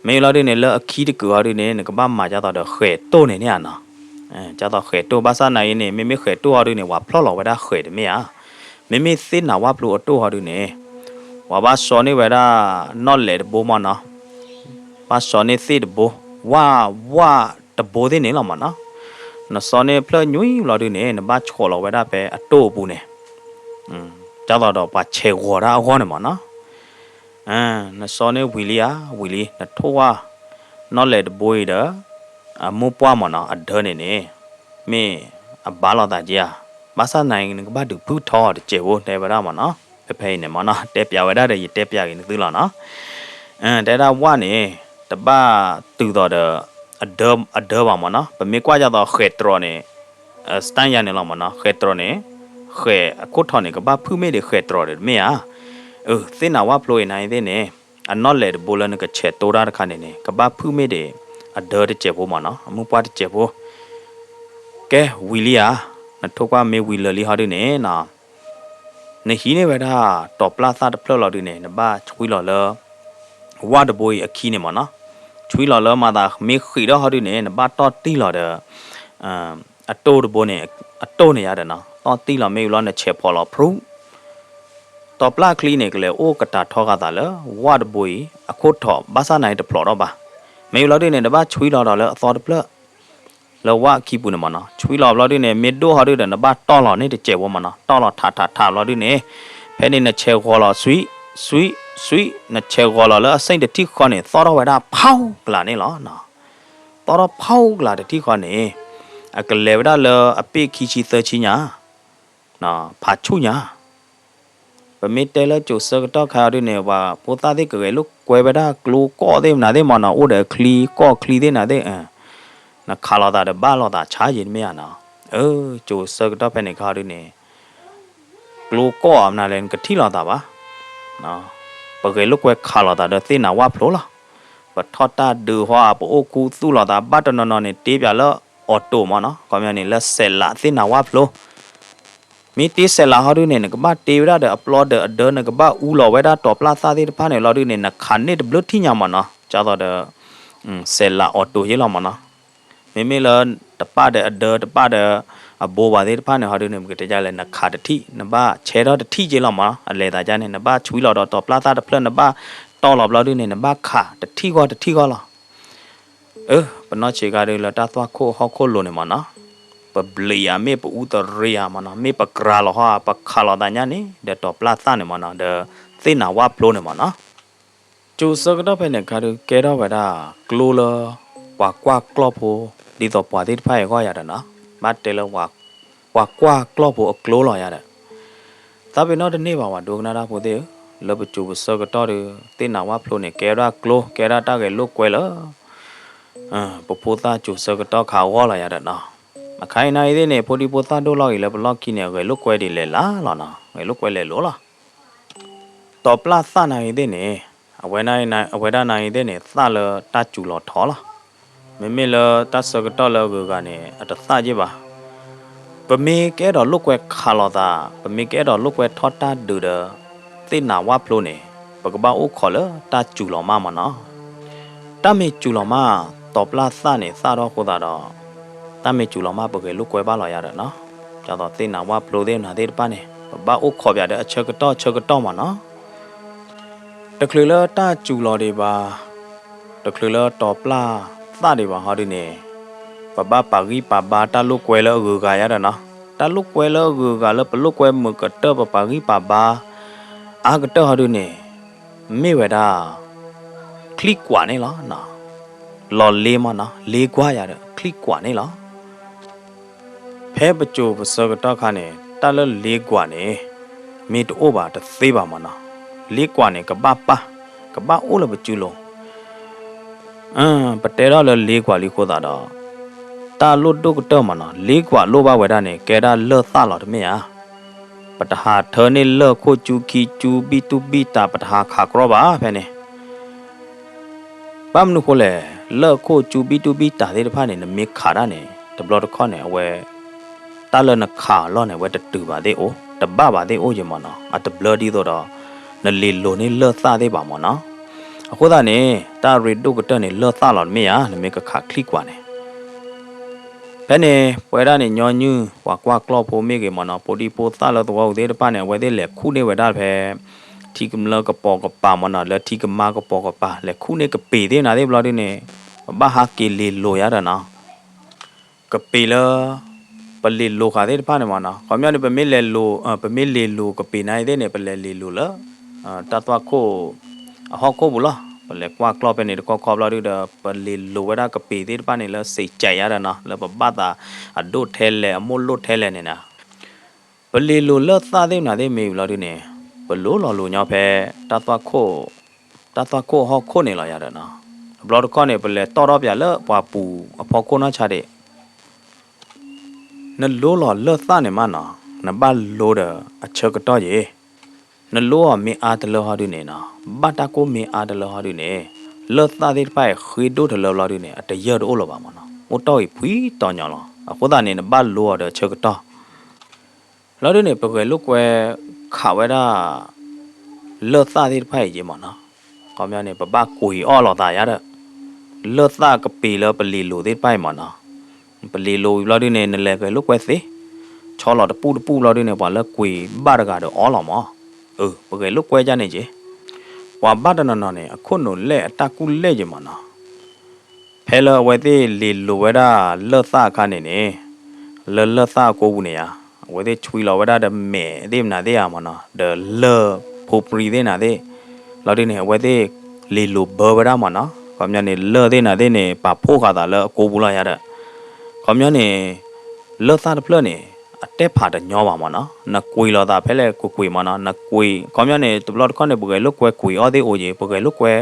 မ့ၢ်လီၤဒုန့ၣ် လၢအခံတကုာ်ဟီဒုန့ၣ် နကဘၣ်မၤဒ်သိးဒီးဃဲၤတိၢ်န့ၣ်န့ၣ်ဧါနီၤ. ဒ်သိးဃဲၤတိၢ် ဘၣ်ဆၣ်နာ်အံၤန့ၣ် မ့မ့ၢ်ဃဲၤတိၢ်ဟီဒုန့ၣ် ပှၤဖျီၣ်လီၤဝဲဒၣ်ဃဲၤတမ့ၢ်ဧါ. မ့မ့ၢ်သ့ၣ်နးဝၣ်ဖျိအတိၢ်ဟီဒုန့ၣ် ပှၤဘၣ်စီန့ၢ်ဝဲဒၣ် နီၣ်လဲၣ်တဘိမးနီၤ, ဘၣ်စီန့ၢ်သ့ၣ်တဘိ, ဝၣ်, ဝၣ်တဘိသ့ၣ်န့ၣ်လီၤမးနီၤ. နစီန့ၢ်ဖျၢၣ်ညွံဘျီဒုန့ၣ် နဘၣ်ဆီၣ်လီၤဝဲဒၣ်ဖဲအတိၢ်အပူၤန့ၣ်, ဒ်သိးဒီးပှၤဆဲးဂီၤတၢ်အဂီၢ်န့ၣ်မးနီၤ. နစီန့ၢ်ဝံၤလံဧါ, ဝံၤလံ, နထိၣ်ဝၣ် နီၣ်လဲၣ်တဘိအံၤဒီး အမိၢ်ပှၢ်မးနီၤ, အဒၢန့ၣ်န့ၣ် မ့ၢ်အဘၣ်လိာ်သးက့ဧါ. ဘၣ်ဆၣ်နာ်အံၤ နကဘၣ်ဒုးဖုၣ်ထီတစဲးဖိ တဲဝဲဒၣ်မးနီၤ. ဖဲဖဲအံၤန့ၣ်မးနီၤ တဲပျးဝဲဒၣ်ဒီး ယတဲပျးက့ၤနသုလီၤနီၤ. တဲဒၣ်ဝၣ်န့ၣ် တဘၣ်တုၤသိးဒီး အဒၢ, အဒၢဘၣ်မးနီၤ. ပမ့ၢ်ကွၢ်ဒ်သိးဃဲၤတြီၤန့ၣ် စတၢၣ်ယါန့ၣ်လီၤမးနီၤ. ဃဲၤတြီၤန့ၣ် ဃဲၤအခိၣ်ထီၣ်န့ၣ် ကဘၣ်ဖုၣ်မ့ၢ်ဒံးဃဲၤတြီၤဒီးတမ့ၢ်ဧါ. သ့ၣ်နးဝၣ်ဖျိအံၤနာ်အံၤသ့ၣ်န့ၣ် အနီၣ်လဲၣ်တဘိလၢနကဆဲးတိၢ်တၢ်တခါန့ၣ်န့ၣ် ကဘၣ်ဖုၣ်မ့ၢ်ဒံး အဒၢတစဲးဖိမးနီၤ, အမိၢ်ပှၢ်တစဲးဖိ. ကဲဝံၤလံဧါ. နထိၣ်ကွၢ်မ့ၢ်ဝံၤလၢာ်လံဟီဒုန့ၣ်နီၤ, နဟံးန့ၢ်ဝဲဒၣ် တီၤပျၢ်သၣ်တဖျၢၣ်လီၤဒုန့ၣ် နဘၣ်ဆွံလီၤလၢ ဝၣ်တဘိအံၤအခံန့ၣ်မးနီၤ. ဆွံလီၤလၢမၤသးမ့ၢ်ဃံးဒီးဟီဒုန့ၣ် နဘၣ်တီၢ်တံၢ်လီၤဒီး အတိၢ်တဘိန့ၣ်, အတိၢ်န့ၣ်ယါဒီးနီၤ, တီၢ်တံၢ်လီၤမ့ၢ်ဝံၤလီၤ နဆဲးဖီၣ်လီၤဖရူး. တီၤပျၢ်အချံန့ၣ် ကလဲၤအိၣ်ကတၢၢ်ထီဂာ်သးလၢ ဝၣ်တဘိအံၤ အခိၣ်ထီၣ် ဘၣ်ဆၣ်နာ်အံၤတဖျိးထီၣ်ဘၣ်. မ့ၢ်ဘျီဒုန့ၣ် နဘၣ်ဆွံလီၤဒီးလၢအသီတဖျၢၣ် လၢဝၣ်အခံပူၤန့ၣ်မ့ၢ်နီၤ, ဆွံလီၤဘျီဒုန့ၣ် မ့ၢ်ဒိၣ်ဟီဒုဒီး နဘၣ်တီၢ်လီၤန့ၢ်တစဲးဖိမ့ၢ်နီၤ, တီၢ်လီၤထးထးထးဘျီဒုန့ၣ်, ဖဲန့ၣ်နဆဲးဂီၤလီၤ ဆွံ, ဆွံ, ဆွံ, နဆဲးဂီၤလီၤလၢအစ့ၣ်တထံၣ်ဃီန့ၣ် သီၣ်ထီၣ်ဝဲဒၣ်ဖီကလးန့ၣ်လီၤ. သီၣ်ထီၣ်ဖီကလးတထံၣ်ဃီန့ၣ် အကလဲၤဝဲဒၣ်လၢအပ့ၢ်ခံဆံသၢဆံညါ, ဖးဆူၣ်ညါ ပမ့ၢ်တဲလၢကၠိၤဆၢကတီၢ်ခါအီၤဒုန့ၣ် ပှၤဖိသၣ်သ့ၣ်ကဂဲၤလိာ်ကွဲဝဲဒၣ်ကျိကီၢ်သ့ၣ်မနုၤသ့ၣ်မ့ၢ်နီၤ, အိၣ်ဒီးအချံကီၢ်ချံသ့ၣ်မနုၤသ့ၣ်, နခးလိာ်သးဒီးဘၣ်လိာ်သးဆါယံၤတမ့ၢ်ဧါနီၤ. အၢ ကၠိၤဆၢကတီၢ်ဖဲန့ၣ်ခါအီၤဒုန့ၣ် ကျိကီၢ်အမနုၤလဲၣ် နကထံၣ်လိာ်သးဘၣ်. ပဂဲၤလိာ်ကွဲခးလိာ်သးဒီးသ့ၣ်နၤဝၣ်ဖျိလီၤ. ပထီၣ်တၢ်ဒုးဟီ ပအိၣ်ခူသူၣ်လိာ်သးဘၣ်တနီၤနီၤန့ၣ် တ့ပၠးလၢအီၤတိာ်မ့ၢ်နီၤ, ခီပညီန့ၣ် လၢစဲးလးသ့ၣ်နၤဝၣ်ဖျိ မ့ၢ်တ့စဲးလးဟီဒုန့ၣ် နကဘၣ်တ့ဝဲဒၣ်ဒီးအပျီဒီးအဒၢ နကဘၣ်အူလီၤဝဲဒၣ်တီၤပျၢ်သၣ်သ့ၣ်တဖၣ်န့ၣ်လီၤဒုန့ၣ် နခးန့ၢ်တဘျုးထံၣ်ညါမ့ၢ်နီၤ, ကၢ်သိးဒီး စဲးလးအီၤတိာ်ယ့ၣ်လီၤမ့ၢ်နီၤ. မ့မ့ၢ်လၢ တပၣ်ဒီးအဒၢ တပၣ်ဒီးအဘိဘၣ်သ့ၣ်တဖၣ်န့ၣ်ဟီဒုန့ၣ် ပကတဲဒ်လဲၣ် နခးတထံၣ် နဘၣ်ဆဲထီၣ်တထံၣ်က့လီၤမ့ၢ်နီၤ, အလဲၤသးဒ်န့ၣ် နဘၣ်ဆွံလီၤဒီးတီၤပျၢ်သၣ်တဖျၢၣ် နဘၣ်တီၢ်လီၤဘျီဒုန့ၣ် နဘၣ်ခးတထံၣ်ဂီၢ်တထံၣ်ဂီၢ်လီၤ. အၢ ပနီၢ်ဆံးခါဒုလၢတၢ်သွၣ်ခိၣ်ဟီၣ်ခိၣ်လိၤန့ၣ်မ့ၢ်နီၤ, ပဘျံးဧါ မ့ၢ်ပအူသရ့ဧါမ့ၢ်နီၤ, မ့ၢ်ပကြၤလီၤဟီဧါ ပခးလိာ်သးညါန့ၣ် ဒီးတီၤပျၢ်သၣ်န့ၣ်မ့ၢ်နီၤ ဒီးသ့ၣ်နၤဝၣ်ဖျိန့ၣ်မ့ၢ်နီၤ. ကၠိၤဆၢကတီၢ်ဖဲန့ၣ်ခါဒု ကဲထီၣ်ဝဲဒၣ်ကျိလၢ ပှၤကွၢ်ကျီၢ်ဖိ ဒ်သိးပှၤသ့ၣ်တဖၣ်အံၤအဂီၢ်ယၤဒီးနီၤ, ဘၣ်တဲလၢ ပှၤကွၢ်ကျီၢ်ဖိအကျိလီၤယၤဒီး သးပ့ၤနီၣ်တန့ၢ်ဘၣ် ပှၤဒိကနၣ်တၢ်ဖိသ့ၣ်ဧၢ, လၢပကၠိၤပဆၢကတီၢ်ဒီး သ့ၣ်နၤဝၣ်ဖျိန့ၣ် ကဲဝဲဒၣ်ကျိ ကဲဝဲဒၣ်တၢ်ဂဲၤလိာ်ကွဲလၢ ပဖိသၣ်ကၠိၤဆၢကတီၢ်ခါအဂီၢ်လီၤယၤဒီးနီၤ. အခါအံၤနၤအံၤသ့ၣ်န့ၣ် ဖိဒံဖိသၣ်ဒိၣ်လီၤဂ့ၤလၢပလီၢ်ခံန့ၣ် အဂဲၤလိာ်ကွဲဒ်လဲၣ်လၢ်လီၤနီၤ, ဂဲၤလိာ်ကွဲလဲၤလိာ်လီၤ. တီၤပျၢ်သၣ်နၤအံၤသ့ၣ်န့ၣ် အဝဲဒၣ်နၤအံၤသ့ၣ်န့ၣ် သၣ်လၢတၢ်စူၤလီၤထီလီၤ. မ့မ့ၢ်လၢတၢ်ဆၢကတီၢ်လၢအဂုၤအဂၤန့ၣ် အတသၣ်က့ဘၣ်. ပမ့ၢ်ကအဲၣ်ဒိးလိာ်ကွဲခးလိာ်သး, ပမ့ၢ်ကအဲၣ်ဒိးလိာ်ကွဲထီၣ်တၢ်ဒုးဒီး သ့ၣ်နၤဝၣ်ဖျိန့ၣ် ပကဘၣ်အိၣ်ခိးလၢတၢ်စူၤလီၤမးမ့ၢ်နီၤ. တၢ်မ့ၢ်စူၤလီၤမး, တီၤပျၢ်သၣ်န့ၣ် သၣ်ထီၣ်အဃိသတးဒီး တၢ်မ့ၢ်စူၤလီၤမး ပဂဲၤလိာ်ကွဲဘၣ်လီၤယၤဒီးနီၤ. ဒ်သိးသ့ၣ်နၤဝၣ်ဖျိသ့ၣ်မနုၤသ့ၣ်တဖၣ်န့ၣ် ပဘၣ်အိၣ်ခိးပၠးဒီးအဆၢကတီၢ်ဆၢကတီၢ်မ့ၢ်နီၤ. တချုးလၢတၢ်စူၤလီၤဒံးဘၣ်, တချုးလၢတီၤပျၢ်သၣ်ဒံးဘၣ်ဟီဒုန့ၣ် ပဘၣ်ပာ်ဂံၢ်ပာ်ဘါတၢ်လိာ်ကွဲလၢအဂုၤအဂၤယၤဒီးနီၤ. တၢ်လိာ်ကွဲလၢအဂုၤအဂၤလၢပလိာ်ကွဲမုာ်ကတၢၢ် ပပာ်ဂံၢ်ပာ်ဘါ အါကတၢၢ်ဟီဒုန့ၣ် မ့ၢ်ဝဲဒၣ် ချံကွၢ်န့ၣ်လီၤ. လီၤလ့မ့ၢ်နီၤ, လ့ကွၢ်ယၤဒီး ချံကွၢ်န့ၣ်လီၤ. ဖဲပစိၤပဆၢကတီၢ်ခါန့ၣ် တၢ်လၢလ့ကွၢ်န့ၣ် မ့ၢ်တအိၣ်ဘၣ်တသ့ဘၣ်မ့ၢ်နီၤ. လ့ကွၢ်န့ၣ် ကဘၣ်ပၢ်, ကဘၣ်အိၣ်လၢပစုလိၤ. ပတဲထီၣ်လၢလ့ကွၢ်လံအဃိသတးဒီး တၢ်လိၣ်ဒိၣ်ကတၢၢ်မ့ၢ်နီၤ, လ့ကွၢ်လိၣ်ဘၣ်ဝဲဒၣ်န့ၣ် ကဲဒၣ်လၢၢ်သၣ်လီၤတမ့ၢ်ဧါ. ပတဟးထၢန့ၢ်လၢၢ်ခိၣ်ကၠူခံကၠူဘံၣ်တူဘံၣ်တၢ် ပတဟးခးကြီဘၣ်ဖဲန့ၣ် ဘၣ်မနုၤဃိလဲၣ်, လၢၢ်ခိၣ်ကၠူဘံၣ်တူဘံၣ်တၢ်သ့ၣ်တဖၣ်န့ၣ် နမ့ၢ်ခးတၢ်န့ၣ် တဘျီတခီၣ်န့ၣ် အဝဲ တၢ်လၢနခးအလီၢ်န့ၣ် အဝဲတတုၤဘၣ်သ့ၣ်အိၣ်, တဘၣ်ဘၣ်သ့ၣ်အိၣ်ယဲမ့ၢ်နီၤ, အတဘျၢဒ်သိးဒီး နလ့ၤလိၤန့ၢ်လၢၢ်သၣ်သ့ၣ်ဘၣ်မ့ၢ်နီၤ. အဃိသတးန့ၣ် တၢ်ရ့ဒိၣ်ကတၢၢ်န့ၣ် လၢၢ်သၣ်လီၤတမ့ၢ်ဧါ, နမ့ၢ်ကခးချံကွၢ်န့ၣ် ဖဲန့ၣ် ပဝဲဒၣ်န့ၣ် ညီနုၢ် ပှၤကွၢ်ကျီၢ်ဖိမ့ၢ်ဂ့ၤမ့ၢ်နီၤ, ဖိဒံဖိသၣ်လၢသဝီပူၤသ့ၣ်တဖၣ်န့ၣ် အဝဲသ့ၣ်လဲၤခူၣ်န့ၢ်ဝဲဒၣ်ဖဲ ထံကမျၢၢ်ကပိာ်ကပၤမ့ၢ်နီၤ, လၢထံကမါကပိာ်ကပၤ လဲၤခူၣ်န့ၢ်ကပ့ၤသ့ၣ်နၤသ့ၣ်ဘျီဒုန့ၣ် ပဘၣ်ဟးက့ၤလ့ၤလိၤယါဒီးနီၤ. ကပ့ၤလၢ ပလ့ၤလိၤဃာ်သ့ၣ်တဖၣ်န့ၣ်မ့ၢ်နီၤ, ခီပညီန့ၣ် ပမ့ၢ်လဲၤလိၤ, ပမ့ၢ်လ့ၤလိၤကပ့ၤနၤအံၤသ့ၣ်န့ၣ် ပလဲၤလ့ၤလိၤလၢ တၢ်သွၣ်ခိၣ် အဟီၣ်ခိၣ်ပူၤလီၤ. ပလဲၤကွၢ်ကျီၢ်ဖဲန့ၣ်တခီခီဘျီဒုဒီး ပလ့ၤလိၤဝဲဒၣ်ကပ့ၤသ့ၣ်တဖၣ်န့ၣ် လၢစံးကဲးယါဒီးနီၤ, လၢပဘၣ်သးအဒိၣ်ထဲလဲၣ် အမိၢ်လိၣ်ထဲလဲၣ်န့ၣ်နီၤ. ပလ့ၤလိၤလၢၢ်သၣ်သ့ၣ်မနုၤသ့ၣ်မ့ၢ်ဘျီဒုန့ၣ် ပလိၤလီၤလိၤညီဖဲ တၢ်သွၣ်ခိၣ် တၢ်သွၣ်ခိၣ်အဟီၣ်ခိၣ်န့ၣ်လီၤယါဒီးနီၤ. တဘျီတခီၣ်န့ၣ် ပလဲၤတီၢ်ထီၣ်ပၠးလၢပှၤပူၤအဖီခိၣ်နီၢ်ဆါဒံး နလိလီၤလၢၢ်သၣ်န့ၣ်မးနီၤ, နဘၣ်လိဒီးအဆၢကတီၢ်ယ့ၤ, နလိအီၤမ့ၢ်အါတလၢဟီဒုန့ၣ်နီၤ, ဘၣ်တၢ်ကိၢ်မ့ၢ်အါတလၢဟီဒုန့ၣ်, လၢၢ်သၣ်သ့ၣ်တဖၣ်အံၤဃ့ဒိၣ်တလၢဘျီဒုန့ၣ် အတယၢၢ်တအိၣ်လၢၤဘၣ်မးနီၤ, အိၣ်တီၢ်ဂ့ၤဖှံတီၤညီလီၤ. အဃိသတးန့ၣ် နဘၣ်လိအီၤဒီးအဆၢကတီၢ် လီၤဒုန့ၣ် ပဂဲၤလိာ်ကွဲခးဝဲဒၣ် လၢၢ်သၣ်သ့ၣ်တဖၣ်အံၤက့မးနီၤ. ခီပညီန့ၣ် ပဘၣ်ကွံာ်အီၣ်လိာ်သးယါဒီး လၢၢ်သၣ်ကပ့ၤလၢပလ့ၤလိၤသ့ၣ်တဖၣ်အံၤမးနီၤ. ပလ့ၤလိၤဝံၤဘျီဒုန့ၣ် နလဲၤဂဲၤလိာ်ကွဲသ့, ဆီလီၤတပူၣ်တပူၣ်ဘျီဒုန့ၣ် ပှၤလၢကွံာ်ဘၣ်တဂၤဒီးအီၣ်လီၤမး. အၢ ပဂဲၤလိာ်ကွဲဒ်န့ၣ်က့, ပှၤဘၣ်တနီၤနီၤန့ၣ် အခိၣ်နူာ်လဲၢ်အတၢ်ကူၣ်လဲၢ်က့မးနီၤ. ဖဲလၢအဝဲသ့ၣ်လ့ၤလိၤဝဲဒၣ်လၢၢ်သၣ်အခါန့ၣ်န့ၣ်, လၢလၢၢ်သၣ်အကိပူၤန့ၣ်ဧါ, အဝဲသ့ၣ်ဆွံလီၤဝဲဒၣ်ဒီးမဲာ်သ့ၣ်မနုၤသ့ၣ်ဧါမ့ၢ်နီၤ, ဒီးလၢၢ်ဖိပြံသ့ၣ်မနုၤသ့ၣ်, လီၤဒုန့ၣ် အဝဲသ့ၣ်လ့ၤလိၤဘၢဝဲဒၣ်မ့ၢ်နီၤ, ခီပညီန့ၣ် လၢၢ်သ့ၣ်မနုၤသ့ၣ်န့ၣ် ပာ်ဖှိၣ်ဃာ်သးလၢအကိပူၤလီၤယၤဒီး, ခီပညီန့ၣ် လၢၢ်သၣ်တဖျၢၣ်န့ၣ် အတဲဖးတညီဘၣ်မ့ၢ်နီၤ, နကွံာ်လိာ်သးဖဲလဲၣ်ကွံာ်ကွံာ်မ့ၢ်နီၤ, နကွံာ် ခီပညီန့ၣ် တဘျီတခီၣ်န့ၣ် ပဂဲၤလိာ်ကွဲကွံာ်အီၣ်သ့ၣ်အိၣ်က့ၤ, ပဂဲၤလိာ်ကွဲ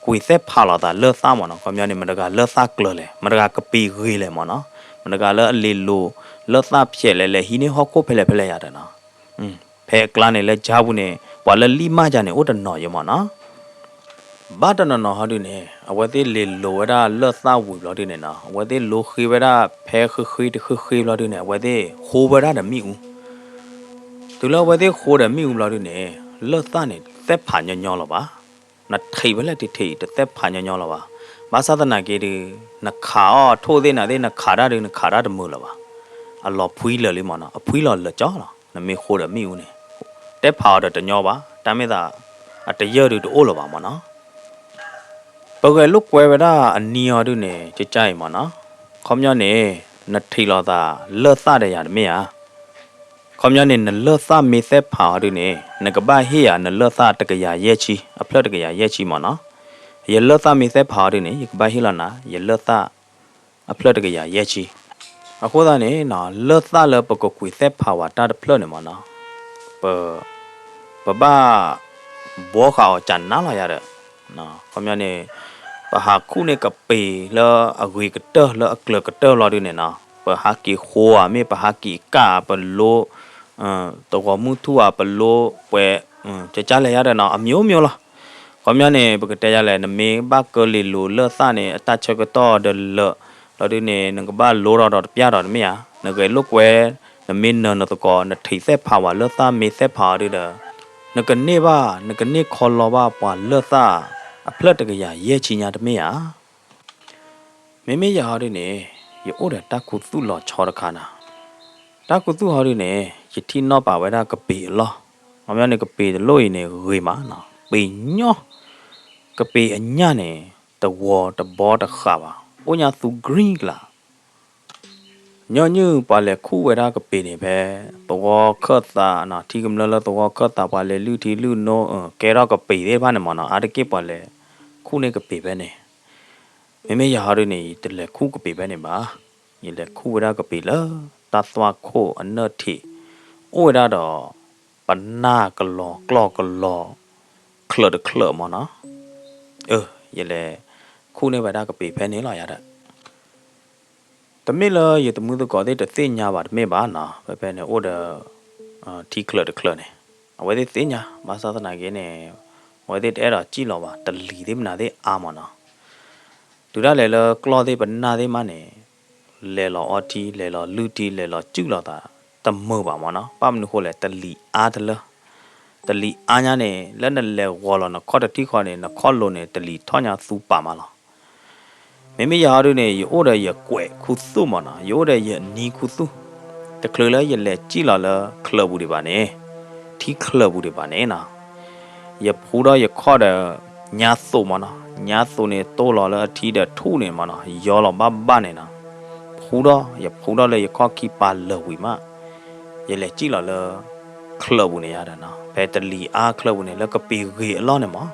ကွံာ်သဲဖးလိာ်သးလၢၢ်သၣ်မ့ၢ်နီၤ, ခီပညီန့ၣ် မတဂၤလၢၢ်သၣ်ကျၢၤလဲၣ်, မတဂၤကပံာ်ဂ့ၤလဲၣ်မ့ၢ်နီၤ, မတဂၤလၢအလ့ၤလိၤလၢၢ်သၣ်ဖျဲးလဲၣ် လဲၤဟံးန့ၢ်ဟီၣ်ခိၣ်ဖဲလဲၣ်ဖဲလဲၣ်ယၤဒီးနီၤ, ဖဲအကျါန့ၣ်လၢကၠါပူၤန့ၣ် ပှၤလၢလံၣ်မၢ်ကၠါန့ၣ် အိၣ်တနီၤယံၤမ့ၢ်နီၤ ဘၣ်တနီၤနီၤဟီဒုန့ၣ် အဝဲသ့ၣ်လ့ၤလိၤဝဲဒၣ်လၢၢ်သၣ်ဝံၤဘျီဒုန့ၣ်နီၤ, အဝဲသ့ၣ်လိဃ့ဝဲဒၣ်ဖဲဃ့ဃ့တဃ့ဃ့ဘျီဒုန့ၣ် အဝဲသ့ၣ်ဃိဝဲဒၣ်ဒီးမ့ၣ်အူ, တုၤလၢအဝဲသ့ၣ်ဃိဒီးမ့ၣ်အူဘျီဒုန့ၣ် လၢၢ်သၣ်န့ၣ် တသဲးဖးညီညီလီၤဘၣ်, နထံးဖဲလဲၣ်ထံးထံး တသဲးဖးညီညီလီၤဘၣ်, ဘၣ်ဆၣ်သနာ်က့ဒု နခးအီၣ်ထိၣ်သ့ၣ်နၤသ့ၣ် နခးတၢ်ဒု နခးတၢ်တမုာ်လၢၤဘၣ်, အလီၤဖှံလၢာ်လံမ့ၢ်နီၤ, အဖှံလီၤလၢာ်ကၠီလီၤ, နမ့ၢ်ဃိဒီးမ့ၣ်အူန့ၣ် တဲဖးအီၤဒီးတညီဘၣ်, တၢ်မ့ၢ်သး အတယၢၢ်ဒုတအိၣ်လၢၤဘၣ်မ့ၢ်နီၤ. ပဂဲၤလိာ်ကွဲဝဲဒၣ်အနံၤအီၤဒုန့ၣ် ကကါအံၤမ့ၢ်နီၤ, ခီပညီန့ၣ် နထံးလိာ်သးလၢၢ်သၣ်ဒီးယၤတမ့ၢ်ဧါ. ခီပညီန့ၣ် နလၢၢ်သၣ်မ့ၢ်သဲးဖးအီၤဒုန့ၣ် နကဘၣ်ဟ့ၣ်ယၤနလၢၢ်သၣ်တကယၤယဲၢ်ဆံ, အဖျၢၣ်တကယၤယဲၢ်ဆံမ့ၢ်နီၤ. ယလၢၢ်သၣ်မ့ၢ်သဲးဖးအီၤဒုန့ၣ် ယကဘၣ်ဟ့ၣ်လီၤနၤ ယလၢၢ်သၣ် အဖျၢၣ်တကယၤယဲၢ်ဆံ. အဃိသတးန့ၣ် လၢၢ်သၣ်လၢပကကွံာ်သဲးဖးဝဲတၢ်တဖျၢၣ်န့ၣ်မ့ၢ်နီၤ, ပ ပဘၣ်ဘှီဃာ်အီၤကနါလီၤယၤဒီး, ခီပညီန့ၣ် ပဟးခူၣ်န့ၢ်ကပ့ၤလၢအဂ့ၤကတၢၢ်လၢအကျၢၤကတၢၢ်လီၤဒုန့ၣ်နီၤ, ပဟးက့ၤဃိဧါ မ့ၢ်ပဟးက့ၤကၣ်ဧါ ပလိ သဝီမုၢ်ထူၣ်ဧါ ပလိပှဲၤ ကကါလဲၣ်ယၤဒီးနီၤ အမျိုးမျိုးလီၤ. ခီပညီန့ၣ် ပကတဲယၤလဲၣ် နမ့ၢ်ဘၣ်ကၢလ့ၤလိၤလၢၢ်သၣ်န့ၣ် အတၢ်ဆၢကတီၢ်ဒီးလၢာ်, လီၤဒုန့ၣ် နကဘၣ်လိထီၣ်ဒီးတပျၢ်ဒီးတမ့ၢ်ဧါ. နဂဲၤလိာ်ကွဲ နမ့ၢ်နၢၤနသကိး နထံးသဲးဖးဝဲလၢၢ်သၣ်မ့ၢ်သဲးဖးအီၤဒုဒီး နကန့ၢ်ဘၣ် နကန့ၢ်ခီလီဘၣ်ပှၤလၢၢ်သၣ်အဖျၢၣ်တကယၤယဲၢ်ဆံညါတမ့ၢ်ဧါ. မ့မ့ၢ်ယၤဟီဒုန့ၣ် ယအိၣ်ဒီးတၢ်ခူသူၣ်လီၤဆီတခါနီၤ. တၢ်ခူသူၣ်ဟီဒုန့ၣ် ယထံၣ်နီၣ်ပာ်ဝဲဒၣ်ကပ့ၤအလီၢ်, ခီပညီန့ၣ် ကပ့ၤတလိၣ်အံၤန့ၣ်ဂ့ၤမးနီၤ, ပ့ၤညီ ကပ့ၤအညၣ်န့ၣ် တဝီတဘီတဃာ်ဘၣ်, အိၣ်ညါသူ green ကလး. ညီနုၢ်ပှၤလဲၤခူၣ်ဝဲဒၣ်ကပ့ၤန့ၣ်ဖဲ သဝီခၢၣ်သးနီၤ, ထံကမျၢၢ်လၢသဝီခၢၣ်သး ပှၤလဲၤလုၢ်ထံလုၢ်နိ ကဲထီၣ်ကပ့ၤသ့ၣ်တဖၣ်န့ၣ်မ့ၢ်နီၤ, အါတက့ၢ်ပှၤလဲၤခူၣ်န့ၢ်ကပ့ၤဖဲန့ၣ်. မ့မ့ၢ်ယၤဟီဒုန့ၣ် ယတလဲၤခူၣ်ကပ့ၤဖဲန့ၣ်ဘၣ်. ယလဲၤခူၣ်ဝဲဒၣ်ကပ့ၤလၢ တၢ်သွၣ်ခိၣ်အနၢၣ်ထံး အိၣ်ဝဲဒၣ်ဒီး ပနၢ်ကလီၤကျီၢ်ကလီၤ ချၢးတချၢးမ့ၢ်နီၤ. အၢ ယလဲၤခူၣ်န့ၢ်ဝဲဒၣ်ကပ့ၤဖဲန့ၣ်လီၤယၤဒီး တမ့ၢ်လၢယတံၤသကိးသ့ၣ်တသ့ၣ်ညါဘၣ်တမ့ၢ်ဘၣ်နီၤ, ဖဲဖဲန့ၣ်အိၣ်ဒီး ထံချၢးတချၢးန့ၣ် အဝဲသ့ၣ်သ့ၣ်ညါ, ဘၣ်ဆၣ်သနာ်က့န့ၣ် အဝဲသ့ၣ်တအဲၣ်ဒိးစံၣ်လီၤဘၣ်, တလံၤသ့ၣ်မနုၤသ့ၣ်အါမ့ၢ်နီၤ. တုၤဒၣ်လဲာ်လၢကျီၢ်သ့ၣ်ပနၢ်သ့ၣ်မးန့ၣ် လဲၤလီၤအီထံ လဲၤလီၤလုၢ်ထံ လဲၤလီၤစုၣ်လီၤသး တမုာ်ဘၣ်မ့ၢ်နီၤ. ဘၣ်မနုၤဃိလဲၣ် တလံၤအါတလၢ တလံၤအါညါန့ၣ် လၢနလဲၤဂီၤလီၤနခီၣ်တထံၣ်ဃီန့ၣ် နခီၣ်လိၤန့ၣ် တလံၤထီၣ်ညါသူပာ်မးလီၤ. မ့မ့ၢ်ယၤဟီဒုန့ၣ် ယအိၣ်ဒီးယကွဲးခူသူၣ်မ့ၢ်နီၤ, ယအိၣ်ဒီးယနံၤခူသူၣ်, တချုးလၢယလဲၤစံၣ်လီၤလၢချၢးပူၤဒံးဘၣ်န့ၣ်, ထံချၢးပူၤဒံးဘၣ်န့ၣ်နီၤ, ယဖူထီၣ်ယခီၣ်ဒီး ညါသိးမ့ၢ်နီၤ, ညါသိးန့ၣ် တိၢ်လီၤလၢအထံဒီးထူၣ်န့ၣ်မ့ၢ်နီၤ, ယီလီၤဘၣ်ဘၣ်န့ၣ်နီၤ, ဖူထီၣ် ယဖူထီၣ်လၢယခီၣ်ခံပာ်လၢာ်ဝံၤမး ယလဲၤစံၣ်လီၤလၢ ချၢးပူၤန့ၣ်ယါဒီးနီၤ, ဖဲတလံၤအါချၢးပူၤန့ၣ် လၢကပ့ၤဂ့ၤအလီၢ်န့ၣ်မး,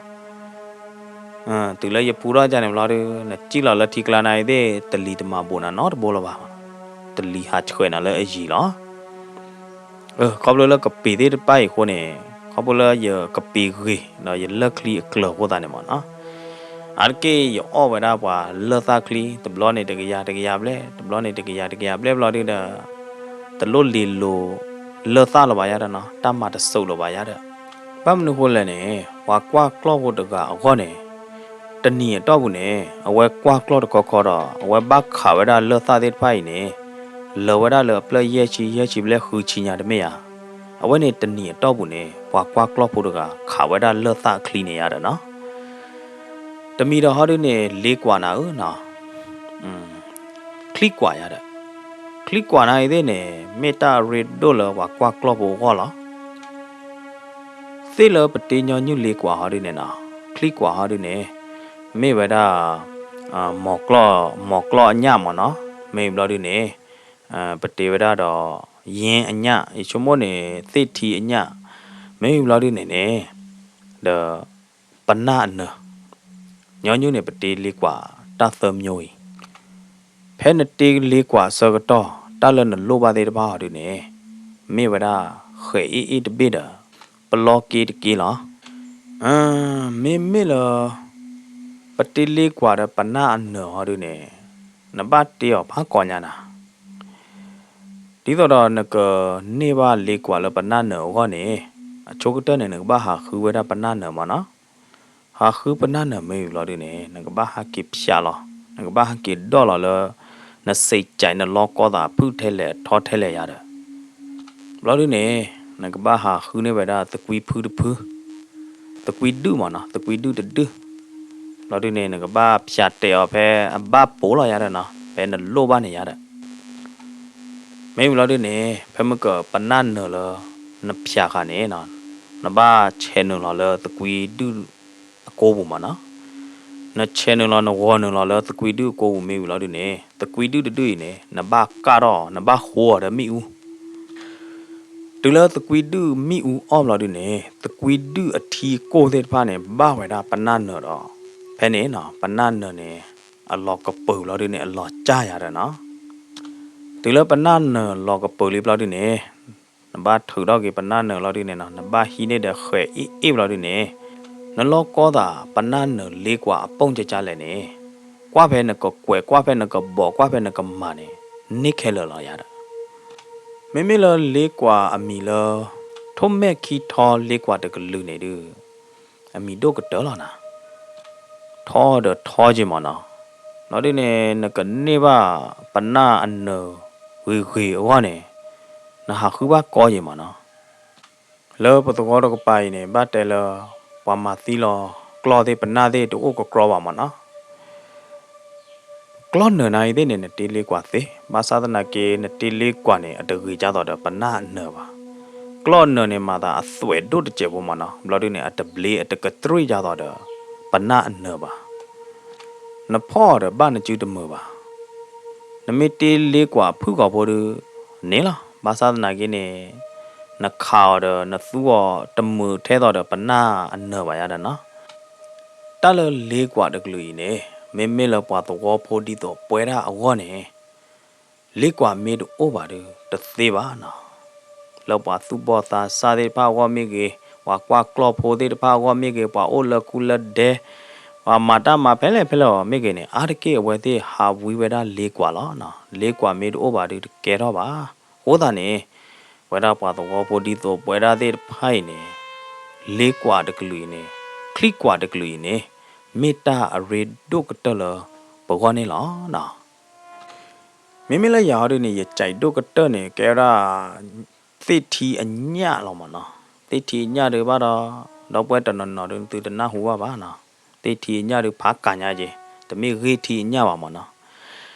တုၤလၢယဖူထီၣ်ဒ်န့ၣ်ဘျီဒုး နစံၣ်လီၤလၢထံကျါနၤအံၤသ့ၣ် တလံၤတမၤဘိးနၤနီတဘိလၢၤဘၣ်, တလံၤဟးဆှဲးနၤလၢအယံၤလီၤ. ခီဖျိလၢကပ့ၤသ့ၣ်တဖၣ်အံၤအဃိန့ၣ်, ခီဖျိလၢယကပ့ၤဂ့ၤဒီးယလၢၢ်ချံအကျၢၤအဃိသတးန့ၣ်မးနီၤ, အါတက့ၢ်ယအီၣ်ဝဲဒၣ်ပှၤလၢၢ်သၣ်ချံ တဘျီန့ၣ်တကယၤတကယၤဘျဲၣ်, တဘျီန့ၣ်တကယၤတကယၤဘျဲၣ်ဘျီဒုးဒီး တလိၣ်လ့ၤလိၤလၢၢ်သၣ်လၢၤဘၣ်ယါဒီးနီၤ, တၢ်မၤတစိးလၢၤဘၣ်ယါဒီး, ဘၣ်မနုၤဃိလဲၣ်န့ၣ် ပှၤကွၢ်ကျီၢ်ဖိတဂၤအဂီၢ်န့ၣ် တနံၤအတီၢ်ပူၤန့ၣ် အဝဲကွၢ်ကျီၢ်တခီခီဒီး အဝဲဘၣ်ခးဝဲဒၣ်လၢၢ်သၣ်သ့ၣ်တဖၣ်အံၤန့ၣ် လၢာ်ဝဲဒၣ်လၢအဖျၢၣ်ယဲၢ်ဆံ ယဲၢ်ဆံဘျဲၣ်ဃုဆံညါတမ့ၢ်ဧါ. အဝဲန့ၣ်တနံၤအတီၢ်ပူၤန့ၣ် ပှၤကွၢ်ကျီၢ်ဖိတဂၤ ခးဝဲဒၣ်လၢၢ်သၣ်အချံန့ၣ်ယါဒီးနီၤ, တမံၤဒီးဟီဒုးန့ၣ် လ့ကွၢ်နၤဧၢနီၤ ချံကွၢ်ယါဒီး, ချံကွၢ်နၤအံၤသ့ၣ်န့ၣ် မ့ၢ်တၢ်ရ့ဒိၣ်လၢပှၤကွၢ်ကျီၢ်ဖိအဂီၢ်လီၤ. သ့ၣ်လၢပတ့ညီနုၢ်လ့ကွၢ်ဟီဒုးန့ၣ်နီၤ, ချံကွၢ်ဟီဒုးန့ၣ် မ့ၢ်ဝဲဒၣ် မီၤကျီၢ် မီၤကျီၢ်အညၣ်မ့ၢ်နီၤ, မ့ၢ်ဘျီဒုန့ၣ် ပတ့ဝဲဒၣ်ဒီး ယ့အညၣ် ယဆိကမိၣ်န့ၣ် သ့ၣ်ထံအညၣ်, မ့ၢ်ဘျီဒုန့ၣ်န့ၣ် ဒီး ပနၢ်အနၢၤ, ညီနုၢ်န့ၣ် ပတ့လ့ကွၢ်တၢ်သၢမျိုးအံၤ, ဖဲနတ့လ့ကွၢ်အဆၢကတီၢ် တၢ်လၢနလိၣ်ဘၣ်သ့ၣ်တဖၣ်အီၤဒုန့ၣ် မ့ၢ်ဝဲဒၣ် ဃဲးအ့ၣ်အ့ၣ်တဘ့ၣ်ဒီး ပလီက့တက့ၢ်လီၤ. မ့မ့ၢ်လၢ ပတ့လ့ကွၢ်ဒီးပနၢ်အနၢၤအီၤဒုန့ၣ် နဘၣ်တ့အီၤဖးကိးညါနၤ ဒ်သိးဒီးနကန့ၢ်ဘၣ်လ့ကွၢ်လၢပနၢ်နၢၤအဂီၢ်န့ၣ် အဆိကတၢၢ်န့ၣ် နကဘၣ်ဟးဃုဝဲဒၣ်ပနၢ်နၢၤမ့ၢ်နီၤ. ဟးဃုပနၢ်နၢၤမ့ၢ်ဝံၤဘျီဒုန့ၣ် နကဘၣ်ဟဲက့ၤဖၠးလီၤ, နကဘၣ်ဟဲက့ၤဒီၣ်လီၤလၢ နစံးကဲး နလီၢ်ကီသးအဖုၣ်ထဲလဲၣ်အထီထဲလဲၣ်ယါဒီး ဘျီဒုန့ၣ် နကဘၣ်ဟးဃုန့ၢ်ဝဲဒၣ်သကွံဖုတဖု, သကွံဒုၣ်မ့ၢ်နီၤ, သကွံဒုၣ်တဒုၣ်, ဘျီဒုန့ၣ် နကဘၣ်ဖၠးတဲာ်အီၤဖဲအဘၣ်ပိာ်လီၤယါဒီးနီၤ, ဖဲနလိၣ်ဘၣ်န့ၣ်ယါဒီး မ့ၢ်ဝံၤလီၤဒုန့ၣ် ဖဲမ့ၢ်ကပနၢ်နၢၤလၢ နဖၠးဃာ်န့ၣ် နဘၣ်ဆဲးနုာ်လီၤလၢသကွံဒုၣ်အကိပူၤမ့ၢ်နီၤ. နဆဲးနုာ်လီၤ နဂီၤနုာ်လီၤလၢသကွံဒုၣ်အကိပူၤမ့ၢ်ဝံၤလီၤဒုန့ၣ် သကွံဒုၣ်တဒုၣ်အံၤန့ၣ် နဘၣ်ကၢ်ထီၣ်အီၤ နဘၣ်ဃိအီၤဒီးမ့ၣ်အူ တုၤလၢသကွံဒုၣ်မ့ၣ်အူအီၣ်ဘျီဒုန့ၣ် သကွံဒုၣ်အထံအကိၢ်သ့ၣ်တဖၣ်န့ၣ် ဘၣ်ဝဲဒၣ်ပနၢ်နၢၤဒီး ဖဲန့ၣ်နီၤ ပနၢ်နၢၤန့ၣ် အလီၤကပၢၤဘျီဒုန့ၣ် အလီၤကၢ်ယၤဒီးနီၤ. တုၤလၢပနၢ်နၢၤလီၤကပၢၤလံဘျီဒုန့ၣ် နဘၣ်ထုးထီၣ်က့ၤပနၢ်နၢၤလီၤဒုန့ၣ်နီၤ နဘၣ်ဟံးန့ၢ်ဒီးဃဲးအ့ၣ်အ့ၣ်ဘျီဒုန့ၣ် နလီၢ်ကီသးပနၢ်နၢၤလ့ကွၢ်အပိၢ်ကကလဲၣ်န့ၣ် ကွၢ်ဖဲနကကွဲး ကွၢ်ဖဲနကဘီး ကွၢ်ဖဲနကမၤန့ၣ် န့ၢ်ခဲလၢာ်လီၤယၤဒီး မ့မ့ၢ်လၢလ့ကွၢ်အမံၤလၢ ထိၣ်မဲာ်ခံထီလ့ကွၢ်တကလုာ်န့ၣ်ဒု အမံၤဒိၣ်ကတၢၢ်လီၤနၤ, ထီဒီးထီက့ၤမ့ၢ်နီၤ, လီၤဒုန့ၣ် နကန့ၢ်ဘၣ်ပနၢ်အနၢၤဂ့ၤဂ့ၤအဂီၢ်န့ၣ် နဟးဃုဘၣ်ကီယံာ်မ့ၢ်နီၤ. လၢပသဝီတကပၤအံၤန့ၣ် ဘၣ်တဲလၢ ပှၤမၤသံလီၤကျီၢ်သ့ၣ် ပနၢ်သ့ၣ်တအိၣ်ကကြီဘၣ်မ့ၢ်နီၤ. ကျီၢ်နၢၤနၤအံၤသ့ၣ်န့ၣ် နတ့လ့ကွၢ်သ့, ဘၣ်ဆၣ်သနာ်က့ နတ့လ့ကွၢ်န့ၣ် အတဂ့ၤဒ်သိးဒီးပနၢ်အနၢၤဘၣ်. ကျီၢ်နၢၤန့ၣ် မၤသးအသွဲၣ်ဒိၣ်တစဲးဖိမ့ၢ်နီၤ, ဘျီဒုန့ၣ် အတဘျ့အတကတြံၣ်ဒ်သိးဒီး ပနၢ်အနၢၤဘၣ်. နဖီၣ်အီၤဒီးဘၣ်နစုတမုာ်ဘၣ်. နမ့ၢ်တ့လ့ကွၢ်ဖုၣ်ကိာ်ဖိဒု န့ၣ်လီၤ. ဘၣ်ဆၣ်သနာ်က့န့ၣ် နခးအီၤဒီး နသူအီၤတမုာ်ထဲသိးဒီးပနၢ်အနၢၤဘၣ်ယါဒီးနီၤ. တၢ်လၢလ့ကွၢ်တကလုာ်အံၤန့ၣ် မ့မ့ၢ်လၢပှၤသဝီဖိဒ်သိးပှဲၤဒၣ်အဂီၢ်န့ၣ် လ့ကွၢ်မ့ၢ်တအိၣ်ဘၣ်ဒု တသ့ဘၣ်နီၤ. လၢပှၤသူၣ်ဘီၣ်သးစၢ်သ့ၣ်တဖၣ်အဂီၢ်မ့ၢ်ဂ့ၤ, ပှၤကွၢ်ကျီၢ်ဖိသ့ၣ်တဖၣ်အဂီၢ်မ့ၢ်ဂ့ၤ, ပှၤအိၣ်လၢကူလၢဒဲ, ပှၤမၤတၢ်မၤဖဲလဲၣ်ဖဲလဲၣ်အီၤမ့ၢ်ဂ့ၤန့ၣ် အါတက့ၢ်အဝဲသ့ၣ်ဟးဝံဝဲဒၣ်လ့ကွၢ်လီၤ. လ့ကွၢ်မ့ၢ်တအိၣ်ဘၣ်ဒု တကဲထီၣ်ဘၣ်. အဃိသတးန့ၣ် ပဝဲဒၣ်ပှၤသဝီဖိဒ်သိးပှဲၤဒၣ်သ့ၣ်တဖၣ်အံၤန့ၣ် လ့ကွၢ်တကလုာ်အံၤန့ၣ် ချံကွၢ်တကလုာ်အံၤန့ၣ် မ့ၢ်တၢ်အရ့ဒိၣ်ကတၢၢ်လၢပဂီၢ်န့ၣ်လီၤ. မ့မ့ၢ်လၢယၤဟီဒုန့ၣ် ယစံးဒိၣ်ကတၢၢ်န့ၣ် ကဲဝဲဒၣ် သ့ၣ်ထံအညၣ်လီၤမ့ၢ်နီၤ. သ့ၣ်ထံအညၣ်ဒုဘၣ်ဒီး ဒီပုၢ်ဝဲၢ်တနီၤနီၤဒု သုတနၢ်ဟူဘၣ်ဘၣ်နီၤ. သ့ၣ်ထံအညၣ်ဒုဖးကၤညါက့ၤ, တမ့ၢ်ဂ့ၢ်ထံအညၣ်ဘၣ်မ့ၢ်နီၤ.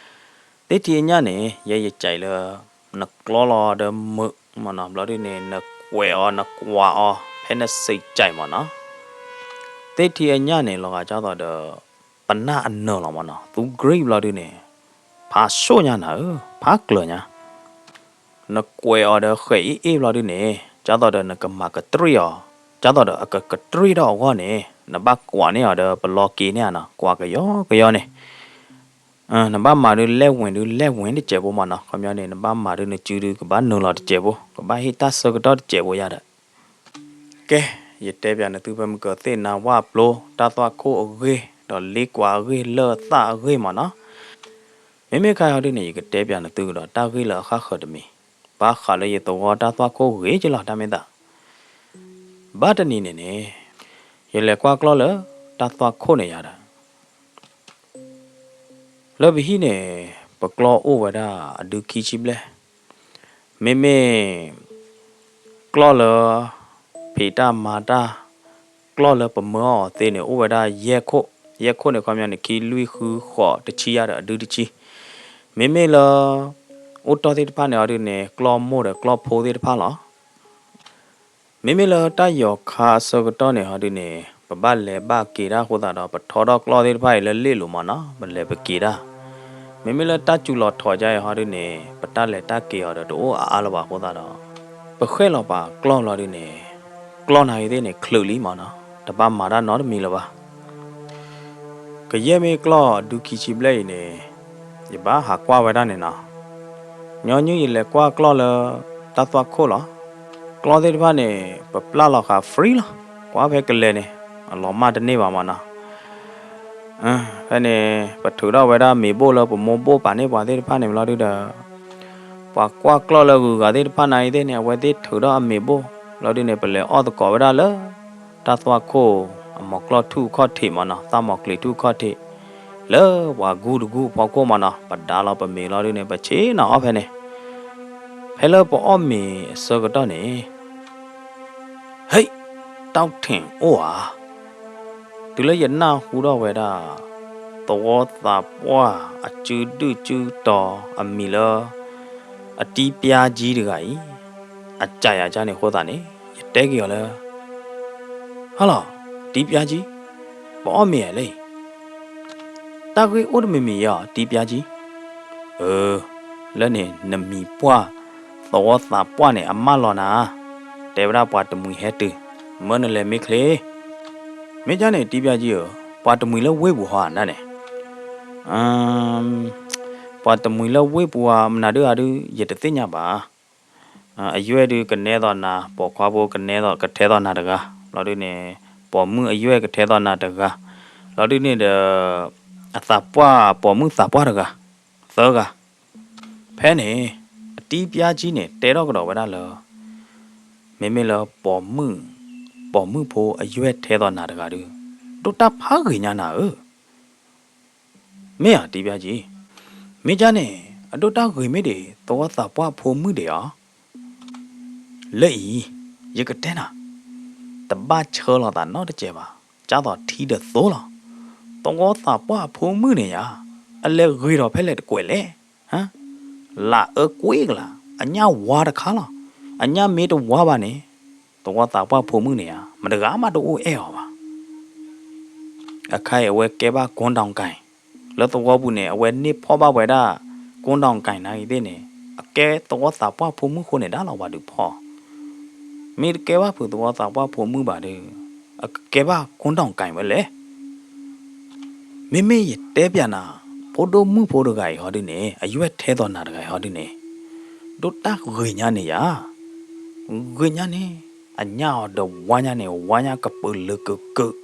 သ့ၣ်ထံအညၣ်န့ၣ် ယဲယစံးလၢ နကျီလီၤဒီးမုာ်မ့ၢ်နီၤ, ဘျီဒုန့ၣ် နကွဲးအီၤ နကွးအီၤ ဖဲနစံးကဲးမ့ၢ်နီၤ. သ့ၣ်ထံအညၣ်န့ၣ် လီၤဂာ်ဒ်သိးဒီး ပနၢ်အနၢၤလီၤမ့ၢ်နီၤ. သူ green ဘျီဒုန့ၣ် ဖးစိၣ်ညါနၤဧၢ, ဖးကျၢၤညါ နကွဲးအီၤဒီးဃဲးအ့ၣ်အ့ၣ်ဘျီဒုန့ၣ် ဒ်သိးဒီးနကမၤကတြံၣ်အီၤ, ဒ်သိးဒီးအကကတြံၣ်ထီၣ်အဂီၢ်န့ၣ် နဘၣ်ကွးန့ၢ်အီၤဒီးပလီက့ၤန့ၢ်ဧါနီၤ, ကွးကယီကယီန့ၣ် နဘၣ်မၤဒုးလဲၣ်ဝ့ၤဒုးလဲၣ်ဝ့ၤတစဲးဖိမ့ၢ်နီၤ. ခီပညီန့ၣ် နဘၣ်မၤဒုးနစုဒုးကဘၣ်နုာ်လီၤတစဲးဖိ, ကဘၣ်ဟ့ၣ်တၢ်ဆၢကတီၢ်တစဲးဖိယါဒီး ကဲ, ယတဲပၠးနသုဖဲမုၢ်ကသ့ၣ်နါဝၣ်ပျိ တၢ်သွၣ်ခိၣ်အဂ့ၢ် ဒီးလ့ကွၢ်အဂ့ၢ် လၢၢ်သၣ်အဂ့ၢ်မ့ၢ်နီၤ. မ့မ့ၢ်ခါအံၤဒ်န့ၣ် ယကတဲပၠးနသုကဒီးတၢ်ဂ့ၢ်လၢအဃၣ်ဃၢၤတမံၤ, ဘၣ်ဃးလၢယသဝီတၢ်သွၣ်ခိၣ်ဂ့ၤက့လီၤ တၢ်မ့ၢ်သး ဘၣ်တနံၤန့ၣ်န့ၣ် ယလဲၤကွၢ်ကျီၢ်လၢတၢ်သွၣ်ခိၣ်န့ၣ်ယါဒီး လၢပဟံၣ်န့ၣ် ပကျီၢ်အိၣ်ဝဲဒၣ်အဒုခံဆံဘျဲၣ်, မ့မ့ၢ် ကျီၢ်လၢ ဖံးတၢ်မၤတၢ်, ကျီၢ်လၢပမၢအီၤသ့န့ၣ် အိၣ်ဝဲဒၣ်ယဲၢ်ခိၣ်, ယဲၢ်ခိၣ်န့ၣ် ခီပညီန့ၣ် ခံလွံၢ်ဃုဃိးတဆံယါဒီးအဒုတဆံ, မ့မ့ၢ်လၢ အိၣ်တီၢ်သ့ၣ်တဖၣ်န့ၣ် အီၤဒ်န့ၣ် ကျီၢ်မိၢ်ဒီးကျီၢ်ဖိသ့ၣ်တဖၣ်လီၤ. မ့မ့ၢ်လၢတၢ်ယီၤခါအဆၢကတီၢ်န့ၣ် ဟီဒ်န့ၣ် ပဘၣ်လဲၤဘၣ်က့ၤတၢ်အဃိသတးဒီး ပထီထီၣ်ကျီၢ်သ့ၣ်တဖၣ်အံၤလၢလ့ၣ်လိၤမးနီၤ, ပလဲၤပက့ၤတၢ်. မ့မ့ၢ်လၢတၢ်စူၤလီၤထီၣ်ကါအံၤဟီဒုန့ၣ် ပတၢ်လဲၤတၢ်က့ၤအီၤဒီးတအိၣ်အါအါလၢၤဘၣ်အဃိသတးဒီး ပဃဲၣ်လီၤပာ်ကျီၢ်လီၤဒုန့ၣ် ကျီၢ်နၤအံၤသ့ၣ်န့ၣ် ချုးလံမးနီၤ, တဘၣ်မၤတၢ်နီတမံၤလၢၤဘၣ်. ကယဲၢ်မ့ၢ်ကျီၢ်ဒုခံဆံဘျဲၣ်အံၤန့ၣ် ယဘၣ်ဟးကွၢ်ဝဲဒၣ်န့ၣ်နီၤ. ညီနုၢ်ယလဲၤကွၢ်ကျီၢ်လၢ တၢ်သွၣ်ခိၣ်လီၤ. ကျီၢ်သ့ၣ်တဖၣ်န့ၣ် ပပျၢ်လီၤဃာ် free လီၤ. ကွၢ်ဖဲကလဲၤန့ၣ် အလီၤမၢ်တန့ၢ်ဘၣ်မးနီၤ. ဖဲန့ၣ် ပထုးထီၣ်ဝဲဒၣ်မ့ၤဘိၣ်လၢပမိၢ်ဘိၣ်ပာ်န့ၢ်ပှၤသ့ၣ်တဖၣ်န့ၣ်လီၤဒုဒီး ပှၤကွၢ်ကျီၢ်လၢဂုၤဂၤသ့ၣ်တဖၣ်နၤအံၤသ့ၣ်န့ၣ် အဝဲသ့ၣ်ထုးထီၣ်အမ့ၤဘိၣ်လီၤဒုန့ၣ် ပလဲၤအီၣ်သကိးဝဲဒၣ်လၢ တၢ်သွၣ်ခိၣ်အမိၢ်ကျီၢ်ထူၣ်ခီၣ်ထံးမးနီၤ, တၢ်မိၢ်ကျ့ၤထူၣ်ခီၣ်ထံး လၢပှၤဂူၢ်တဂူၢ်အဖီခိၣ်မးနီၤ, ပဒါလီၤပမ့ၤလီၤဒုန့ၣ် ပဆ့ၣ်နီၤအီၣ်ဖဲန့ၣ်. ဖဲလၢပအီၣ်မ့ၤအဆၢကတီၢ်န့ၣ် ဟ့ၣ်, တၢ်ထံၣ်အိၣ်ဧါ. တုၤလၢယနၢ်ဟူထီၣ်ဝဲဒၣ် သဝီသးပှၢ်အစုဒုၣ်စုတီၤအမံၤလၢ အတံပျါကံတဂၤအံၤ အစံးယၤကါန့ၣ်အဃိသတးန့ၣ် ယတဲက့ၤအီၤလၢ ဟါလီၤ, တံပျါကံ, ပအီၣ်မ့ၤဧါလဲၣ်. တၢ်ဂ့ၢ်အိၣ်တမံၤမံၤဧါ တံပျါကံ. အၢ, လၢန့ၣ်နမံၤပှၢ် သဝီသးပှၢ်န့ၣ် အမၢလီၤနၤ, တဲဝဲဒၣ်ပှၤတမှံၤဟဲတုၤ, မၢနလဲၤမ့ၢ်ချ့. မ့ၢ်ကါန့ၣ် တံပျါကံဧၢ, ပှၤတမှံၤလၢဝ့ၢ်ပူၤဟီဧါန့ၣ်, ပှၤတမှံၤလၢဝ့ၢ်ပူၤဧါ မနုၤဒုဧါဒု ယတသ့ၣ်ညါဘၣ်. အယွဲၢ်ဒုကနဲသိးနၤ, ပိာ်ခွါဖိကနဲသိး ကထဲသိးနၤတဂၤ, လီၤဒုန့ၣ် ပိာ်မုၣ်အယွဲၢ်ကထဲသိးနၤတဂၤ, လီၤဒုန့ၣ်ဒီး အသးပှၢ်ပိာ်မုၣ်သးပှၢ်တဂၤ, သၢဂၤ. ဖဲန့ၣ် အတံပျါကံန့ၣ် တဲထီၣ်ကဒီးဝဲဒၣ်လၢ မ့မ့ၢ်လၢပိာ်မုၣ်, ပိာ်မုၣ်ဖိအယွဲၢ်ထဲသိးနၤတဂၤဒု ဒိၣ်တၢ်ဖးဂ့ၤညါနၤဧၢ. မ့ၢ်ဧါ တံပျါကံ, မ့ၢ်ကါန့ၣ် အဒိၣ်တၢ်ဂ့ၤမ့ၢ်ဒံး သဝီသးပှၢ်ဖိမုၣ်ဒံးဧါ. လၢအံၤ ယကတဲနၤ, တဘၣ်ဆၢလီၤသးနီတစဲးဘၣ်, ကၢ်သိးထံဒီးသိလီၤ. သဝီသးပှၢ်အဖိမုၣ်န့ၣ်ယါ, အလဲၤဂ့ၤထီၣ်ဖဲလဲၣ်တကွဲးလဲၣ်. လၢအၢကွ့ကလး, အညၣ်ဝါတခါလီၤ. အညၣ်မ့ၢ်တဝါဘၣ်န့ၣ် သဝီသးပှၢ်ဖိမုၣ်န့ၣ်ယါ မတဂၤမးတအိၣ်အဲၣ်အီၤဘၣ်. အခါအံၤအဝဲကဲဘၣ်ကိၣ်ဒိၣ်ကၣ် လၢသဝီပူၤန့ၣ် အဝဲန့ၢ်ဖီၣ်ဘၣ်ဝဲဒၣ် ကိၣ်ဒိၣ်ကၣ်နၤအံၤသ့ၣ်န့ၣ် အကဲသဝီသးပှၢ်ဖိမုၣ်ဃိန့ၣ်ဒၣ်လီၤ ပှၤဒုးဖီၣ်. မ့ၢ်တကဲဘၣ်ဖုးသဝီသးပှၢ်ဖိမုၣ်ဘၣ်ဒီး အကကဲဘၣ်ကိၣ်ဒိၣ်ကၣ်ဝဲလဲၣ်. မ့မ့ၢ်ယတဲပျးနၤ, ဖိဒိၣ်မုၣ်ဖိတဂၤအံၤဟီဒုန့ၣ် အယွဲၢ်ထဲသိးနၤတဂၤအံၤဟီဒုန့ၣ် ဒိၣ်တၢ်ဂ့ၤညါန့ၣ်ယါ. ဂ့ၤညါန့ၣ် အညၣ်အီၤဒီးဝါညါန့ၣ် ဝါညါကပၢၤလၢကကၢး,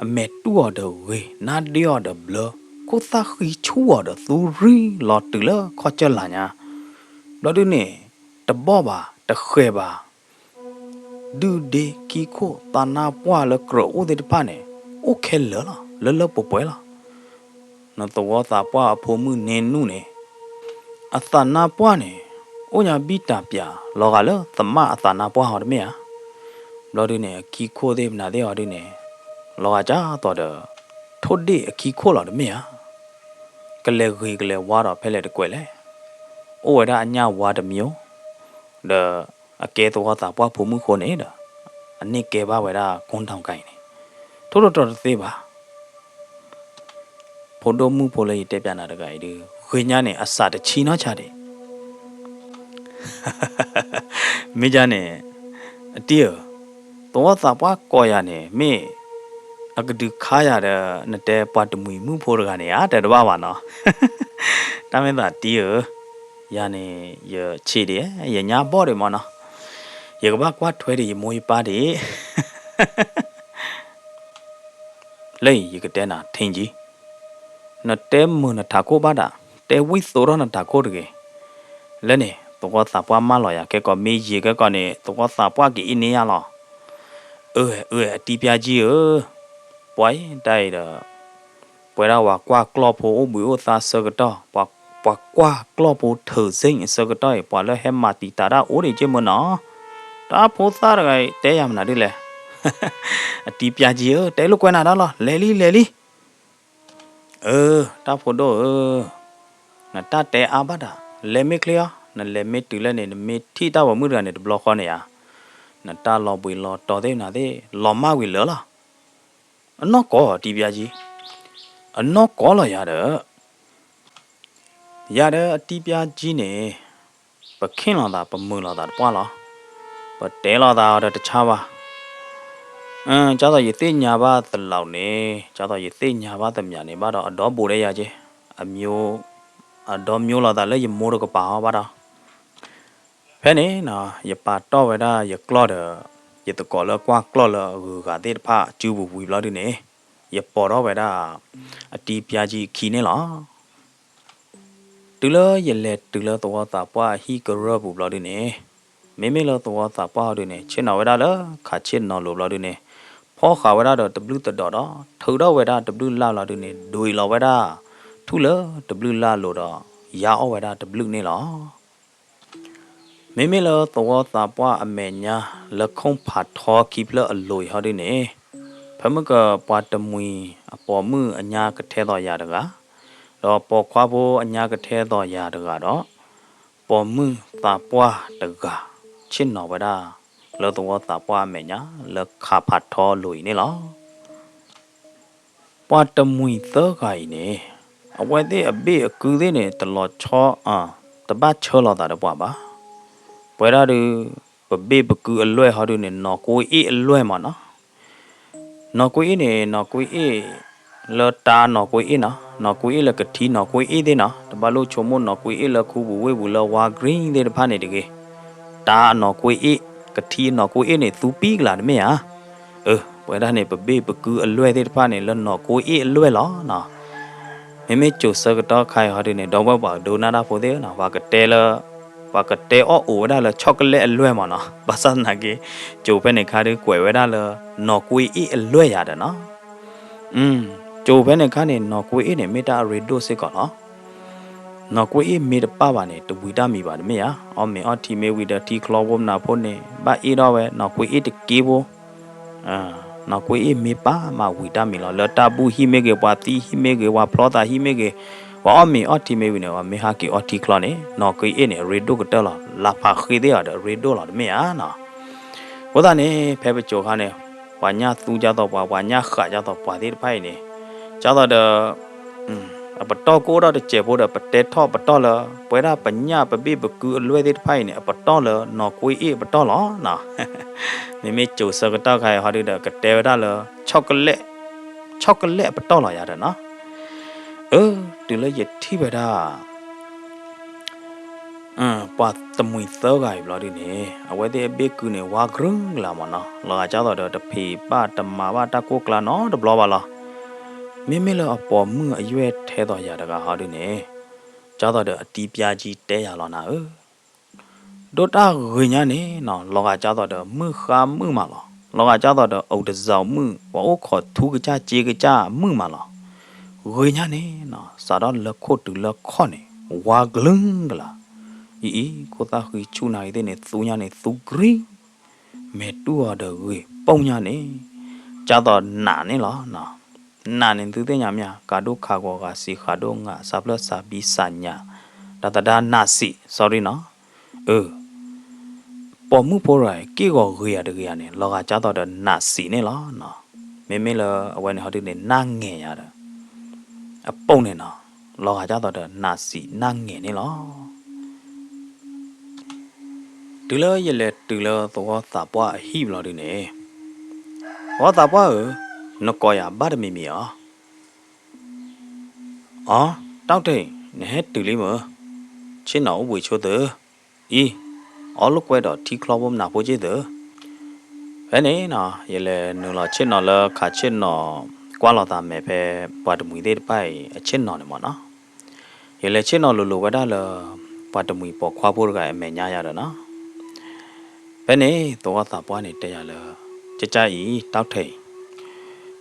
အမဲာ်တူၢ်အီၤဒီးဂ့ၤ, နါဒ့အီၤဒီးဘျၢ, ခိၣ်သၣ်ဃံဆူၣ်အီၤဒီးသူရံလီၤတုၤလၢခီၣ်ကၢၢ်လၢ်ညါ. ဘျီဒုန့ၣ် တဘီၣ်ဘၣ်, တဃဲၤဘၣ် ဒုၣ်ဒ့ခံခိၣ်သးနါပှၢ်လၢကြၢးအိၣ်သ့ၣ်တဖၣ်န့ၣ် အိၣ်ခဲလၢာ်လီၤ, လၢလၢပှဲၤပှဲၤလီၤ. နသဝီသးပှၢ်အဖိမုၣ်န့ၣ်နူၢ်န့ၣ် အသးနါပှၢ်န့ၣ် အိၣ်ညါဘံၣ်တၢ်ပၠးလီၤဂာ်လၢသမၣ်အသးနါပှၢ်ဟီတမ့ၢ်ဧါ. ဘျီဒုန့ၣ် အခံခိၣ်သ့ၣ်မနုၤသ့ၣ်ဟီဒုန့ၣ် လီၤဂာ်ကၢ်သိးဒီး ထိၣ်ဒ့ၣ်အခံခိၣ်လီၤတမ့ၢ်ဧါ. ကလဲၤဂ့ၤကလဲၤဝါဒီးဖဲလဲၣ်တကွဲးလဲၣ်. အိၣ်ဝဲဒၣ်အညၣ်ဝါတမံၤဧိၤ ဒီးအကဲသဝီသးပှၢ်ဖိမုၣ်ဃိန့ၣ်ဒီး အန့ၢ်ကဲဘၣ်ဝဲဒၣ်ကိၣ်ဒိၣ်ကၣ်အံၤန့ၣ် ထိၣ်တတီၤတသ့ဘၣ်. ဖိဒိၣ်မုၣ်ဖိလၢယတဲပျးနၤတဂၤအံၤဒုး ဂ့ၤညါန့ၣ် အစးတဆံနီၢ်ဆါဒံး မ့ၢ်ဒ်န့ၣ် အတံဧၢ, သဝီသးပှၢ်ကိးယၤန့ၣ် မ့ၢ်အကဒုးခါယၤဒီး နတဲပှၤတမှံၤမုၣ်ဖိတဂၤန့ၣ်ဧါ တဲတဘၣ်ဘၣ်နီၤ. တၢ်မ့ၢ်သးတံဧၢ, ယၤန့ၣ် ယဆံးဒံး, ယညါဘီၣ်ဒံးမ့ၢ်နီၤ, ယကဘၣ်ကွၢ်ထွဲဒံးယမိၢ်ယပၢ်ဒံး လၢအံၤယကတဲနၤ ထံကံ, နတဲမုာ်နထးခိၣ်ဘၣ်ဒၣ်, တဲဝံၣ်သိးထီၣ်နထးခိၣ်တဂ့ၤ. လၢန့ၣ် သဝီသးပှၢ်မၢလီၤယၤကဲကီး မ့ၢ်ယံာ်ကဲကီးန့ၣ် သဝီသးပှၢ်ကအံးန့ၢ်ယၤလီၤ. အၢ အၢ အတံပျၢ်ကံဧၢ, ပှၤအံၤတၢ်အံၤဒီး ပဝဲဒၣ်ပှၤကွၢ်ကျီၢ်ဖိအိၣ်ဘှံးအိၣ်သါဆၢကတီၢ်, ပှၤကွၢ်ကျီၢ်ဖိထုးစ့ၣ်အဆၢကတီၢ်အံၤ ပှၤလၢဟဲမၤတံာ်တာ်ဒၣ်အိၣ်ဒံးက့မ့ၢ်နီၤ. တၢ်ဖိသၣ်တဂၤအံၤ တဲယၤမနုၤဒ်လဲၣ်. အတံပျၢ်ကံဧၢ, တဲလိာ်ကွဲနၤဒၣ်လီၤ, လဲၤလံ လဲၤလံ. အၢ တၢ်ဖိဒိၣ်ဧၢ, နတၢ်တဲအါဘၣ်ဒၣ်, လဲၤမ့ၢ်ချ့အီၤ, နလဲၤမ့ၢ်တုၤလၢန့ၣ် နမ့ၢ်ထံၣ်တၢ်ပိာ်မုၣ်တဂၤန့ၣ် တဘျီဃီန့ၣ်ဧါ, နတၢ်လီၤဘှံးလီၤတီၤသ့ၣ်နၤသ့ၣ် လီၤမၢ်ဝံၤလၢာ်လီၤ. အနီၢ်ကီၢ်အတံပျါကံ, အနီၢ်ကီၢ်လီၤယၤဒီး, ယၤဒီးအတံပျါကံန့ၣ်, ပခ့ၣ်လီၤသးပမုာ်လီၤသးတပှၢ်လီၤ. ပတဲလီၤသးအီၤဒီးတဆါဘၣ်. ကၢ်သိးယသ့ၣ်ညါဘၣ်သးလီၤန့ၣ်, ကၢ်သိးယသ့ၣ်ညါဘၣ်သးမံၤန့ၣ် ဘၣ်ဒီးအဒီဘူးဒဲယၤက့, အမျိုး, အဒီမျိုးလီၤသးလၢယမိၢ်တကပၤဟီဘၣ်ဒီး ဖဲန့ၣ်နီၤ ယပာ်တီၢ်ဝဲဒၣ်ယကျီၢ်ဒီး, ယသကိးလၢကွၢ်ကျီၢ်လၢအဂုၤအဂၤသ့ၣ်တဖၣ်အစုပူၤဝံၤဘျီဒုန့ၣ်, ယပိာ်ထီၣ်ဝဲဒၣ်အတံပျါကံအခံန့ၣ်လီၤ. တုၤလၢယလဲၤတုၤလၢသဝီသးပှၢ်အဟံၣ်ကရၢၢ်ပူၤဘျီဒုန့ၣ်, မ့မ့ၢ်လၢသဝီသးပှၢ်ဟီဒုန့ၣ် ဆ့ၣ်နီၤဝဲဒၣ်လၢခးဆ့ၣ်နီၤလိၤဘျီဒုန့ၣ်, ဖီၣ်ဃာ်ဝဲဒၣ်ဒီးတဘျုးတဒီးဒီး ထုးထီၣ်ဝဲဒၣ်တဘျုးလၢ်ဘျီဒုန့ၣ် ဒွံးလီၤဝဲဒၣ် ထူၣ်လၢတဘျုးလၢ်လိၤဒီး ယါအီၣ်ဝဲဒၣ်တဘျုးန့ၣ်လီၤ. မ့မ့ၢ်လၢသဝီသးပှၢ်အမဲာ်ညါ လၢခိၣ်ဖးထီခံဖျၢၣ်အလိၤအံၤဟီဒုန့ၣ်, ဖဲမုၢ်ကပှၤတမှံၤအပိာ်မုၣ်အညါကထဲသိးယၤတဂၤ, ဒီးပိာ်ခွါဖိအညါကထဲသိးယၤတဂၤဒီး, ပိာ်မုၣ်သးပှၢ်တဂၤ ဆ့ၣ်နီၤဝဲဒၣ် လၢသဝီသးပှၢ်အမဲာ်ညါ လၢခးဖးထီအလိၤအံၤန့ၣ်လီၤ. ပှၤတမှံၤသၢဂၤအံၤန့ၣ်, အဝဲသ့ၣ်အဘ့ၣ်အကုသ့ၣ်န့ၣ် တလီၤဆီ, တဘၣ်ဆၢလီၤသးဒီးပှၤဘၣ်. ပဝဲဒၣ်ဒီး ပဘ့ၣ်ပကုအလွဲၢ်ဟီဒုန့ၣ် နီၢ်ကွ့အ့ၣ်အလွဲၢ်မးနီၤ. နီၢ်ကွ့အ့ၣ်န့ၣ် နီၢ်ကွ့အ့ၣ် လၢတၢ်နီၢ်ကွ့အ့ၣ်နီၤ, နီၢ်ကွ့အ့ၣ်လၢကထံနီၢ်ကွ့အ့ၣ်သ့ၣ်နီၤ, တဘၣ်လိၣ်ဆိကမိၣ်နီၢ်ကွ့အ့ၣ်လၢခူပူၤဝ့ၢ်ပူၤလၢဝါ green သ့ၣ်တဖၣ်န့ၣ်တဂ့ၤ. တၢ်နီၢ်ကွ့အ့ၣ်, ကထံနီၢ်ကွ့အ့ၣ်န့ၣ် သူပံကလၤတမ့ၢ်ဧါ. အၢ, ပဝဲဒၣ်န့ၣ် ပဘ့ၣ်ပကုအလွဲၢ်သ့ၣ်တဖၣ်န့ၣ် လၢနီၢ်ကွ့အ့ၣ်အလွဲၢ်လီၤနီၤ. မ့မ့ၢ်စိၤဆၢကတီၢ်ခါအံၤဟီဒုန့ၣ် ဒီပုၢ်ဝဲၢ်ပှၤကဒိကနၣ်တၢ်ဖိသ့ၣ်နီၤ, ပှၤကတဲလၢ, ပှၤကတဲအီၣ်အိၣ်ဝဲဒၣ်လၢ chocolate အလွဲၢ်မးနီၤ. ဘၣ်ဆၣ်သနာ်က့ စိၤဖဲန့ၣ်ခါဒုကွဲးဝဲဒၣ်လၢ နီၢ်ကွ့အ့ၣ်အလွဲၢ်ယၤဒီးနီၤ. စိၤဖဲန့ၣ်ခါန့ၣ် နီၢ်ကွ့အ့ၣ်န့ၣ် မ့ၢ်တၢ်အရ့ဒိၣ်စ့ၢ်ကီးလီၤ. နီၢ်ကွ့အ့ၣ်မ့ၢ်တပၢ်ဘၣ်န့ၣ် တဝံၤတၢ်မံၤဘၣ်တမ့ၢ်ဧါ. အီၣ်မ့ၤအီထံမ့ၢ်ဝံၤဒီးထံချီဖိမနၤဖိန့ၣ် ဘၣ်အ့ၣ်ထီၣ်ဝဲ နီၢ်ကွ့အ့ၣ်တက့ဖိ နီၢ်ကွ့အ့ၣ်မ့ၢ်ပၢ်မးဝံၤတၢ်မံၤလီၤ. လၢတၢ်ဘူၣ်ဟံၣ်မ့ၢ်ဂ့ၤ, ပှၤသံဟံၣ်မ့ၢ်ဂ့ၤ, ပှၤဖျီသးဟံၣ်မ့ၢ်ဂ့ၤ, ပှၤအီၣ်မ့ၤအီထံမ့ၢ်ဝံၤန့ၣ် ပှၤမ့ၢ်ဟးက့ၤအီထံချီန့ၣ် နီၢ်ကွ့အ့ၣ်န့ၣ် အရ့ဒိၣ်ကတၢၢ်လီၤ. လၢဖးဃ့သ့ၣ်အီၤဒီးအရ့ဒိၣ်လီၤတမ့ၢ်ဧါနီၤ. အဃိသတးန့ၣ် ဖဲပစိၤခါန့ၣ် ပှၤညၣ်သူကၢ်သိးပှၤ, ပှၤညၣ်ဃးကၢ်သိးပှၤသ့ၣ်တဖၣ်အံၤန့ၣ်, ကၢ်သိးဒီး အပတီၢ်ကအိၣ်ထီၣ်တစဲးဖိဒီး ပတဲထီၣ်ပတီၢ်လၢ ပဝဲဒၣ်ပညၣ်ပဘ့ၣ်ပကုအလွဲၢ်သ့ၣ်တဖၣ်အံၤန့ၣ် အပတီၢ်လၢနီၢ်ကွ့အ့ၣ်အပတီၢ်လီၤ. မ့မ့ၢ်စိၤဆၢကတီၢ်ခါအံၤဟီဒုဒီး ကတဲဝဲဒၣ်လၢ chocolate, chocolate အပတီၢ်လီၤယၤဒီးနီၤ. အၢ, တုၤလၢယထံၣ်ဝဲဒၣ် ပှၤတမှံၤသၢဂၤအံၤဘျီဒုန့ၣ် အဝဲသ့ၣ်အဘ့ၣ်ကုန့ၣ် ဝါကရူၢ်ကလၤမးနီၤ. လီၤဂာ်ကၢ်သိးဒီး တဖံးဘၣ်တမၤဘၣ်တၢ်ကိၢ်ကျါနီတဘျီဘၣ်လီၤ. မ့မ့ၢ်လၢအပိာ်မုၣ်အယွဲၢ်ထဲသိးယၤတဂၤဟီဒုန့ၣ်, ကၢ်သိးဒီးအတံပျါကံတဲယၤလီၤနၤဧၢ, ဒိၣ်တၢ်ဂ့ၤညါန့ၣ်နီၤ, လီၤဂာ်ကၢ်သိးဒီးမုၢ်ဃါမုၣ်မးလီၤ. လီၤဂာ်ကၢ်သိးဒီးအိၣ်တစၢ်မုၣ်, ပှၤအိၣ်ခိးထူကစၢ်စ့ကစၢ်မုၣ်မးလီၤ. ဂ့ၤညါန့ၣ်နီၤ, စးထီၣ်လၢခိၣ်တုၤလၢခီၣ်န့ၣ် ဝါကလုၢ်ကလၤ. အံၤအံၤ ခိၣ်သၣ်ဃံဆူၣ်နၤဂ့ၤသ့ၣ်န့ၣ် သူညါန့ၣ် သူကရံ, မဲာ်တူၢ်အီၤဒီးဂ့ၤပိၢ်ညါန့ၣ်, ကၢ်သိးနးန့ၣ်လီၤ. နးန့ၣ်သုသ့ၣ်ညါမ့ၢ်ဧါ, ကးဒိၣ်ခးဂီၤဂာ်စံးဃးဒိၣ်ငး စးဖျၢၣ်စးဘံစးညၣ်, တၢ်သဒါနးစံး sorry နီၤ. အၢ, ပိာ်မုၣ်ဖိတဂၤအံၤ က့ၢ်ဂီၤဂ့ၤယၤတဂ့ၤယၤန့ၣ် လီၤဂာ်ကၢ်သိးဒီးနးစံးန့ၣ်လီၤ. မ့မ့ၢ်လၢအဝဲန့ၣ်ဟီဒုန့ၣ် နးငဲၤယၤဒီး အပိာ်န့ၣ်နီၤ, လီၤဂာ်ကၢ်သိးဒီးနးစံးနးငဲၤန့ၣ်လီၤ. တုၤလၢယလဲၤတုၤလၢသဝီသးပှၢ်အဟံၣ်ဘျီဒုန့ၣ်, သဝီသးပှၢ်ဧၢ, နကိးယၤဘၣ်တမံၤမံၤဧါ. အီ, တီၢ်ထံး, နဟဲတုၤလံမ့ၢ်, ဆ့ၣ်နီၤအိၣ်ဘှံးဆိသု, အံၤ, အီၣ်လိာ်ကွဲဒီးထံချီဖိမနၤဖိက့ၢ်သု. ဖဲန့ၣ်နီၤ ယလဲၤနုာ်လီၤဆ့ၣ်နီၤလၢခးဆ့ၣ်နီၤ ကွၢ်လီၤသးမဲာ်ဖဲ ပှၤတမှံၤသ့ၣ်တဖၣ်အံၤ အဆ့ၣ်နီၤန့ၣ်မ့ၢ်နီၤ. ယလဲၤဆ့ၣ်နီၤလိၤလိၤဝဲဒၣ်လၢ ပှၤတမှံၤပိာ်ခွါဖိတဂၤအံၤအမဲာ်ညါယၤဒီးနီၤ. ဖဲန့ၣ် သဝီသးပှၢ်န့ၣ်တဲယၤလၢ ကၠၢ်ကၠၢ်အံၤ တီၢ်ထံးအံ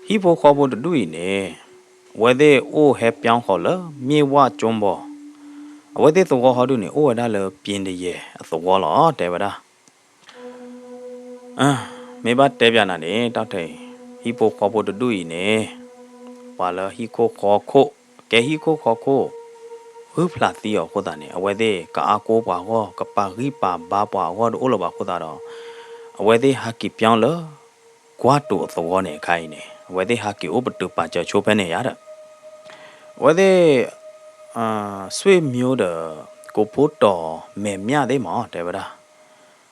ၤ, ဟံၣ်ဖိဃီဖိတဒူၣ်အံၤန့ၣ် အဝဲသ့ၣ်အိၣ်ဟဲပျီဃီၤလၢ မ့ၢ်ဝၣ်ကၠိဘီ, အဝဲသ့ၣ်သဝီဟီဒုန့ၣ် အိၣ်ဝဲဒၣ်လၢ ပျ့ၤတယဲၢ်အသဝီလီၤ တဲဝဲဒၣ်. မ့ၢ်ဘၣ်တဲပျးနၤန့ၣ် တီၢ်ထံးအံၤ, ဟံၣ်ဖိဃီဖိတဒူၣ်အံၤန့ၣ် ပှၤလၢဟံၣ်ခိၣ်ဃီခိၣ်, ကဲဟံၣ်ခိၣ်ဃီခိၣ် ဂုၢ်ဖျးသံအီၤအဃိသတးန့ၣ် အဝဲသ့ၣ်ကအါကိပှၤအဂီၢ် ကပာ်ဂံၢ်ပာ်ဘါပှၤအဂီၢ်တအိၣ်လၢၤဘၣ်အဃိသတးဒီး အဝဲသ့ၣ်ဟဲက့ၤပျီလၢ ကွၢ်တိၤအသဝီန့ၣ်အခါအံၤန့ၣ် အဝဲသ့ၣ်ဟးက့ၤအိၣ်ပတုာ်ပာ်စၢၤဆိဖဲန့ၣ်ယါဒီး အဝဲသ့ၣ် ဆွေမျိုးဒီး ကိးဖိတီၤမဲာ်မျၢ်သ့ၣ်မး တဲဝဲဒၣ်,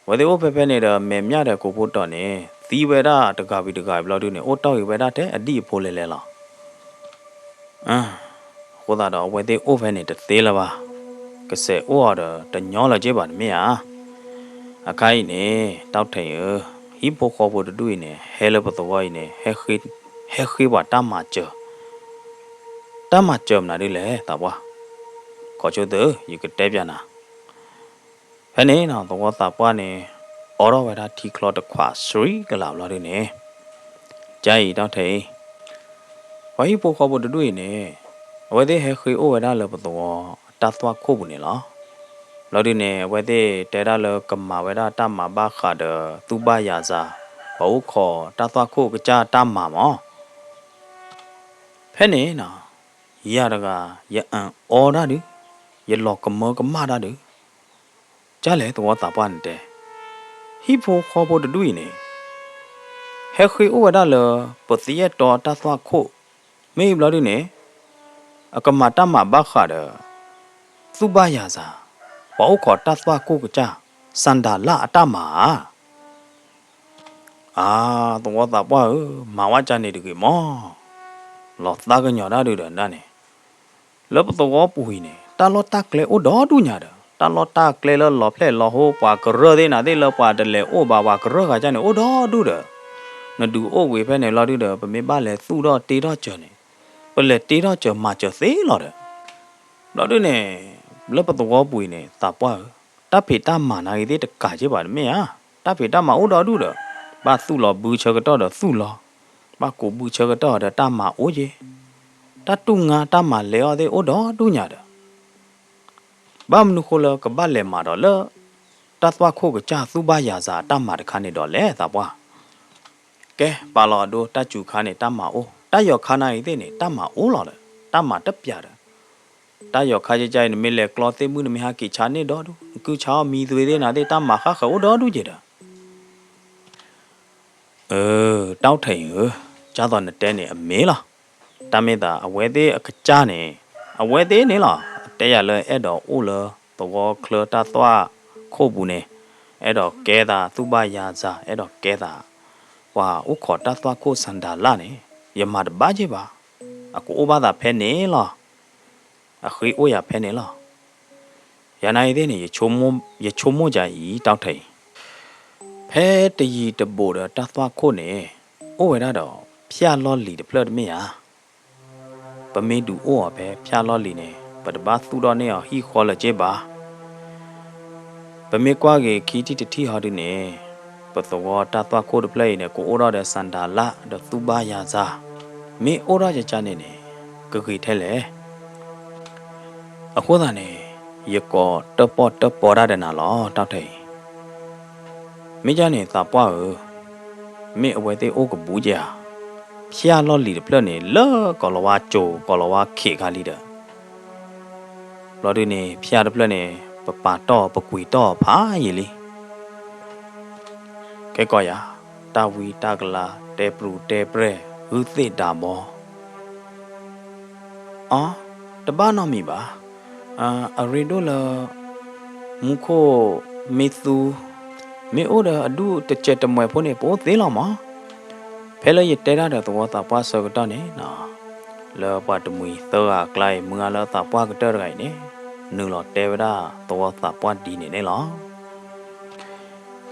အဝဲသ့ၣ်အိၣ်ဖဲဖဲန့ၣ်ဒီး မဲာ်မျၢ်ဒီးကိးဖိတီၤန့ၣ် သံဝဲဒၣ်တဂၤဝံၤတဂၤဘျီဒုန့ၣ် အိၣ်တ့ၢ်ဂ့ၤဝဲဒၣ်ထဲအဒံၣ်အဖိလဲၤလဲၤလီၤ. အဃိသတးဒီးအဝဲသ့ၣ်အိၣ်ဖဲန့ၣ်တသ့လၢၤဘၣ်, ကစဲးအိၣ်အီၤဒီးတညီလၢၤက့ဘၣ်တမ့ၢ်ဧါ. အခါအံၤန့ၣ် တီထံးဧၢ, ဟံၣ်ဖိဃီဖိတဒူၣ်အံၤန့ၣ် ဟဲလၢပသဝီအံၤန့ၣ် ဟဲဃ့ပှၤတၢ်မၤစၢၤ, တၢ်မၤစၢၤမနုၤဒ်လဲၣ်သးပှၢ်, ခီဆိသု ယကတဲပၠးနၤ. ဖဲန့ၣ်နီၤ သဝီသးပှၢ်န့ၣ် အိးထီၣ်ဝဲဒၣ်ထံချီတခွးစှံကလးဘျီဒုန့ၣ်, ကါအံၤတီထံးအံၤ, ပှၤဟံၣ်ဖိဃီဖိတဒူၣ်အံၤန့ၣ် အဝဲသ့ၣ်ဟဲဃ့အိၣ်ဝဲဒၣ်လၢပသဝီတၢ်သွၣ်ခိၣ်ပူၤန့ၣ်လီၤ. ဘျီဒုန့ၣ် အဝဲသ့ၣ်တဲဒၣ်လၢကမၤဝဲဒၣ်တၢ်မၤဘၣ်ဃးဒီးသူၣ်ဘၣ်ယၤစၤ ပှၤအိၣ်ခိးတၢ်သွၣ်ခိၣ်ကစၢ်တၢ်မၤမး. ဖဲန့ၣ်နီၤ ယၤတဂၤ ယအၢၣ်အီတၢ်ဒုး, ယလီၤကမၢကမၣ်တၢ်ဒုး, ကါလဲၣ်သဝီသးပှၢ်န့ၣ်တဲ, ဟံၣ်ဖိဃီဖိတဒူၣ်အံၤန့ၣ် ဟဲဃ့အိၣ်ဝဲဒၣ်လၢ ပသယဲၢ်တီတၢ်သွၣ်ခိၣ်, မ့ၢ်ဘျီဒုန့ၣ် အကမၤတၢ်မၤဘၣ်ဃးဒီး သူၣ်ဘၣ်ယၤစၤ ပှၤအိၣ်ခိးတၢ်သွၣ်ခိၣ်ကစၢ် စၣ်ဒၤလၣ်အတၢ်မၤဧါ. အါ, သဝီသးပှၢ်ဧၢ, မၤဝဲကါန့ၣ်တဂ့ၤမး, လီၤသးကညီၤတၢ်ဒုးဒီးဒၣ်န့ၣ် လၢပသဝီပူၤအံၤန့ၣ် တၢ်လီၢ်တၢ်ကျဲအိၣ်ဒီဒူၣ်ညါဒီး တၢ်လီၢ်တၢ်ကျဲလၢလီၤဖျဲၣ်လီၤဟိ ပှၤကရၢၢ်သ့ၣ်နၤသ့ၣ်လၢပှၤတလဲၤအိၣ်ဘၣ် ပှၤကရၢၢ်ဂၤကါန့ၣ် အိၣ်ဒီဒူၣ်ဒီး နဒုးအိၣ်ဝံၤဖဲန့ၣ်လီၤဒုဒီး ပမ့ၢ်ဘၣ်လဲၤသူၣ်ထီၣ်တ့ထီၣ်စၢၤန့ၣ် ပလဲၤတ့ထီၣ်စၢၤမၤစၢၤသ့လီၤဒီး ဘျီဒုန့ၣ် လၢပသဝီပူၤအံၤန့ၣ် သးပှၢ်ဧၢ, တၢ်ဖံးတၢ်မၤနၤဂ့ၤသ့ၣ်တကးက့ဘၣ်တမ့ၢ်ဧါ, တၢ်ဖံးတၢ်မၤအိၣ်ဒီဒူၣ်ဒီး ဘၣ်သူၣ်လီၤဘုဆၢကတီၢ်ဒီးသူၣ်လီၤ, ဘၣ်ကူးဘုဆၢကတီၢ်ဒီးတၢ်မၤအိၣ်က့, တၢ်တူၢ်ငါတၢ်မၤလဲၤအီၤသ့ၣ်အိၣ်ဒီဒူၣ်ညါဒီး ဘၣ်မနုၤဃိလၢကဘၣ်လဲၤမၤဒီးလၢ တၢ်သွၣ်ခိၣ်ကစၢ်သူၣ်ဘၣ်ယၤစၤအတၢ်မၤတခါန့ၣ်ဒီးလဲၣ်သးပှၢ်. ကဲ ပာ်လီၤအဒိ တၢ်စူၤခါန့ၣ် တၢ်မၤအိၣ်, တၢ်ယီၤခါနၤဂ့ၤသ့ၣ်န့ၣ် တၢ်မၤအိၣ်လီၤဒီး တၢ်မၤတပျးဒီး တၢ်ယီၤခါကကါအံၤ နမ့ၢ်လဲၤကျီသ့ၣ်မုၣ် နမ့ၢ်ဟးက့ၤဆါန့ၢ်ဒီဒူၣ်, နကုၢ်ဆါအီၣ်မံသွ့သ့ၣ်နၤသ့ၣ် တၢ်မၤဃၣ်ဃၢၤအိၣ်ဒီဒူၣ်က့ဒီး အၢ တီထံးဧၢ, ကၢ်သိးနတဲန့ၣ်အမ့ၢ်လီၤ. တၢ်မ့ၢ်သးအဝဲသ့ၣ်အကစၢ်န့ၣ် အဝဲသ့ၣ်န့ၣ်လီၤ. အတဲယၤလၢအဲၣ်ဒိးအိၣ်လၢသဝီချၢတၢ်သွၣ်ခိၣ်ပူၤန့ၣ် အဲၣ်ဒိးကဲသးသူၣ်ဘၣ်ယၤစၤ အဲၣ်ဒိးကဲသး ပှၤအိၣ်ခိးတၢ်သွၣ်ခိၣ်စၣ်ဒၤလၣ်န့ၣ် ယမၤတဘၣ်က့ဘၣ်. အကအိၣ်ဘၣ်သးဖဲန့ၣ်လီၤ. အဃ့အိၣ်ယၤဖဲန့ၣ်လီၤ. ယၤနၤအံၤသ့ၣ်န့ၣ် ယဆိကမိၣ်ယၤအံၤ တီထံးအံၤ, ဖဲတယံၤတဘူးဒီးတၢ်သွၣ်ခိၣ်န့ၣ် အိၣ်ဝဲဒၣ်ဒီး ဖၠၣ်လီၢ်လံၤတဖျၢၣ်တမ့ၢ်ဧါ. ပမ့ၢ်ဒုးအိၣ်အီၤဖဲဖၠၣ်လီၢ်လံၤန့ၣ် ပတဘၣ်သူၣ်ထီၣ်န့ၢ်အီၤဟံၣ်ဃီလၢၤက့ဘၣ်. ပမ့ၢ်ကွၢ်က့ၤခံထံၣ်တထံၣ်ဟီဒုန့ၣ် ပသဝီတၢ်သွၣ်ခိၣ်တဖျၢၣ်အံၤန့ၣ် ကအိၣ်ထီၣ်ဒီးစၣ်ဒၤလၣ်ဒီးသူၣ်ဘၣ်ယၤစၤ, မ့ၢ်အိၣ်ထီၣ်ကကါန့ၣ်န့ၣ် ကဂ့ၤထဲလဲၣ်. အဃိသတးန့ၣ် ယကိးတၢၣ်ပီၣ်တၢၣ်ပီတၢ်ဒီးနၤလီၤ တီထံးအံၤ. မ့ၢ်ကၢ်န့ၣ် သးပှၢ်ဧၢ, မ့ၢ်အဝဲသ့ၣ်အိၣ်ကဘူးက့ဧါ, ဖၠၣ်လီၢ်လံၤတဖျၢၣ်န့ၣ် လၢကီၤလၤဝါကၠိၤ ကီၤလၤဝါခံးခါလံဒီး ဘျီဒုန့ၣ် ဖၠၣ်တဖျၢၣ်န့ၣ် ပပာ်တီၢ်ပကွံာ်တီၢ်ဖးယံာ်လံ. ကဲကီးယၤ, တၢ်ဝံတၢ်ကလၤ တဲပရူၤတဲပြဲၢ် ဂုၢ်သ့ၣ်ဒၢဘီ အီ, တဘၣ်နီတမံၤဘၣ်. အရ့ဒိၣ်လၢ မူခိၣ်မ့ၢ်သူ မ့ၢ်အိၣ်ဒီးအဒူၣ်တစဲးတမှဲၤဖိန့ၣ် ပအိၣ်သ့လီၤမး. ဖဲလၢယတဲတၢ်ဒီးသဝီသးပှၢ်ဆၢကတီၢ်န့ၣ်နီၤ, လၢပှၤတမှံၤသၢဂၤအကျါအံၤ မုၢ်ဂၤလၢသးပှၢ်ကတၢၢ်တဂၤအံၤန့ၣ် နုာ်လီၤတဲဝဲဒၣ်သဝီသးပှၢ်ဒ်န့ၣ်န့ၣ်လီၤ.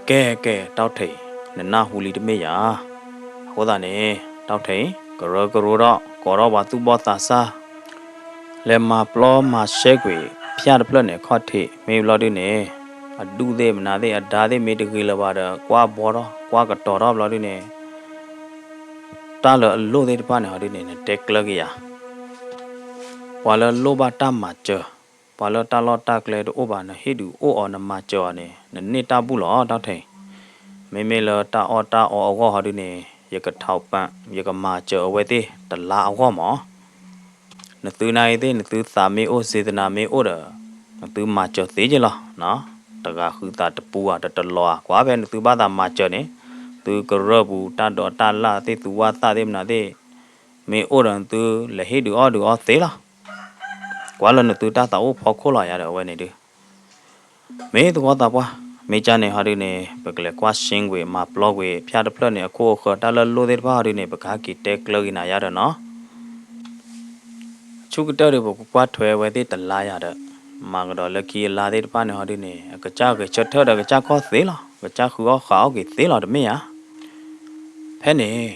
ကဲကဲ တီထံး, နနၢ်ဟူလံတမ့ၢ်ယၤ. အဃိသတးန့ၣ် တီထံး, ကရၢကရိထီၣ် ကိးထီၣ်ပှၤသူၣ်ဘီၣ်သးစၢ် လဲၤမၤပျီမၤရှဲကွံာ် ဖၠၣ်တဖျၢၣ်န့ၣ်ခီၣ်ထံး မ့ၢ်ဘျီဒုန့ၣ် အဒူၣ်သ့ၣ်မနုၤသ့ၣ် အဒါသ့ၣ်မ့ၢ်တဂ့ၤလၢၤဘၣ်ဒီး ကွၢ်ဘီထီၣ် ကွၢ်ကတီၤထီၣ်ဘျီဒုန့ၣ် တၢ်လၢအလိၣ်သ့ၣ်တဖၣ်န့ၣ် ဟီဒုန့ၣ် နတဲကျၢၤက့ၤယၤ. ပှၤလၢလိၣ်ဘၣ်တၢ်မၤစၢၤ, ပှၤလၢတၢ်လီၢ်တၢ်ကျဲတအိၣ်ဘၣ် နဟ့ၣ်ဒုးအိၣ်အီၤ နမၤစၢၤအီၤန့ၣ် နန့ၢ်တၢ်ဘူၣ်လီၤ တီထံး. မ့မ့ၢ်လၢတၢ်အီၣ်တၢ်အီအဂီၢ်ဟီဒုန့ၣ် ယကထီၣ်ပၣ် ယကမၤစၢၤအဝဲသ့ၣ်တလါအဂီၢ်မး. နသုနၢ်အံၤသ့ၣ် နသုသးမ့ၢ်အိၣ် စေတနာ မ့ၢ်အိၣ်ဒီး နသုမၤစၢၤသ့က့လီၤ. တဂၤဃုသးတပူဧါ တတလီၤဧါ ကွၢ်ဖဲနသုဘၣ်သးမၤစၢၤန့ၣ် သုကရၢၢ်ပူၤ တၢ်ဒိးတၢ်လၢ်သ့ၣ် သုဝၣ်သၣ်သ့ၣ်မနုၤသ့ၣ် မ့ၢ်အိၣ်ဒီးသု လဲၤဟ့ၣ်ဒုးအီၣ်ဒုးအီသ့လီၤ. ကွၢ်လၢနသုတၢ်သးအိၣ်ဖီခိၣ်လီၤယၤဒီးအဝဲန့ၣ်ဒုး မ့ၢ်သဝီသးပှၢ်, မ့ၢ်ကၢ်န့ၣ်ဟီဒုးန့ၣ် ပကလဲၤကွၢ် ရှင်းကွံာ် မၤပျီကွံာ် ဖၠၣ်တဖျၢၣ်န့ၣ် အခိၣ်အဃၢၤ တၢ်လၢလိၣ်သ့ၣ်တဖၣ်ဟီဒုးန့ၣ် ပကဟဲက့ၤတဲကျၢၤက့ၤနၤယၤဒီးနီၤ. ဆူကတၢၢ်ဒီး ပကကွၢ်ထွဲဝဲသ့ၣ်တလါယၤဒီး မၤကဒီးလၢခံအလါသ့ၣ်တဖၣ်န့ၣ်ဟီဒုးန့ၣ် အကစၢ်ဂဲၤဆၢထၢၣ်ဒီးကစၢ်ခီၣ်သ့လီၤ. ကစၢ်ဃုအီၣ်ဃုအီၣ်က့ၤသ့လီၤတမ့ၢ်ဧါ. ဖဲန့ၣ်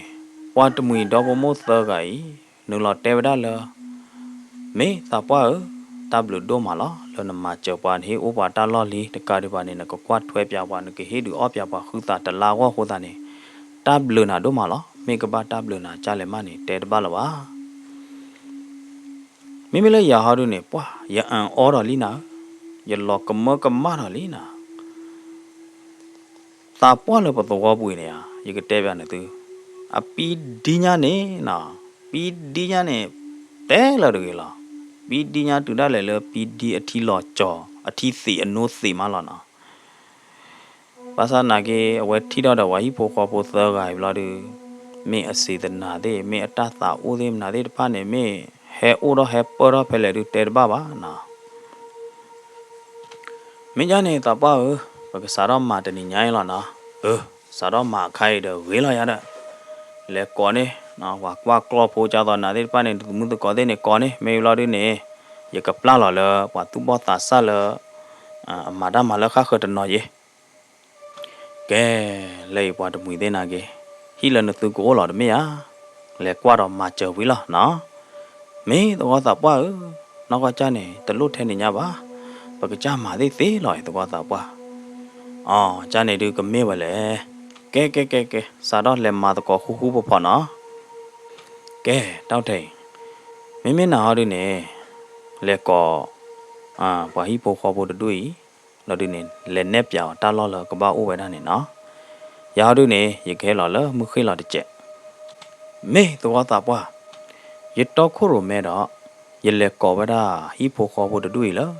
ပှၤတမှံၤဒီဖိမိၢ်သၢဂၤအံၤ နုာ်လီၤတဲဝဲဒၣ်လၢ မ့ၢ်သးပှၢ်ဧၢ, တၢ်ဘျုးဒိၣ်မးလီၤ လၢနမၤစၢၤပှၤ နဟ့ၣ်အိၣ်ပှၤတၢ်လီၢ်လံၤ တကးဒံးဘၣ်န့ၣ် နကကွၢ်ထွဲပၠးပှၤ နကဟ့ၣ်ဒုးအီၣ်ပၠးပှၤ ဃုသးတလါအဂီၢ်အဃိသတးန့ၣ် တၢ်ဘျုးနၤဒိၣ်မးလီၤ. မ့ၢ်ကဘၣ်တၢ်ဘျုးနၤကၢ်လဲၣ်မးန့ၣ် တဲတဘၣ်လၢၤဘၣ်. မ့မ့ၢ်လၢယၤဟီဒုးန့ၣ် ပှၢ် ယအၣ်အီဒီးလံနၤဧၢ, ယလီၤကမၢကမၣ်ဒီးလံနၤ. သးပှၢ်လၢပသဝီပူၤအံၤန့ၣ်ဧါ, ယကတဲပၠးနသု, အပံဒံညါန့ၣ်နီၤ, ပံဒံညါန့ၣ် တဲလၢတဂ့ၤလီၤ. ပံဒံညါတုၤဒၣ်လဲာ်လၢပံဒံအထံလီၤကၠီၤ အထံသံးအနိသံးမးလီၤနီၤ. ဘၣ်ဆၣ်နာ်က့ အဝဲထံၣ်ထီၣ်ဒီးပှၤဟံၣ်ဖိဃီဖိသၢဂၤအံၤဘျီဒုး, မ့ၢ်အစံးသနာ်သ့ၣ် မ့ၢ်အတၢ်သးအိၣ်သ့ၣ်မနုၤသ့ၣ်တဖၣ်န့ၣ် မ့ၢ်ဟဲအိၣ်ထီၣ်ဟဲပၢၢ်ထီၣ်ဖဲလဲၣ်ဒုး တဲတဘၣ်ဘၣ်နီၤ. မ့ၢ်ကၢ်န့ၣ် သးပှၢ်ဧၢ, ပကစးထီၣ်မၤတနံၤညါအံၤလီၤနီၤ. အၢ, စးထီၣ်မၤအခါအံၤဒီးဂ့ၤလီၤယၤဒီး, လဲၤကိးန့ၢ် ပှၤကွၢ်ကျီၢ်ဖိ ကၢ်သိးနၤသ့ၣ်တဖၣ်န့ၣ် သမုၢ်သကိးသ့ၣ်န့ၣ် ကိးန့ၢ် မ့ၢ်ဘျီဒုးန့ၣ် ယကပျၢ်လီၤလၢ ပှၤသူၣ်ဘီၣ်သးစၢ်လၢ အမၤတၢ်မၤလၢဃၣ်ဃၢၤတနီၤယဲ ကဲ, လၢအံၤပှၤတမှံၤသ့ၣ်နာ်က့, ဟံၣ်လၢနသုကအိၣ်လီၤတမ့ၢ်ဧါ, လဲၤကွၢ်ဒီးမၤစၢၤဝံၤလီၤနီၤ. မ့ၢ်သဝီသးပှၢ်ဧၢ, နီၢ်ကီၢ်ကၢ်န့ၣ် တလိၣ်ထဲန့ၣ်ညါဘၣ်, ပကစၢ်မၤသ့ၣ်သ့လီၤအံၤသဝီသးပှၢ်. အီ, ကၢ်န့ၣ်ဒုးကမ့ၢ်ဝဲလဲၣ်. ကဲကဲကဲကဲ, စးထီၣ်လဲၤမၤသကိးဃူဃူဖိးဖိးနီၤ. ကဲ, တီၢ်ထဲအံၤ, မ့မ့ၢ်နၤဟီဒုးန့ၣ်, လဲၤကိး ပှၤဟံၣ်ဖိဃီဖိတဒူၣ်အံၤ, လီၤဒုးန့ၣ် လဲၤနဲၣ်ပၠးအီၤတၢ်လီၢ်လၢကဘၣ်အိၣ်ဝဲဒၣ်န့ၣ်နီၤ. ယၤဟီဒုးန့ၣ် ယကဟဲလီၤလၢမုၢ်ဃ့ၢ်လီၤတစဲး. မ့ၢ်သဝီသးပှၢ်, ယတီခိၣ်ရိၣ်မဲဒီး ယလဲၤကိးဝဲဒၣ်ဟံၣ်ဖိဃီဖိတဒူၣ်အံၤလၢ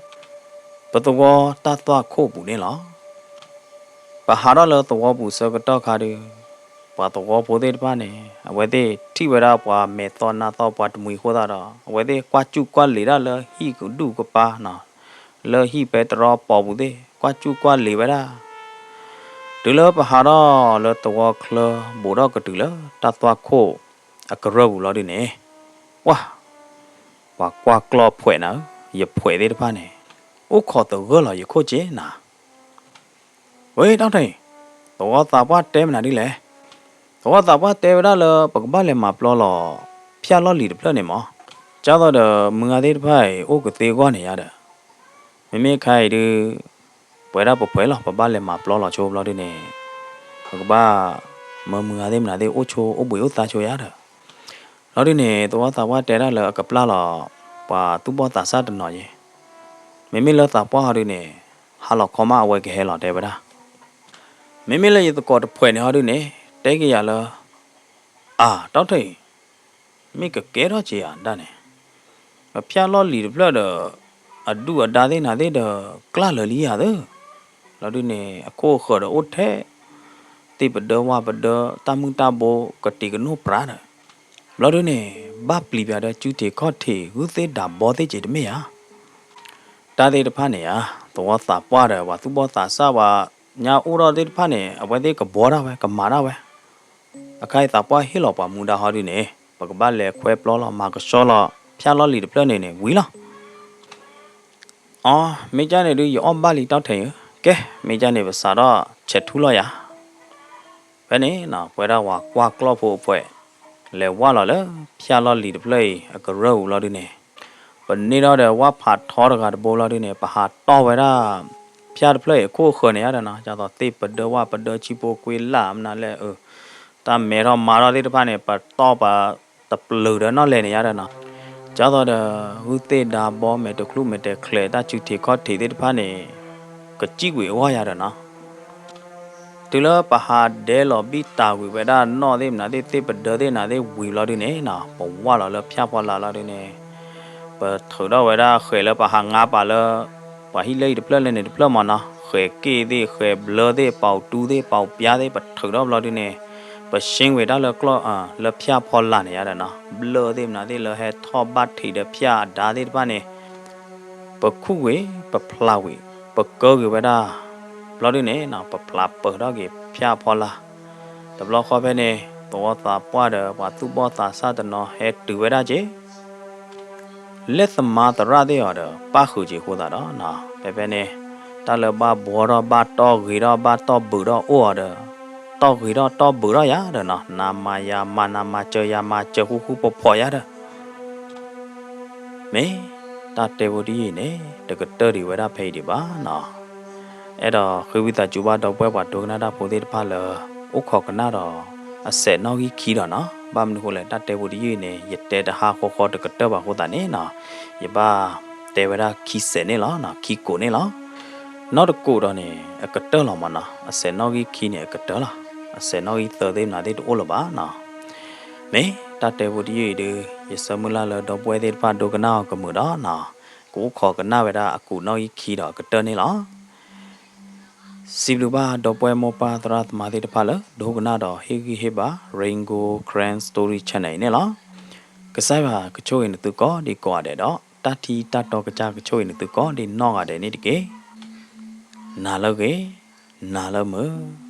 ပသဝီတၢ်သွၣ်ခိၣ်ပူၤန့ၣ်လီၤ. ပဟးထီၣ်လၢသဝီပူၤဆၢကတီၢ်ခါဒုး, ပှၤသဝီဖိသ့ၣ်တဖၣ်န့ၣ် အဝဲသ့ၣ်ထံၣ်ဝဲဒၣ်ပှၤမဲာ်သီနါသီပှၤတမှံၤအဃိသတးဒီး အဝဲသ့ၣ်ကွၢ်ကူၣ်ကွၢ်လံၤဒၣ်လၢဟံၣ်ကဒူၣ်ကပၤနီၤ, လၢဟံၣ်ပဲတြီပိာ်ပူၤသ့ၣ် ကွၢ်ကူၣ်ကွၢ်လံၤဝဲဒၣ်. တုၤလၢပဟးထီၣ်လၢသဝီချၢ ဘူးထီၣ်ကတုၤလၢတၢ်သွၣ်ခိၣ်အကရၢၢ်ပူၤလီၤဒုးန့ၣ်, ပှၢ်, ပှၤကွၢ်ကျီၢ်ဖှဲးနၤဧၢ, ယဖှဲးသ့ၣ်တဖၣ်န့ၣ် အိၣ်ခိးသဂၢၢ်လီၤယခိၣ်က့နၤ. ဝဲ တီၢ်ထဲအံၤ, သဝီသးပှၢ်တဲမနုၤဒ်လဲၣ်. သဝီသးပှၢ်တဲဝဲဒၣ်လၢ ပကဘၣ်လဲၤမၤပျီလီၤ ဖၠၣ်လီၢ်လံၤတဖျၢၣ်န့ၣ်မး, ကၢ်သိးဒီးမုၢ်ဂၤသ့ၣ်တဖၣ်အံၤ အိၣ်ကသ့အဂီၢ်န့ၣ်ယါဒီး, မ့မ့ၢ်ခါအံၤဒုး ပဝဲဒၣ်ပဖှဲးလီၤ ပဘၣ်လဲၤမၤပျီလီၤဆိဘျီဒုးန့ၣ်, ပကဘၣ် မၢမုၢ်ဂၤသ့ၣ်မနုၤသ့ၣ်အိၣ်ဆိ အိၣ်ဘှံးအိၣ်သါဆိယါဒီး လီၤဒုးန့ၣ် သဝီသးပှၢ်တဲဒၣ်လၢအကပျၢ်လီၤ ပှၤသူၣ်ဘီၣ်သးစၢ်တနီၤယဲ, မ့မ့ၢ်လၢသးပှၢ်ဟီဒုးန့ၣ် ဟါလီၤခီမးအဝဲကဟဲလီၤတဲဝဲဒၣ်. မ့မ့ၢ်လၢယသကိးတဖှဲးန့ၣ်ဟီဒုးန့ၣ် တဲက့ၤယၤလၢ အၢ တီၢ်ထဲအံၤ, မ့ၢ်ကကဲထီၣ်က့ၤယၤဒၣ်န့ၣ်, ပဖၠၣ်လီၢ်လံၤတဖျၢၣ်ဒီး အဒူၣ်အဒါသ့ၣ်နၤသ့ၣ်ဒီး ကျၢ်လၢာ်လံယၤသၢ, လီၤဒုးန့ၣ် အခိၣ်အဃၢၤဒီးအိၣ်ထဲ သ့ၣ်ပဒၢဝၣ်ပဒၢ တၢ်မုၢ်တၢ်ဘိကတံၤကနိၣ်ပြးဒီး, ဘျီဒုးန့ၣ် ဘၣ်ပျံၤပၠးဒီးစုထံးခီၣ်ထံး ဂုၢ်သ့ၣ်ဒါဘီသ့ၣ်က့ၤတမ့ၢ်ဧါ. တၢ်သ့ၣ်တဖၣ်န့ၣ်ဧါ, သဝီသးပှၢ်ဒီး ပှၤသူၣ်ဘီၣ်သးစၢ် ပှၤညါအိၣ်ထီၣ်သ့ၣ်တဖၣ်န့ၣ် အဝဲသ့ၣ်ကဘှီဒၣ်ဝဲ ကမၤဒၣ်ဝဲ. အခါအံၤသးပှၢ်ဟ့ၣ်လီၤပှၤမူဒါဟီဒုးန့ၣ် ပကဘၣ်လဲၤခွဲပျီလီၤ မၤကဆှီလီၤ ဖၠၣ်လီၢ်လံၤတဖျၢၣ်န့ၣ်န့ၣ်ဝံၤလီၤ. အီ, မ့ၢ်ကၢ်န့ၣ်ဒုး ယအီၣ်ဘၣ်လံတီၢ်ထဲအံၤဧၢ, ကဲ, မ့ၢ်ကၢ်န့ၣ် ပစးထီၣ်ဆဲးထူလီၤယၤ. ဖဲန့ၣ် ပဝဲဒၣ်ပှၤကွၢ်ကျီၢ်ဖိအဖှဲး လဲၤဝၢ်လီၤလၢဖၠၣ်လီၢ်လံၤတဖျၢၣ်အံၤ အကရၢၢ်ပူၤလီၤဒုးန့ၣ်, ပန့ၢ်ထီၣ်ဒီးဝၣ်ဖးထီတဂၤတဘိလီၤဒုးန့ၣ် ပဟးတီၢ်ဝဲဒၣ် ဖၠၣ်တဖျၢၣ်အံၤအခိၣ်အဃၢၤန့ၣ်ယါဒီးနီၤ, ကၢ်သိးသ့ၣ်ပဒၢဝၣ်ပဒၢဆံဖိကွ့လၢ်မနုၤလဲၣ်, တၢ်မဲထီၣ်မၤထီၣ်သ့ၣ်တဖၣ်န့ၣ် ပတီၢ်ပတပျုာ်ဒီးနီၣ်လဲၣ်န့ၣ်ယါဒီးနီၤ, ကၢ်သိးဒီး ဂုၢ်သ့ၣ်ဒါဘီ မဲာ်တချုးမဲာ်တဲာ်ချဲး တၢ်စုထံးခီၣ်ထံးသ့ၣ်တဖၣ်န့ၣ် ကစံၣ်ကွံာ်အဂီၢ်ယါဒီးနီၤ တုၤလၢပဟးဒဲးလီၤဘံၣ်တၢ်ကွံာ်ဝဲဒၣ်နီၣ်သ့ၣ်မနုၤသ့ၣ် သ့ၣ်ပဒၢသ့ၣ်နၤသ့ၣ်ဝံၤဘျီဒုးန့ၣ်နီၤ, ပဝၢ်လီၤလၢဖၠၣ်ဖီလာ်လီၤဒုးန့ၣ်, ပထုးထီၣ်ဝဲဒၣ်ဃဲၤလၢပဟးငါပာ်လၢ ပှၤဟံၣ်လၢအံၤတဖျၢၣ်လၢန့ၣ်တဖျၢၣ်မးနီၤ, ဃဲၤက့ၣ်သ့ၣ် ဃဲၤဘျၢသ့ၣ် ပာ်တူသ့ၣ် ပာ်ပျါသ့ၣ် ပထုးထီၣ်ဘျီဒုန့ၣ် ပရှင်းဝဲဒၣ်လၢကျီၢ် လၢဖၠၣ်ဖီလာ်န့ၣ်ယါဒီးနီၤ ဘျၢသ့ၣ်မနုၤသ့ၣ်လၢဟဲထီၣ်ဘၣ်ထံးဒီးဖၠၣ်အဒါသ့ၣ်တဖၣ်န့ၣ် ပခူၣ်ကွံာ် ပဖျါကွံာ် ပကၢကွံာ်ဝဲဒၣ် ဘျီဒုန့ၣ်နီၤ ပဖျါပၢၢ်ထီၣ်က့ၤဖၠၣ်ဖီလာ် တဘျီဃီဖဲန့ၣ် သဝီသးပှၢ်ဒီးပှၤသူၣ်ဘီၣ်သးစၢ်တနီၤဟဲတုၤဝဲဒၣ်က့ၤ လၢသမါသရၣ်သ့ၣ်အီၤဒီး ပၣ်ဃုာ်က့ၤအဃိသတးဒီးနီၤ ဖဲဖဲန့ၣ် တၢ်လၢဘၣ်ဘှီထီၣ် ဘၣ်တီၢ်ဂ့ၤထီၣ် ဘၣ်တီၢ်ဘုးထီၣ်အိၣ်အီၤဒီး တီၢ်ဂ့ၤထီၣ်တီၢ်ဘုးထီၣ်ယါဒီးနီၤ နမၤယၤမၤ နမၤစၢၤယၤမၤစၢၤ ဃူဃူဖိးဖိးယါဒီး မ့ၢ်တၢ်တဲဖိတယုၢ်အံၤန့ၣ် တကတၢၢ်ဒံးဝဲဒၣ်ဖဲအံၤဒံးဘၣ်နီၤ. အဲၣ်ဒိးဃ့ဝံသးစူၤဘၣ်ဒီပုၢ်ဝဲၢ်ပှၤဒိကနၣ်တၢ်ဖိသ့ၣ်တဖၣ်လၢ အိၣ်ခိးကနၣ်ဒီးအစဲးနီၣ်ဂံၢ်ခံဒီးနီၤ. ဘၣ်မနုၤဃိလဲၣ် တၢ်တဲဖိတယုၢ်အံၤန့ၣ် ယတဲတဟါဃီဃီတကတၢၢ်ဘၣ်အဃိသတးန့ၣ်နီၤ ယဘၣ်တဲဝဲဒၣ်ခံစဲးန့ၣ်လီၤ, ခံကိးန့ၣ်လီၤ. နီၢ်တကိးဒီးန့ၣ် အကတၢၢ်လီၤမးနီၤ, အစဲးနီၣ်ဂံၢ်ခံန့ၣ် အကတၢၢ်လီၤ. အစဲးနီၣ်ဂံၢ်သၢသ့ၣ်မနုၤသ့ၣ်တအိၣ်လၢၤဘၣ်နီၤ. မ့ၢ်တၢ်တဲဖိတယုၢ်အံၤဒုး ယဆၢမုၢ်လၢ်လၢဒီပုၢ်ဝဲၢ်သ့ၣ်တဖၣ်ဒိကနၣ်အီၤကမုာ်ဒီးနီၤ ကအိၣ်ခိးကနၣ်ဝဲဒၣ်အကိးနီၣ်ဂံၢ်ခံဒီးအကတၢၢ်န့ၣ်လီၤ. စံးဘျုးဘၣ်ဒီပုၢ်ဝဲၢ်မိၢ်ပၢ်သရၣ်သမါသ့ၣ်တဖၣ်လၢ ဒိကနၣ်ဒီးဟ့ၣ်ဂံၢ်ဟ့ၣ်ဘါ Rain Gold Karen Story Channel အံၤန့ၣ်လီၤ. ကစၢ်ယွၤကဆိၣ်ဂ့ၤနသုကိးဒံကိးဂၤဒဲးဒီး တၢ်ထံတၢ်တီကစၢ်ကဆိၣ်ဂ့ၤနသုကိးဒံနီၢ်ဂၤဒဲးန့ၣ်တက့ၢ်. နၤလၢဂ့ၤ, နၤလၢမုာ်.